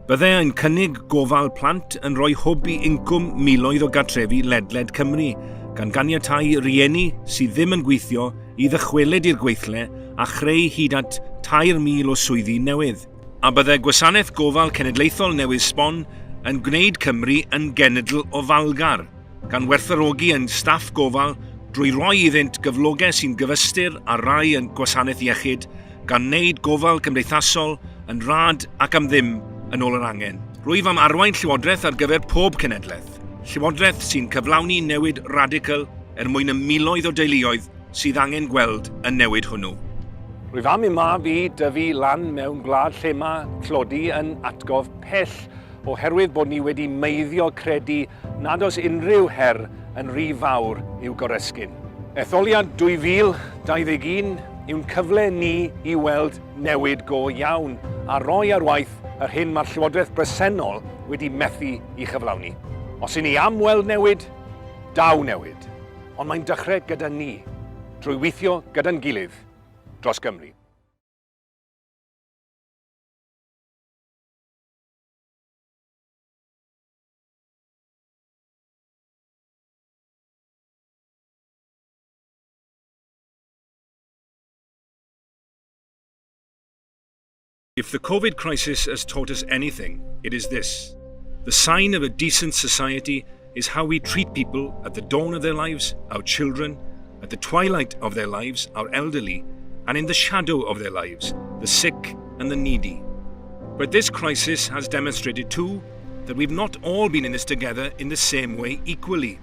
Byddai ein cynnig gofal plant yn rhoi hwb i incwm miloedd o gartrefi ledled Cymru, gan ganiatáu rieni sydd ddim yn gweithio i ddychwelyd i'r gweithle a chreu hyd at 3,000 o swyddi newydd. A byddai Gwasanaeth Gofal Cenedlaethol newydd sbon yn gwneud Cymru yn genedl ofalgar, gan werthfawrogi ein staff gofal drwy roi iddynt gyflogau sy'n gyfystyr â rhai yn Gwasanaeth Iechyd, gan wneud gofal cymdeithasol yn rhad ac am ddim yn ôl yr angen. Rwyf am arwain Llywodraeth ar gyfer pob cenhedlaeth, Llywodraeth sy'n cyflawni newid radical er mwyn y miloedd o deuluoedd sydd angen gweld y newid hwnnw. Rwyf am i'm mab i dyfu lan mewn gwlad lle mae tlodi yn atgof pell oherwydd bod ni wedi meiddio credu nad oes unrhyw her yn rhy fawr i'w goresgyn. Etholiad 2021 yw'n cyfle ni i weld newid go iawn a rhoi ar waith yr hyn mae'r Llywodraeth bresennol wedi methu i chyflawni. Os y'n ni am weld newid, daw newid. Ond mae'n dechrau gyda ni, drwy weithio gyda'n gilydd dros Gymru. If the COVID crisis has taught us anything, it is this. The sign of a decent society is how we treat people at the dawn of their lives, our children, at the twilight of their lives, our elderly, and in the shadow of their lives, the sick and the needy. But this crisis has demonstrated too that we've not all been in this together in the same way equally.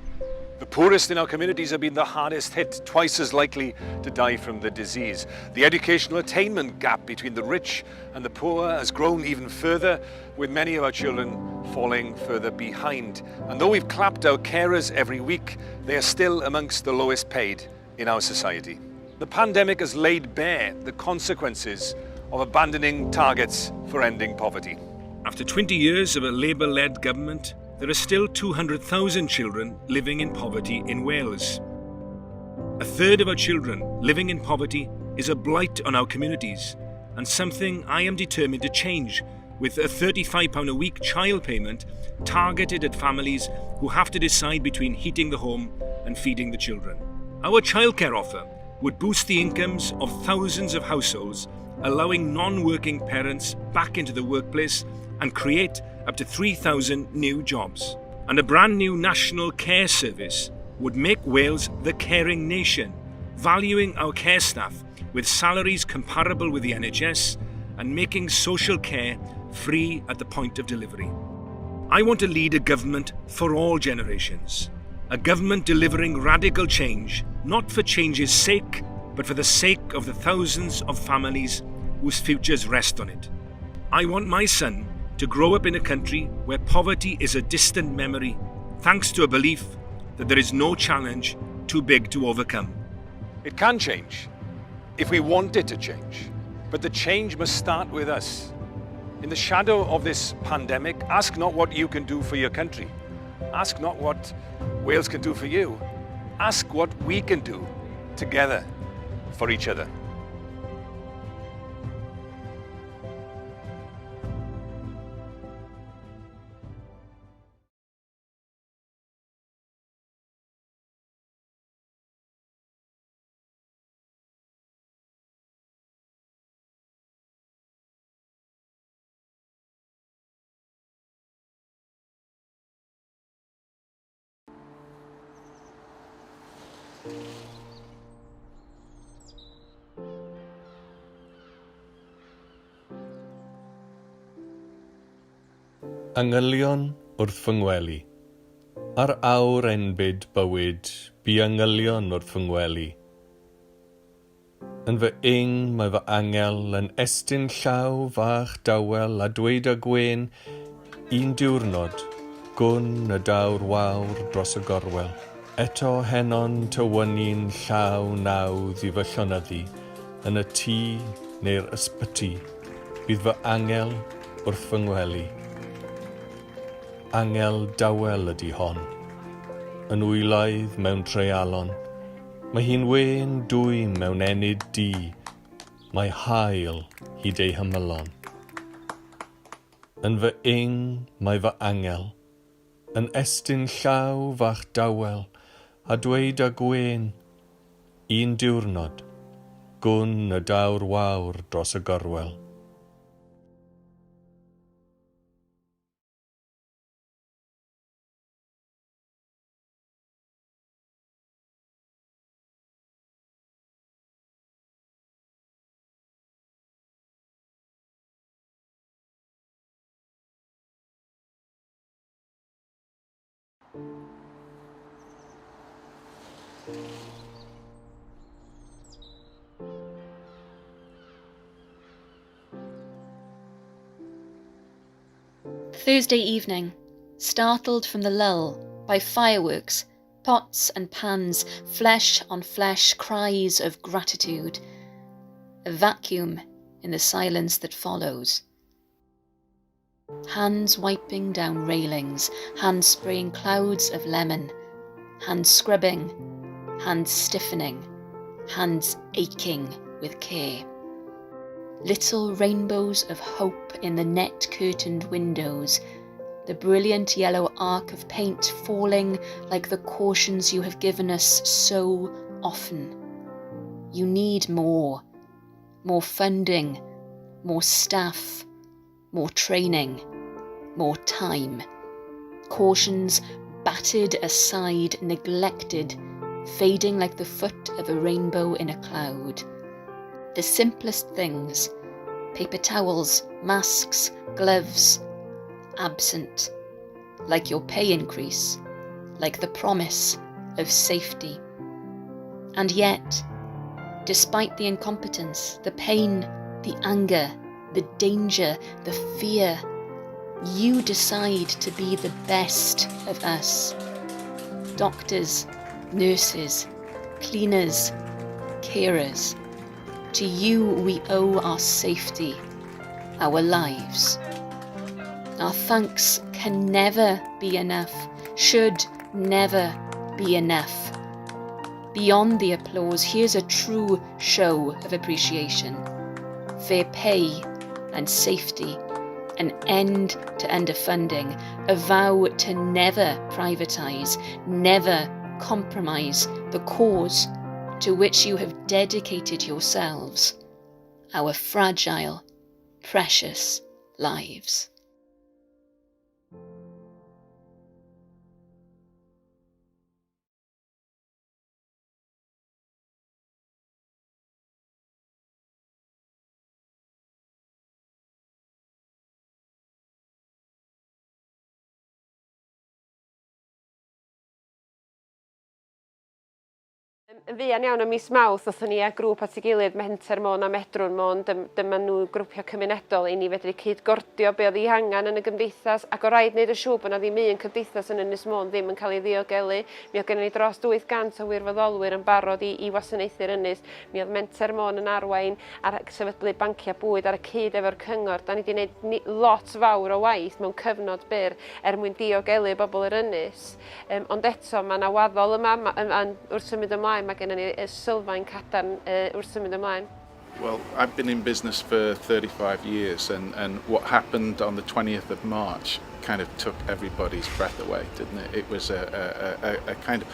The poorest in our communities have been the hardest hit, twice as likely to die from the disease. The educational attainment gap between the rich and the poor has grown even further, with many of our children falling further behind. And though we've clapped our carers every week, they are still amongst the lowest paid in our society. The pandemic has laid bare the consequences of abandoning targets for ending poverty. After 20 years of a Labour-led government, there are still 200,000 children living in poverty in Wales. A third of our children living in poverty is a blight on our communities and something I am determined to change with a £35 a week child payment targeted at families who have to decide between heating the home and feeding the children. Our childcare offer would boost the incomes of thousands of households, allowing non-working parents back into the workplace and create up to 3,000 new jobs. And a brand new national care service would make Wales the caring nation, valuing our care staff with salaries comparable with the NHS and making social care free at the point of delivery. I want to lead a government for all generations, a government delivering radical change, not for change's sake, but for the sake of the thousands of families whose futures rest on it. I want my son to grow up in a country where poverty is a distant memory, thanks to a belief that there is no challenge too big to overcome. It can change, if we want it to change. But the change must start with us. In the shadow of this pandemic, ask not what you can do for your country. Ask not what Wales can do for you. Ask what we can do together for each other. Angylion wrth fy ngwely. Ar awr enbyd bywyd bu angylion wrth fy ngwely. Yn fy ing mae fy angel yn estyn llaw fach dawel a dweud â gwên, Un diwrnod, gwn y daw'r wawr dros y gorwel. Eto heno'n tywynnu'n llaw nawdd i fy llonyddu, yn y tŷ neu'r ysbyty, bydd fy angel wrth fy ngwely. Angel dawel ydy hon, yn wylaidd mewn treialon, Mae hi'n wên dwym mewn ennyd du, mae haul hyd ei hymylon. Yn fy ing mae fy angel, yn estyn llaw fach dawel a dweud â gwên, Un diwrnod, gwn y daw'r wawr dros y gorwel. Thursday evening, startled from the lull by fireworks, pots and pans, flesh on flesh, cries of gratitude. A vacuum in the silence that follows. Hands wiping down railings, hands spraying clouds of lemon, hands scrubbing, hands stiffening, hands aching with care. Little rainbows of hope in the net curtained windows, the brilliant yellow arc of paint falling like the cautions you have given us so often. You need more. More funding, more staff, more training, more time. Cautions battered aside, neglected, fading like the foot of a rainbow in a cloud. The simplest things paper towels, masks, gloves absent, like your pay increase, like the promise of safety. And yet, despite the incompetence, the pain, the anger, the danger, the fear, you decide to be the best of us. Doctors, nurses, cleaners, carers. To you we owe our safety, our lives. Our thanks can never be enough, should never be enough. Beyond the applause, here's a true show of appreciation. Fair pay and safety, an end to underfunding, a vow to never privatise, never compromise the cause to which you have dedicated yourselves, our fragile, precious lives. Yn fuan iawn ym mis Mawrth, ddothon ni â grŵp at ei gilydd, Menter Môn a Medrwn Môn, dyma nhw grwpiau cymunedol i ni fedru cyd-gordio be oedd ei hangen yn y gymdeithas, ac o raid wneud yn siŵr bod 'na ddim un cymdeithas yn Ynys Môn ddim yn cael ei ddiogelu. Mi oedd gennym ni dros 800 o wirfoddolwyr yn barod i, i wasanaethu'r ynys. Mi oedd Menter Môn yn arwain ar sefydlu banciau bwyd ar y cyd efo'r cyngor. Da ni wedi gwneud lot fawr o waith mewn cyfnod byr er mwyn diogelu bobl yr ynys. Um, ond eto, mae yna waddol yma, ma, um, wrth symud ymlaen, mae gennym ni sylfaen cadarn uh, wrth symud ymlaen. Well, I've been in business for 35 years and, and what happened on the 20th of March kind of took everybody's breath away, didn't it? It was a, a, a, a kind of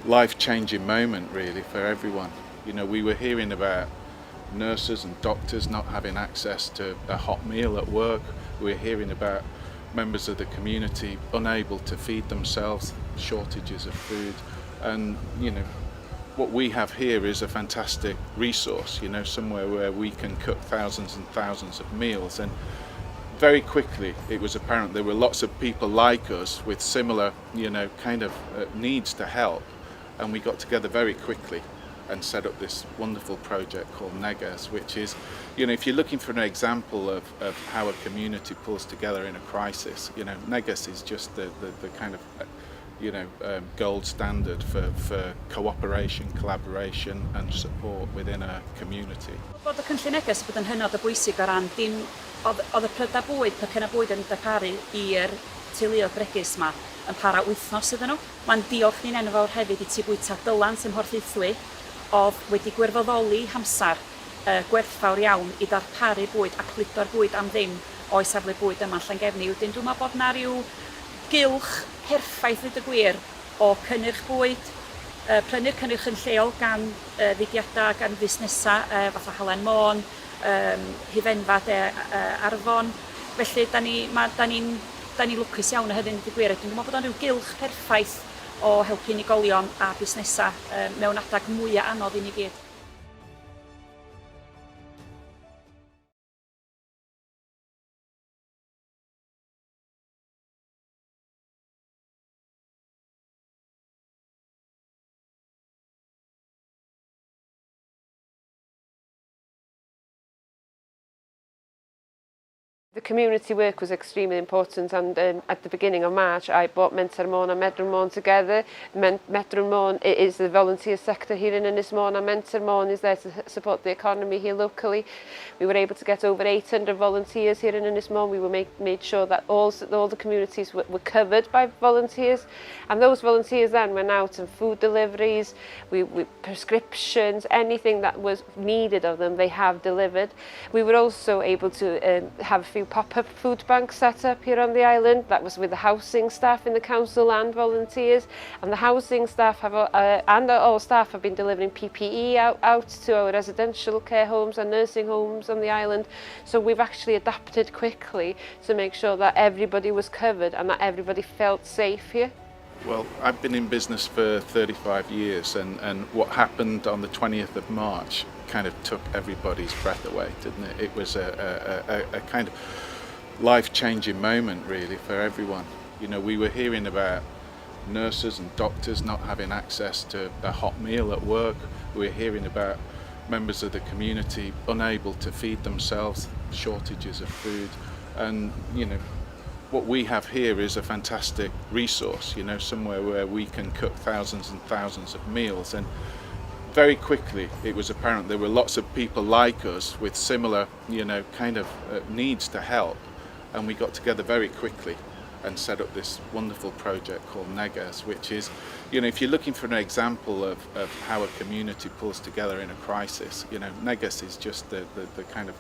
life-changing moment, really, for everyone. You know, we were hearing about nurses and doctors not having access to a hot meal at work. We were hearing about members of the community unable to feed themselves, shortages of food. And, you know, what we have here is a fantastic resource, you know, somewhere where we can cook thousands and thousands of meals. And very quickly it was apparent there were lots of people like us with similar, you know, kind of needs to help. And we got together very quickly and set up this wonderful project called Neges, which is, you know, if you're looking for an example of, of how a community pulls together in a crisis, you know, Neges is just the, the, the kind of you know, um, gold standard for, for cooperation, collaboration and support within a community. Bod y cynllun neges bod yn hynod o bwysig o ran dim oedd, oedd y prydau bwyd, pecynnau bwyd yn darparu i'r teuluoedd bregus 'ma yn para wythnos iddyn nhw. Mae'n diolch ni'n enfawr hefyd i Tŷ Bwyta Dylan sy'n Mhorthaethwy oedd wedi gwirfoddoli hamser uh, gwerthfawr iawn i ddarparu bwyd a cludo'r bwyd am ddim o'i safle bwyd yma yn Llangefni. Wedyn dwi'n meddwl bod 'na ryw gylch perffaith ddweud y gwir o cynnyrch bwyd, uh, prynu'r cynnyrch yn lleol gan uh, fudiadau, gan fusnesau uh, fatha Halen Môn, um, hufenfa de uh, Arfon. Felly, da ni, ma, da ni'n da ni lwcus iawn o hefyd, dweud y gwir. Dwi'n meddwl bod o'n rhyw gylch perffaith o helpu unigolion a busnesau um, mewn adag mwyaf anodd i ni gyd. The community work was extremely important and um, at the beginning of March I brought Menter Môn and Medrwn Môn together. Men Medrwn Môn is the volunteer sector here in Ynys Môn and Menter Môn is there to support the economy here locally. We were able to get over 800 volunteers here in Ynys Môn. We were make, made sure that all, all the communities were, were covered by volunteers and those volunteers then went out and food deliveries, we, we, prescriptions, anything that was needed of them they have delivered. We were also able to um, have a few pop-up food banks set up here on the island. That was with the housing staff in the council and volunteers. And the housing staff have, uh, and all staff have been delivering PPE out, out to our residential care homes and nursing homes on the island. So we've actually adapted quickly to make sure that everybody was covered and that everybody felt safe here. Well, I've been in business for 35 years and, and what happened on the 20th of March kind of took everybody's breath away, didn't it? It was a, a, a, a kind of life-changing moment, really, for everyone. You know, we were hearing about nurses and doctors not having access to a hot meal at work. We were hearing about members of the community unable to feed themselves, shortages of food, and, you know, what we have here is a fantastic resource, you know, somewhere where we can cook thousands and thousands of meals. And very quickly it was apparent there were lots of people like us with similar, you know, kind of uh, needs to help. And we got together very quickly and set up this wonderful project called Neges, which is, you know, if you're looking for an example of, of how a community pulls together in a crisis, you know, Neges is just the, the, the kind of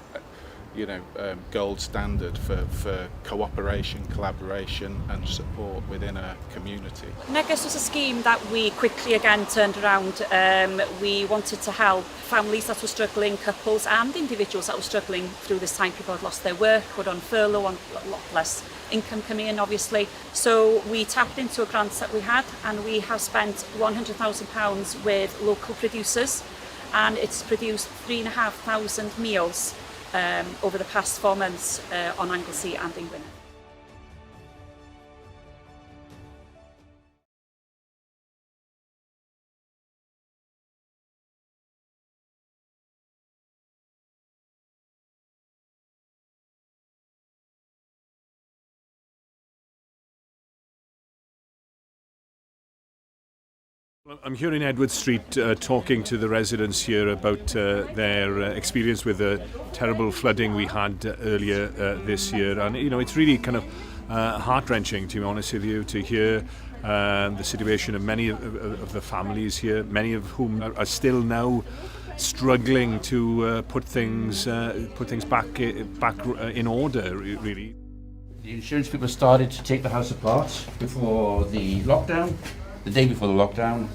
you know, um, gold standard for, for cooperation, collaboration and support within a community. Neges was a scheme that we quickly again turned around. Um, we wanted to help families that were struggling, couples and individuals that were struggling through this time. People had lost their work, were on furlough, on a lot less income coming in obviously. So we tapped into a grant that we had and we have spent £100,000 with local producers and it's produced 3,500 meals um, over the past four months uh, on Anglesey and in Gwynedd. I'm here in Edward Street uh, talking to the residents here about uh, their uh, experience with the terrible flooding we had uh, earlier uh, this year. And, you know, it's really kind of uh, heart-wrenching, to be honest with you, to hear um, the situation of many of, of, of the families here, many of whom are, are still now struggling to uh, put things uh, put things back uh, back uh, in order really. The insurance people started to take the house apart before the lockdown, the day before the lockdown,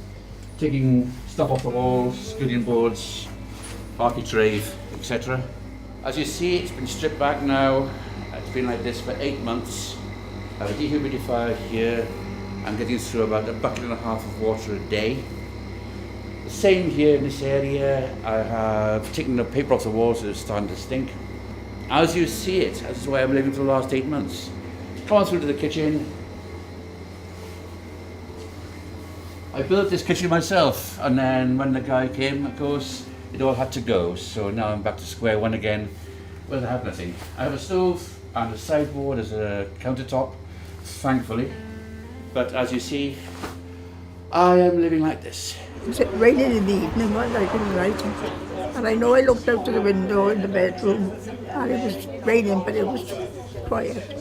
taking stuff off the walls, skirting boards, architrave, etc. As you see, it's been stripped back now. It's been like this for eight months. I have a dehumidifier here. I'm getting through about a bucket and a half of water a day. The same here in this area. I have taken the paper off the walls that it's starting to stink. As you see it, that's the way I'm living for the last eight months. Come on through to the kitchen. I built this kitchen myself, and then when the guy came, of course, it all had to go. So now I'm back to square one again. Well, I have nothing. I have a stove and a sideboard as a countertop, thankfully. But as you see, I am living like this. It was raining in the evening, wasn't it, in the night. And I know I looked out of the window in the bedroom and it was raining, but it was quiet.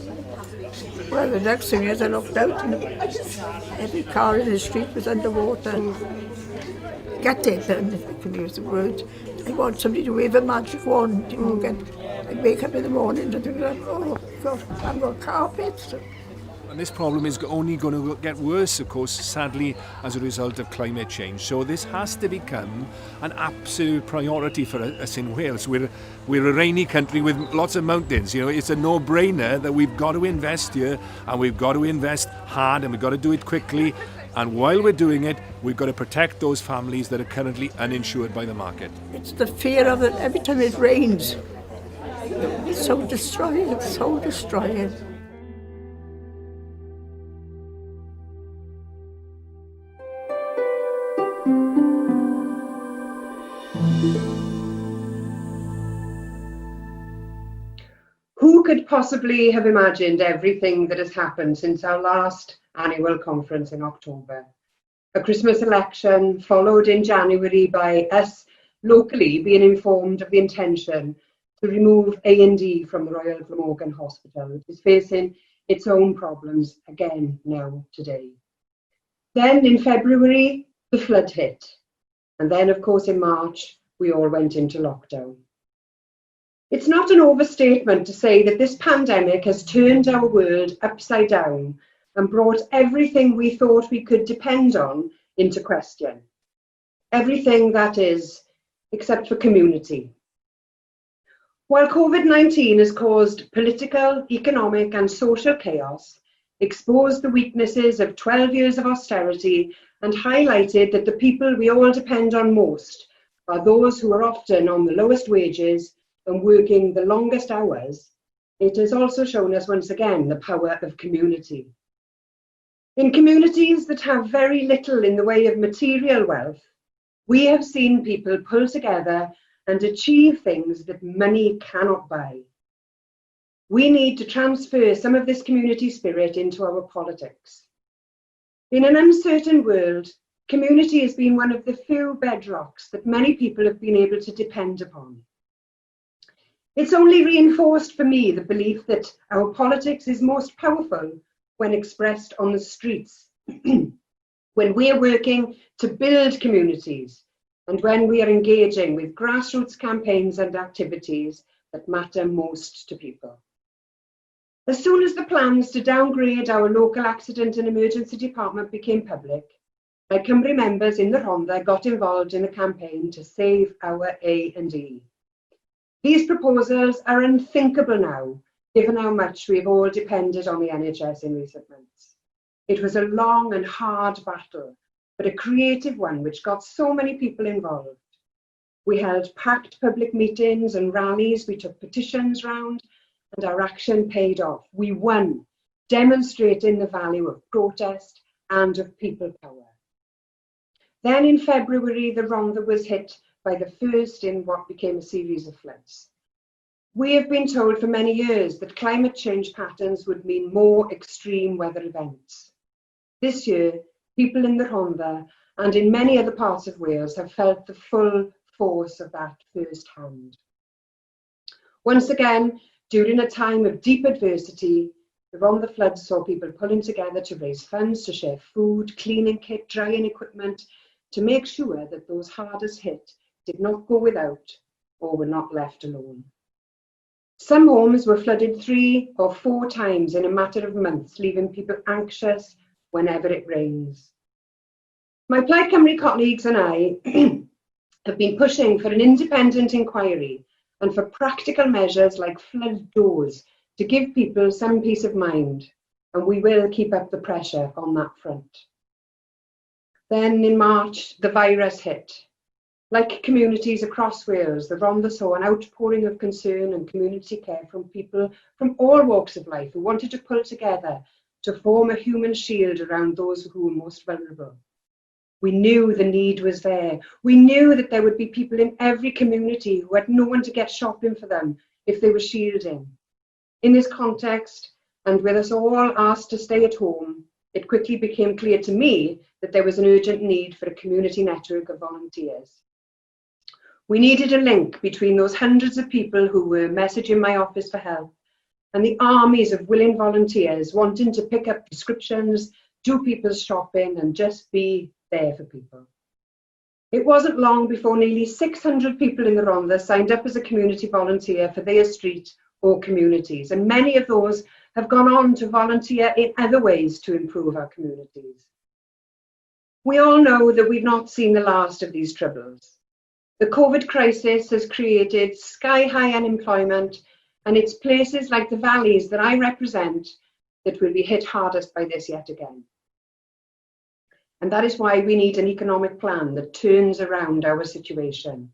Well, the next thing is I looked out and every car in the street was underwater. Gutted, and if I can use the word. I want somebody to wave a magic wand, you know, get, I wake up in the morning and think, oh, God, I've got carpets. And this problem is only going to get worse, of course, sadly, as a result of climate change. So this has to become an absolute priority for us in Wales. We're, we're a rainy country with lots of mountains. You know, it's a no-brainer that we've got to invest here and we've got to invest hard and we've got to do it quickly. And while we're doing it, we've got to protect those families that are currently uninsured by the market. It's the fear of it every time it rains. It's so destroying, it's so destroying. Who could possibly have imagined everything that has happened since our last annual conference in October? A Christmas election followed in January by us locally being informed of the intention to remove A&E from the Royal Glamorgan Hospital, which is facing its own problems again now today. Then in February, the flood hit. And then, of course, in March, we all went into lockdown. It's not an overstatement to say that this pandemic has turned our world upside down and brought everything we thought we could depend on into question. Everything, that is, except for community. While COVID-19 has caused political, economic and social chaos, exposed the weaknesses of 12 years of austerity and highlighted that the people we all depend on most are those who are often on the lowest wages and working the longest hours, it has also shown us once again the power of community. In communities that have very little in the way of material wealth, we have seen people pull together and achieve things that money cannot buy. We need to transfer some of this community spirit into our politics. In an uncertain world, community has been one of the few bedrocks that many people have been able to depend upon. It's only reinforced for me the belief that our politics is most powerful when expressed on the streets, when we're working to build communities and when we are engaging with grassroots campaigns and activities that matter most to people. As soon as the plans to downgrade our local accident and emergency department became public, my Cymru members in the Rhondda got involved in the campaign to save our A&E. These proposals are unthinkable now, given how much we have all depended on the NHS in recent months. It was a long and hard battle, but a creative one which got so many people involved. We held packed public meetings and rallies, we took petitions round, and our action paid off. We won, demonstrating the value of protest and of people power. Then in February, the Rhondda was hit by the first in what became a series of floods. We have been told for many years that climate change patterns would mean more extreme weather events. This year, people in the Rhondda and in many other parts of Wales have felt the full force of that firsthand. Once again, during a time of deep adversity, the Rhondda floods saw people pulling together to raise funds to share food, cleaning kit, drying equipment, to make sure that those hardest hit did not go without or were not left alone. Some homes were flooded three or four times in a matter of months, leaving people anxious whenever it rains. My Plaid Cymru colleagues and I have been pushing for an independent inquiry and for practical measures like flood doors to give people some peace of mind, and we will keep up the pressure on that front. Then in March, the virus hit. Like communities across Wales, the Rhondda saw an outpouring of concern and community care from people from all walks of life who wanted to pull together to form a human shield around those who were most vulnerable. We knew the need was there. We knew that there would be people in every community who had no one to get shopping for them if they were shielding. In this context, and with us all asked to stay at home, it quickly became clear to me that there was an urgent need for a community network of volunteers. We needed a link between those hundreds of people who were messaging my office for help and the armies of willing volunteers wanting to pick up prescriptions, do people's shopping and just be there for people. It wasn't long before nearly 600 people in the Rhondda signed up as a community volunteer for their street or communities, and many of those have gone on to volunteer in other ways to improve our communities. We all know that we've not seen the last of these troubles. The COVID crisis has created sky-high unemployment, and it's places like the valleys that I represent that will be hit hardest by this yet again. And that is why we need an economic plan that turns around our situation.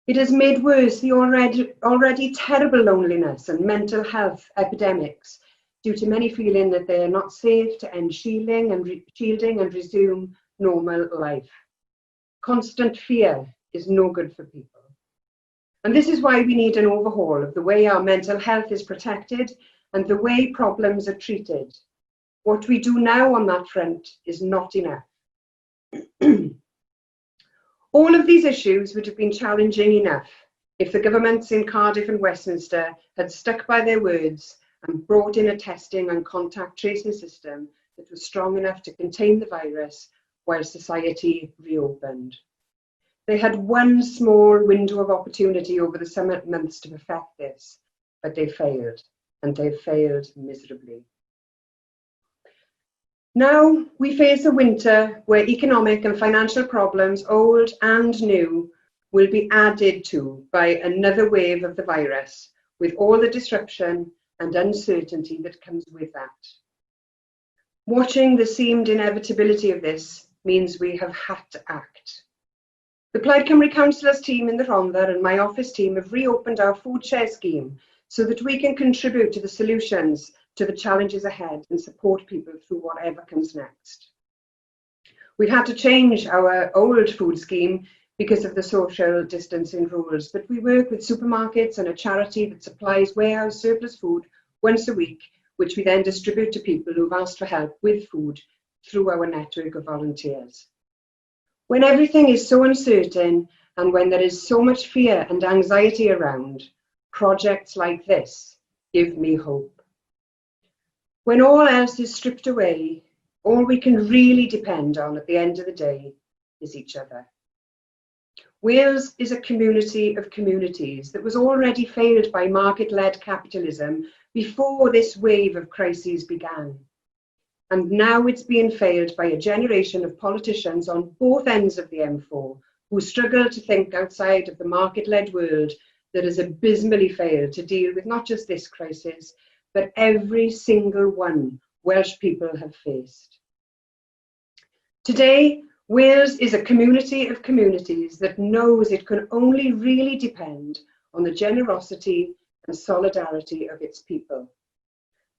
It has made worse the already terrible loneliness and mental health epidemics due to many feeling that they are not safe to end shielding and resume normal life. Constant fear is no good for people. And this is why we need an overhaul of the way our mental health is protected and the way problems are treated. What we do now on that front is not enough. All of these issues would have been challenging enough if the governments in Cardiff and Westminster had stuck by their words and brought in a testing and contact tracing system that was strong enough to contain the virus while society reopened. They had one small window of opportunity over the summer months to perfect this, but they failed, and they failed miserably. Now we face a winter where economic and financial problems, old and new, will be added to by another wave of the virus, with all the disruption and uncertainty that comes with that. Watching the seemed inevitability of this means we have had to act. The Plaid Cymru Councillors team in the Rhondda and my office team have reopened our food share scheme so that we can contribute to the solutions to the challenges ahead and support people through whatever comes next. We've had to change our old food scheme because of the social distancing rules, but we work with supermarkets and a charity that supplies warehouse surplus food once a week, which we then distribute to people who've asked for help with food through our network of volunteers. When everything is so uncertain and when there is so much fear and anxiety around, projects like this give me hope. When all else is stripped away, all we can really depend on at the end of the day is each other. Wales is a community of communities that was already failed by market-led capitalism before this wave of crises began. And now it's being failed by a generation of politicians on both ends of the M4 who struggle to think outside of the market-led world that has abysmally failed to deal with not just this crisis, but every single one Welsh people have faced. Today, Wales is a community of communities that knows it can only really depend on the generosity and solidarity of its people.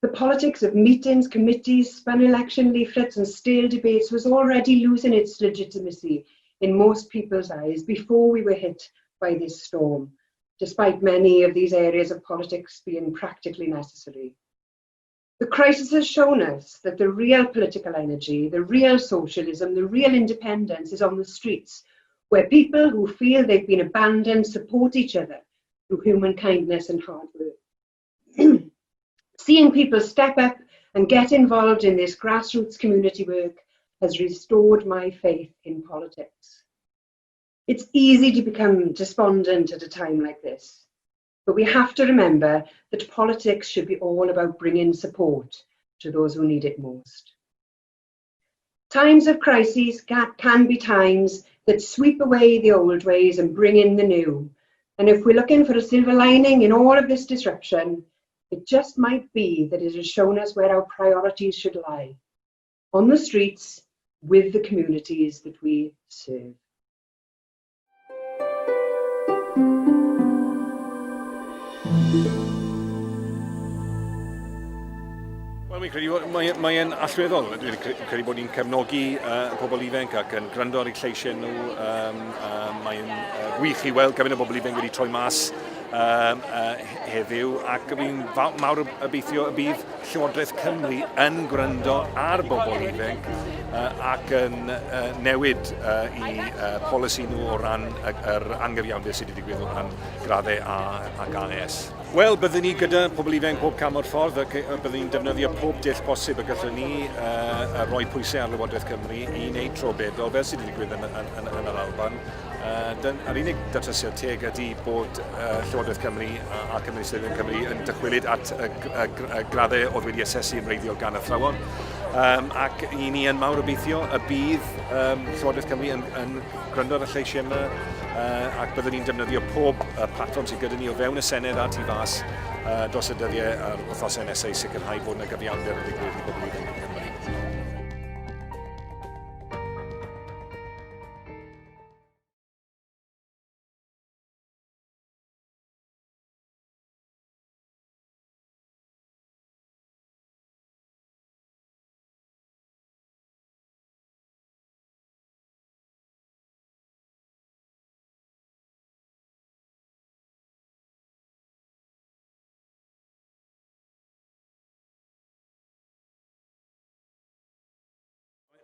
The politics of meetings, committees, spun election leaflets and stale debates was already losing its legitimacy in most people's eyes before we were hit by this storm, despite many of these areas of politics being practically necessary. The crisis has shown us that the real political energy, the real socialism, the real independence is on the streets, where people who feel they've been abandoned support each other through human kindness and hard work. Seeing people step up and get involved in this grassroots community work has restored my faith in politics. It's easy to become despondent at a time like this, but we have to remember that politics should be all about bringing support to those who need it most. Times of crises can be times that sweep away the old ways and bring in the new. And if we're looking for a silver lining in all of this disruption, it just might be that it has shown us where our priorities should lie: on the streets, with the communities that we serve. Wel, mi'n credu mae'n mae allweddol. Dwi'n credu bod ni'n cefnogi pobl ifanc ac yn gwrando ar eu lleisiau nhw. Mae'n wych i weld gymaint o bobl ifanc wedi troi mas heddiw ac fi'n mawr obeithio y bydd Llywodraeth Cymru yn gwrando ar bobl ifanc ac yn newid i polisi nhw o ran yr angyfiawnder sydd wedi digwydd o ran graddau A ac AS. Wel, byddwn ni gyda pobl ifanc pob cam o'r ffordd ac byddwn ni'n defnyddio pob dull posib y gallwn ni roi pwysau ar Lywodraeth Cymru i wneud tro bedol, fel sydd wedi digwydd yn, yn, yn, yn yr Alban. Dyn, yr unig datrysiad teg ydy bod Llywodraeth Cymru a, a Cymru Seddyn Cymru yn dychwelyd at y, y, y graddau oedd wedi asesu yn wreiddiol gan athrawon. Um, ac i ni yn mawr obeithio y bydd um, Llywodraeth Cymru yn, yn gwrando ar y lleisiau yma uh, ac byddwn ni'n defnyddio pob uh, platfform sydd gyda ni o fewn y Senedd a tu fas uh, dros y dyddiau a'r wythnosau nesaf i sicrhau bod yna gyfiawnder yn digwydd i bobl ifanc yng Nghymru.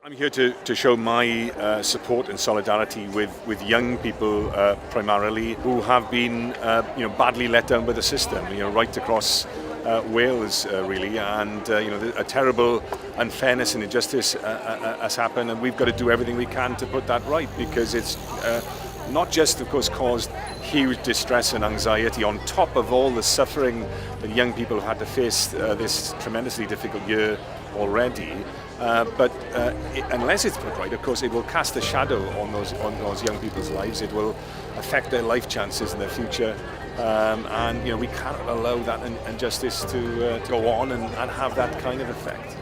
I'm here to, to show my support and solidarity with, with young people primarily who have been you know, badly let down by the system, you know, right across Wales really, and you know, a terrible unfairness and injustice has happened, and we've got to do everything we can to put that right, because it's not just, of course, caused huge distress and anxiety on top of all the suffering that young people have had to face this tremendously difficult year already. But it, unless it's put right, of course, it will cast a shadow on those, on those young people's lives. It will affect their life chances in their future. And you know, we cannot allow that injustice to, to go on and, and have that kind of effect.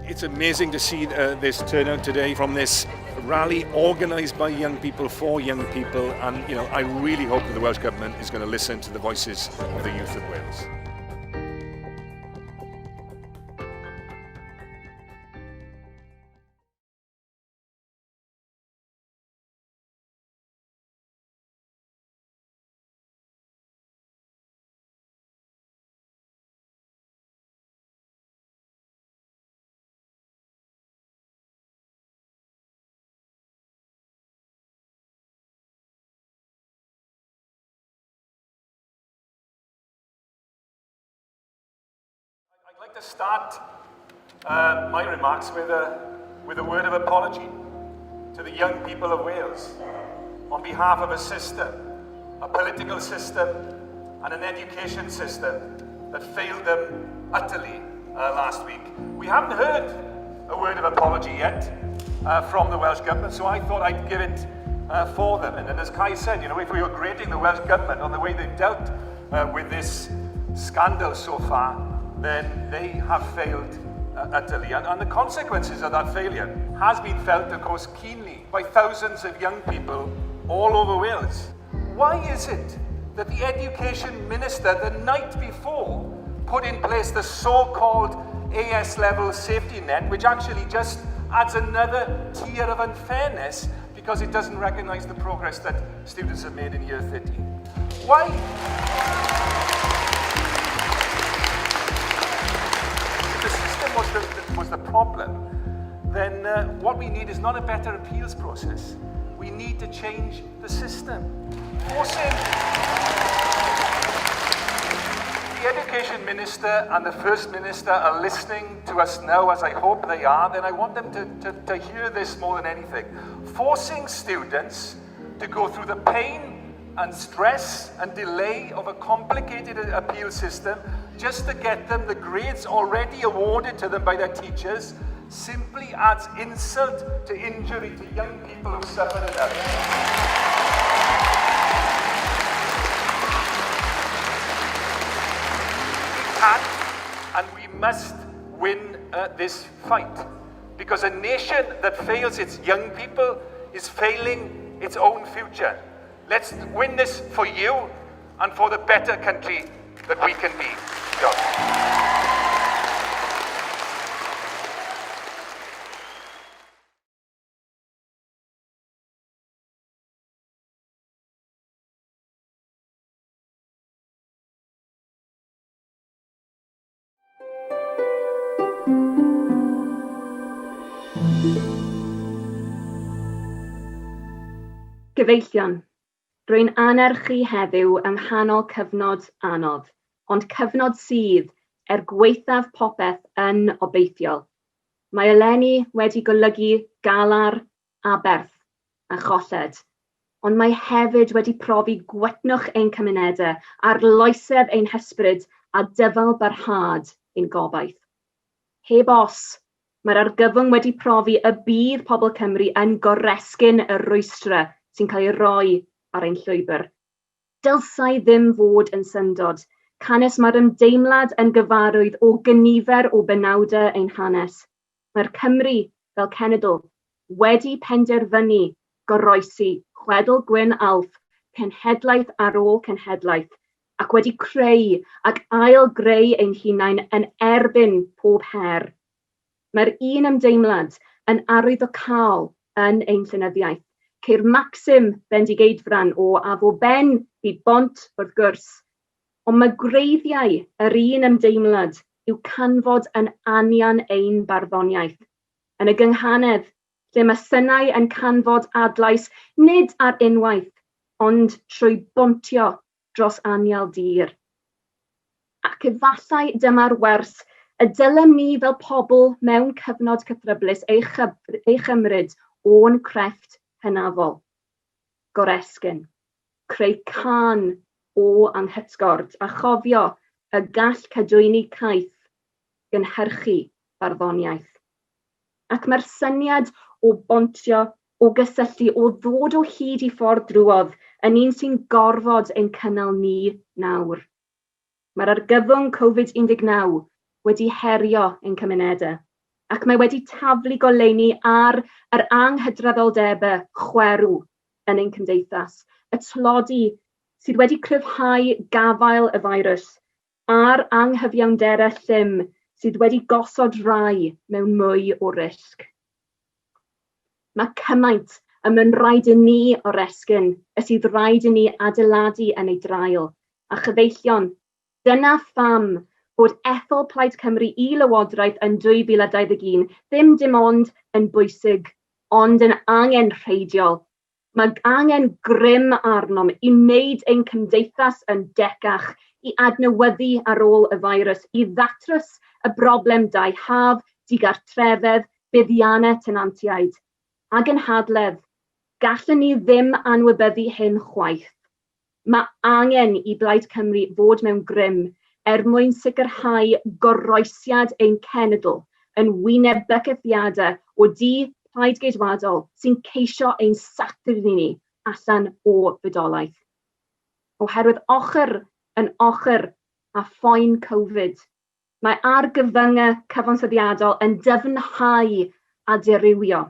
It's amazing to see this turnout today from this rally organised by young people for young people and you know I really hope that the Welsh Government is going to listen to the voices of the youth of Wales. I'd like to start my remarks with a, with a word of apology to the young people of Wales on behalf of a system, a political system and an education system that failed them utterly last week. We haven't heard a word of apology yet from the Welsh Government, so I thought I'd give it for them. And, and as Kai said, you know, if we were grading the Welsh Government on the way they've dealt with this scandal so far, then they have failed utterly. And, and the consequences of that failure has been felt, of course, keenly by thousands of young people all over Wales. Why is it that the Education Minister, the night before, put in place the so-called AS level safety net, which actually just adds another tier of unfairness because it doesn't recognise the progress that students have made in year 13? Why? If the system was the, was the problem, then what we need is not a better appeals process. We need to change the system. Forcing the Education Minister and the First Minister are listening to us now, as I hope they are, then I want them to, to, to hear this more than anything. Forcing students to go through the pain and stress and delay of a complicated appeal system just to get them the grades already awarded to them by their teachers simply adds insult to injury to young people who suffered enough. We can and we must win this fight because a nation that fails its young people is failing its own future. Let's win this for you and for the better country that we can be. Diolch. Gyfeillion, rwy'n annerch chi heddiw yng nghanol cyfnod anodd, ond cyfnod sydd, er gwaethaf popeth, yn obeithiol. Mae eleni wedi golygu galar, aberth a cholled, ond mae hefyd wedi profi gwytnwch ein cymunedau, arloesedd ein hysbryd a dyfal barhad ein gobaith. Heb os, mae'r argyfwng wedi profi y bydd pobl Cymru yn goresgyn y rwystrau sy'n cael eu rhoi ar ein llwybr. Dylsai ddim fod yn syndod, canys mae'r ymdeimlad yn gyfarwydd o gynifer o benawdau ein hanes. Mae'r Cymry, fel cenedl, wedi penderfynu goroesi chwedl Gwyn Alf cenhedlaeth ar ôl cenhedlaeth, ac wedi creu ac ail-greu ein hunain yn erbyn pob her. Mae'r un ymdeimlad yn arwyddocaol yn ein llenyddiaeth. Ceir maxim Bendigeidfran o 'A fo ben byd bont' wrth gwrs, ond mae gwreiddiau yr un ymdeimlad i'w canfod yn anian ein barddoniaeth. Yn y gynghanedd, lle mae synau yn canfod adlais nid ar unwaith, ond trwy bontio dros anial dir. Ac efallai dyma'r wers y dylem ni fel pobl mewn cyfnod cythryblus ei, ei chymryd o'n crefft hynafol. Goresgyn. Creu cân o anghytgord a chofio y gall cadwyni caeth gynhyrchu barddoniaeth. Ac mae'r syniad o bontio, o gysylltu, o ddod o hyd i ffordd drwodd yn un sy'n gorfod ein cynnal ni nawr. Mae'r argyfwng Covid-19 wedi herio ein cymunedau, ac mae wedi taflu goleuni ar yr anghydraddoldebau chwerw yn ein cymdeithas, y tlodi sydd wedi cryfhau gafael y feirws, a'r anghyfiawnderau llym sydd wedi gosod rhai mewn mwy o risg. Mae cymaint y mae'n rhaid i ni oresgyn, y sydd rhaid i ni adeiladu yn ei draul, a chyfeillion, dyna pham bod ethol Plaid Cymru i Lywodraeth yn 2021 ddim dim ond yn bwysig, ond yn angenrheidiol. Mae angen grym arnom i wneud ein cymdeithas yn decach, i adnewyddu ar ôl y feirws, i ddatrys y broblem dai haf, digartrefedd, buddiannau tenantiaid, a gynhadledd. Gallwn ni ddim anwybyddu hyn chwaith. Mae angen i Blaid Cymru fod mewn grym er mwyn sicrhau goroesiad ein cenedl yn wyneb bygythiadau o du Plaid Geidwadol sy'n ceisio ein sathru ni allan o fodolaeth. Oherwydd ochr yn ochr â phoen Covid, mae argyfyngau cyfansoddiadol yn dyfnhau a dirywio.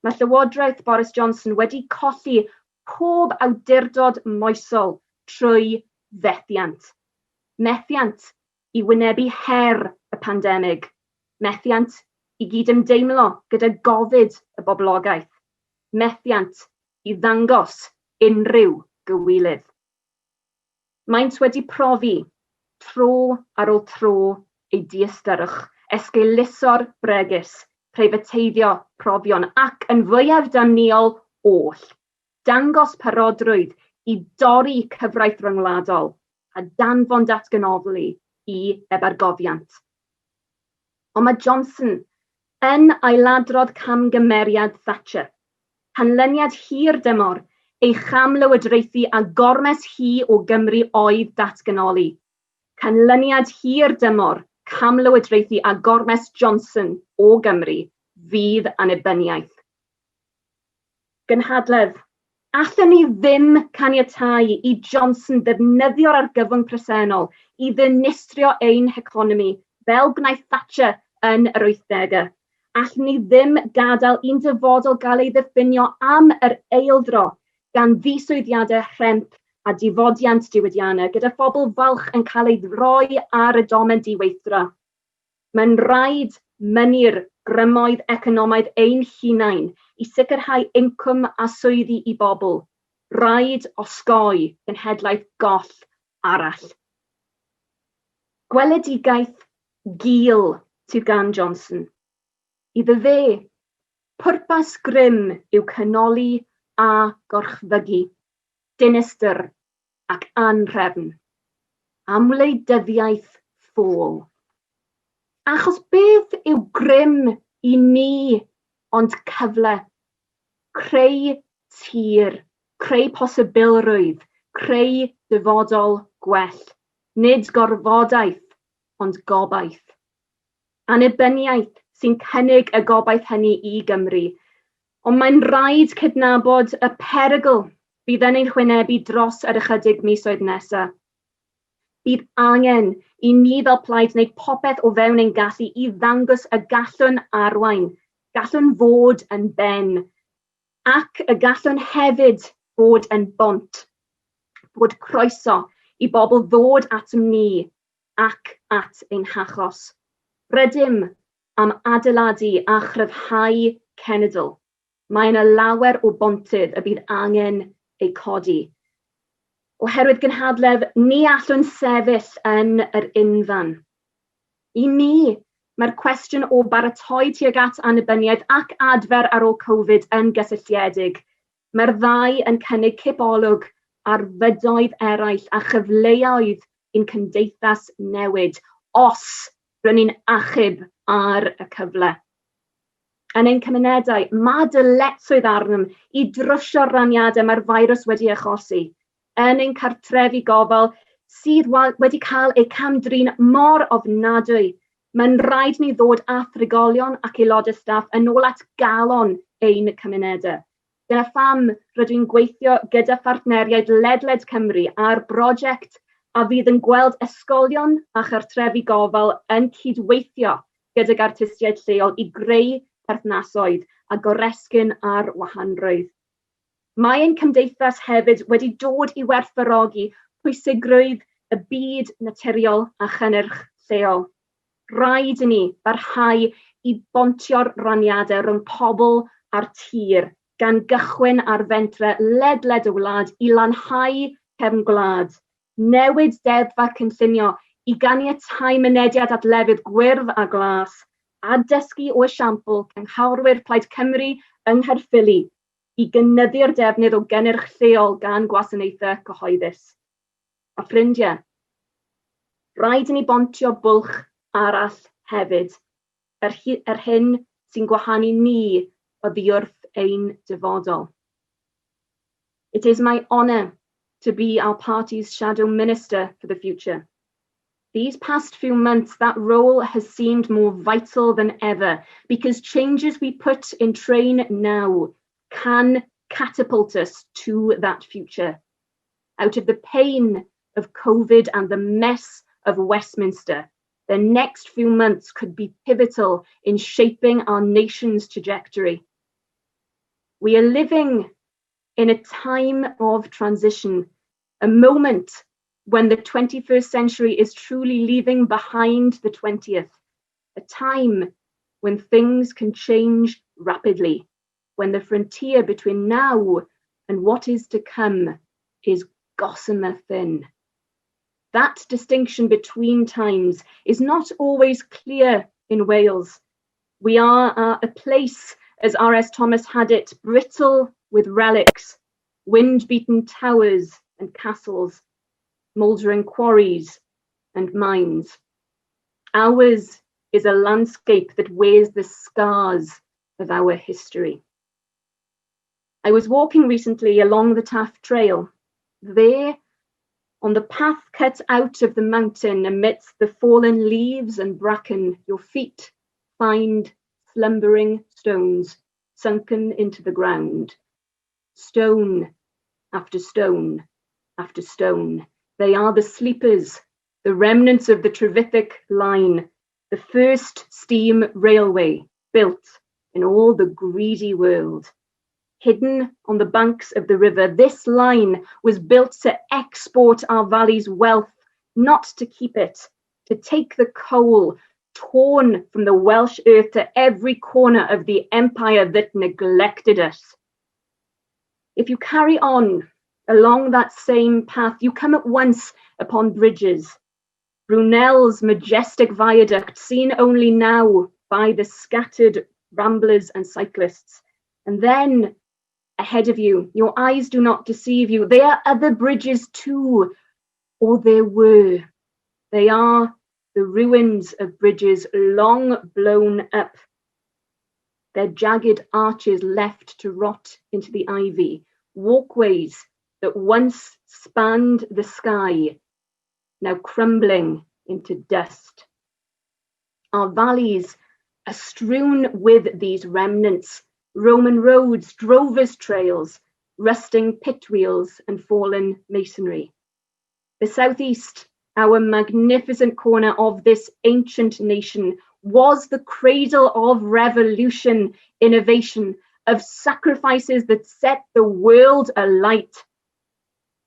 Mae Llywodraeth Boris Johnson wedi colli pob awdurdod moesol trwy fethiant. Methiant i wynebu her y pandemig. Methiant i gydymdeimlo gyda gofid y boblogaeth. Methiant i ddangos unrhyw gywilydd. Maent wedi profi, tro ar ôl tro, eu diystyrwch, esgeuluso'r bregus, preifateiddio profion ac, yn fwyaf damniol oll, dangos parodrwydd i dorri cyfraith ryngwladol a danfon datganoli i ebargofiant. Ond mae Johnson yn ailadrodd camgymeriad Thatcher. Canlyniad hir dymor ei chamlywodraethu a gormes hi o Gymru oedd datganoli. Canlyniad hir dymor camlywodraethu a gormes Johnson o Gymru fydd annibyniaeth. Gynhadledd. Allwn ni ddim caniatáu i Johnson ddefnyddio'r argyfwng presennol i ddinistrio ein heconomi fel gwnaeth Thatcher yn yr wythdegau. Allwn ni ddim gadael i'n dyfodol gael ei ddiffinio am yr eildro gan ddiswyddiadau rhemp a difodiant diwydiannau, gyda phobl falch yn cael ei roi ar y domen diweithdra. Mae'n rhaid mynnu'r grymoedd economaidd ein hunain i sicrhau incwm a swyddi i bobl. Rhaid osgoi cenhedlaeth goll arall. Gweledigaeth gul sydd gan Johnson. Iddo fe, pwrpas grym yw canoli a gorchfygu, dinistr ac anhrefn. Am wleidyddiaeth ffôl. Achos beth yw grym i ni ond cyfle? Creu tir, creu posibilrwydd, creu dyfodol gwell. Nid gorfodaeth, ond gobaith. Annibyniaeth sy'n cynnig y gobaith hynny i Gymru. Ond mae'n rhaid cydnabod y perygl fydd yn ein hwynebu dros yr ychydig misoedd nesaf. Bydd angen i ni fel plaid wneud popeth o fewn ein gallu i ddangos y gallwn arwain, gallwn fod yn ben, ac y gallwn hefyd fod yn bont, bod croeso i bobl ddod atom ni ac at ein hachos. Rydym am adeiladu a chryfhau cenedl. Mae yna lawer o bontydd y bydd angen eu codi. Oherwydd gynhadledd, ni allwn sefyll yn yr unfan. I mi, mae'r cwestiwn o baratoi tuag at annibyniaeth ac adfer ar ôl Covid yn gysylltiedig. Mae'r ddau yn cynnig cip olwg ar fydoedd eraill a chyfleoedd i'n cymdeithas newid, os rŷn ni'n achub ar y cyfle. Yn ein cymunedau, mae dyletswydd arnom i drwsio'r raniadau mae'r feirws wedi achosi. Yn ein cartrefi gofal sydd wedi cael eu cam-drin mor ofnadwy, mae'n rhaid ni ddod â thrigolion ac aelodau staff yn ôl at galon ein cymunedau. Dyna pham rydw i'n gweithio gyda phartneriaid ledled Cymru ar brosiect a fydd yn gweld ysgolion a chartrefi gofal yn cydweithio gydag artistiaid lleol i greu perthnasoedd a goresgyn ar wahanrwydd. Mae ein cymdeithas hefyd wedi dod i werthfawrogi pwysigrwydd y byd naturiol a chynnyrch lleol. Rhaid i ni barhau i bontio'r raniadau rhwng pobl a'r tir, gan gychwyn ar fentrau ledled y wlad i lanhau cefn gwlad, newid deddfau cynllunio i ganiatáu mynediad at lefydd gwyrdd a glas, a dysgu o esiampl cynghorwyr Plaid Cymru yng Nghaerffili i gynyddu'r defnydd o gynnyrch lleol gan gwasanaethau cyhoeddus. A ffrindiau, rhaid i ni bontio bwlch arall hefyd, yr, yr hyn sy'n gwahanu ni oddi wrth ein dyfodol. It is my honour to be our party's shadow minister for the future. These past few months, that role has seemed more vital than ever because changes we put in train now can catapult us to that future. Out of the pain of COVID and the mess of Westminster, the next few months could be pivotal in shaping our nation's trajectory. We are living in a time of transition, a moment when the 21st century is truly leaving behind the 20th, a time when things can change rapidly, when the frontier between now and what is to come is gossamer thin. That distinction between times is not always clear in Wales. We are a place, as R.S. Thomas had it, brittle with relics, wind-beaten towers and castles, mouldering quarries and mines. Ours is a landscape that wears the scars of our history. I was walking recently along the Taff Trail. There, on the path cut out of the mountain amidst the fallen leaves and bracken, your feet find slumbering stones sunken into the ground. Stone after stone after stone. They are the sleepers, the remnants of the Trevithick line, the first steam railway built in all the greedy world. Hidden on the banks of the river, this line was built to export our valley's wealth, not to keep it, to take the coal torn from the Welsh earth to every corner of the empire that neglected us. If you carry on along that same path, you come at once upon bridges. Brunel's majestic viaduct, seen only now by the scattered ramblers and cyclists. And then ahead of you, your eyes do not deceive you. There are other bridges too, or there were. They are the ruins of bridges long blown up, their jagged arches left to rot into the ivy, walkways that once spanned the sky, now crumbling into dust. Our valleys are strewn with these remnants, Roman roads, drovers' trails, rusting pit wheels and fallen masonry. The southeast, our magnificent corner of this ancient nation, was the cradle of revolution, innovation, of sacrifices that set the world alight.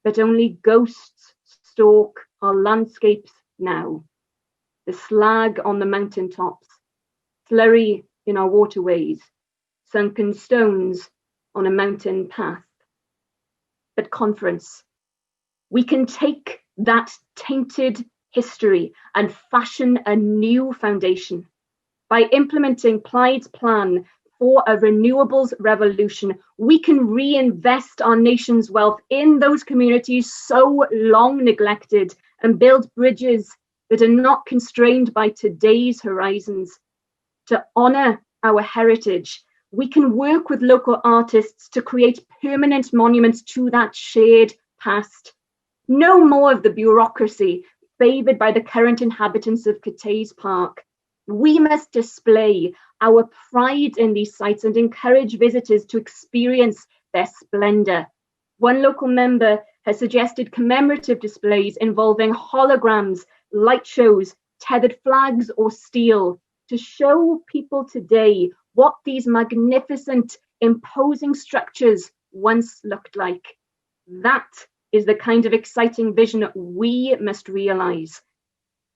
But only ghosts stalk our landscapes now. The slag on the mountaintops, slurry in our waterways, sunken stones on a mountain path. But conference, we can take that tainted history and fashion a new foundation. By implementing Plaid's plan for a renewables revolution, we can reinvest our nation's wealth in those communities so long neglected and build bridges that are not constrained by today's horizons. To honour our heritage, we can work with local artists to create permanent monuments to that shared past. No more of the bureaucracy favoured by the current inhabitants of Cathays Park. We must display our pride in these sites and encourage visitors to experience their splendour. One local member has suggested commemorative displays involving holograms, light shows, tethered flags or steel to show people today what these magnificent, imposing structures once looked like. That is the kind of exciting vision we must realize.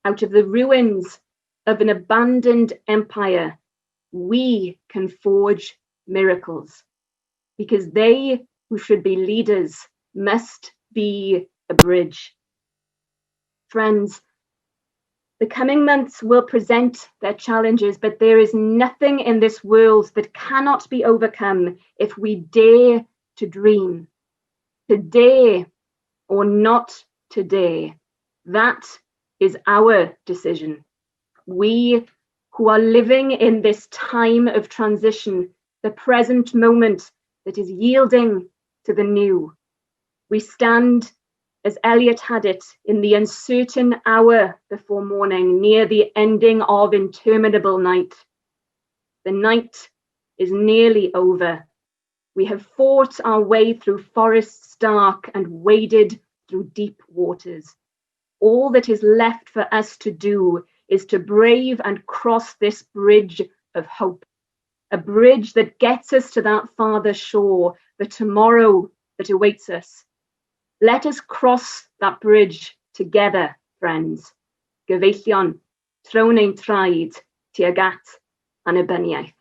Out of the ruins of an abandoned empire, we can forge miracles, because they who should be leaders must be a bridge. Friends, the coming months will present their challenges, but there is nothing in this world that cannot be overcome if we dare to dream. Today or not today, that is our decision. We who are living in this time of transition, the present moment that is yielding to the new. We stand, as Eliot had it, in the uncertain hour before morning, near the ending of interminable night. The night is nearly over. We have fought our way through forests dark and waded through deep waters. All that is left for us to do is to brave and cross this bridge of hope, a bridge that gets us to that farther shore, the tomorrow that awaits us. Let us cross that bridge together, friends. Gyfeillion, trown ein traed tuag at annibyniaeth.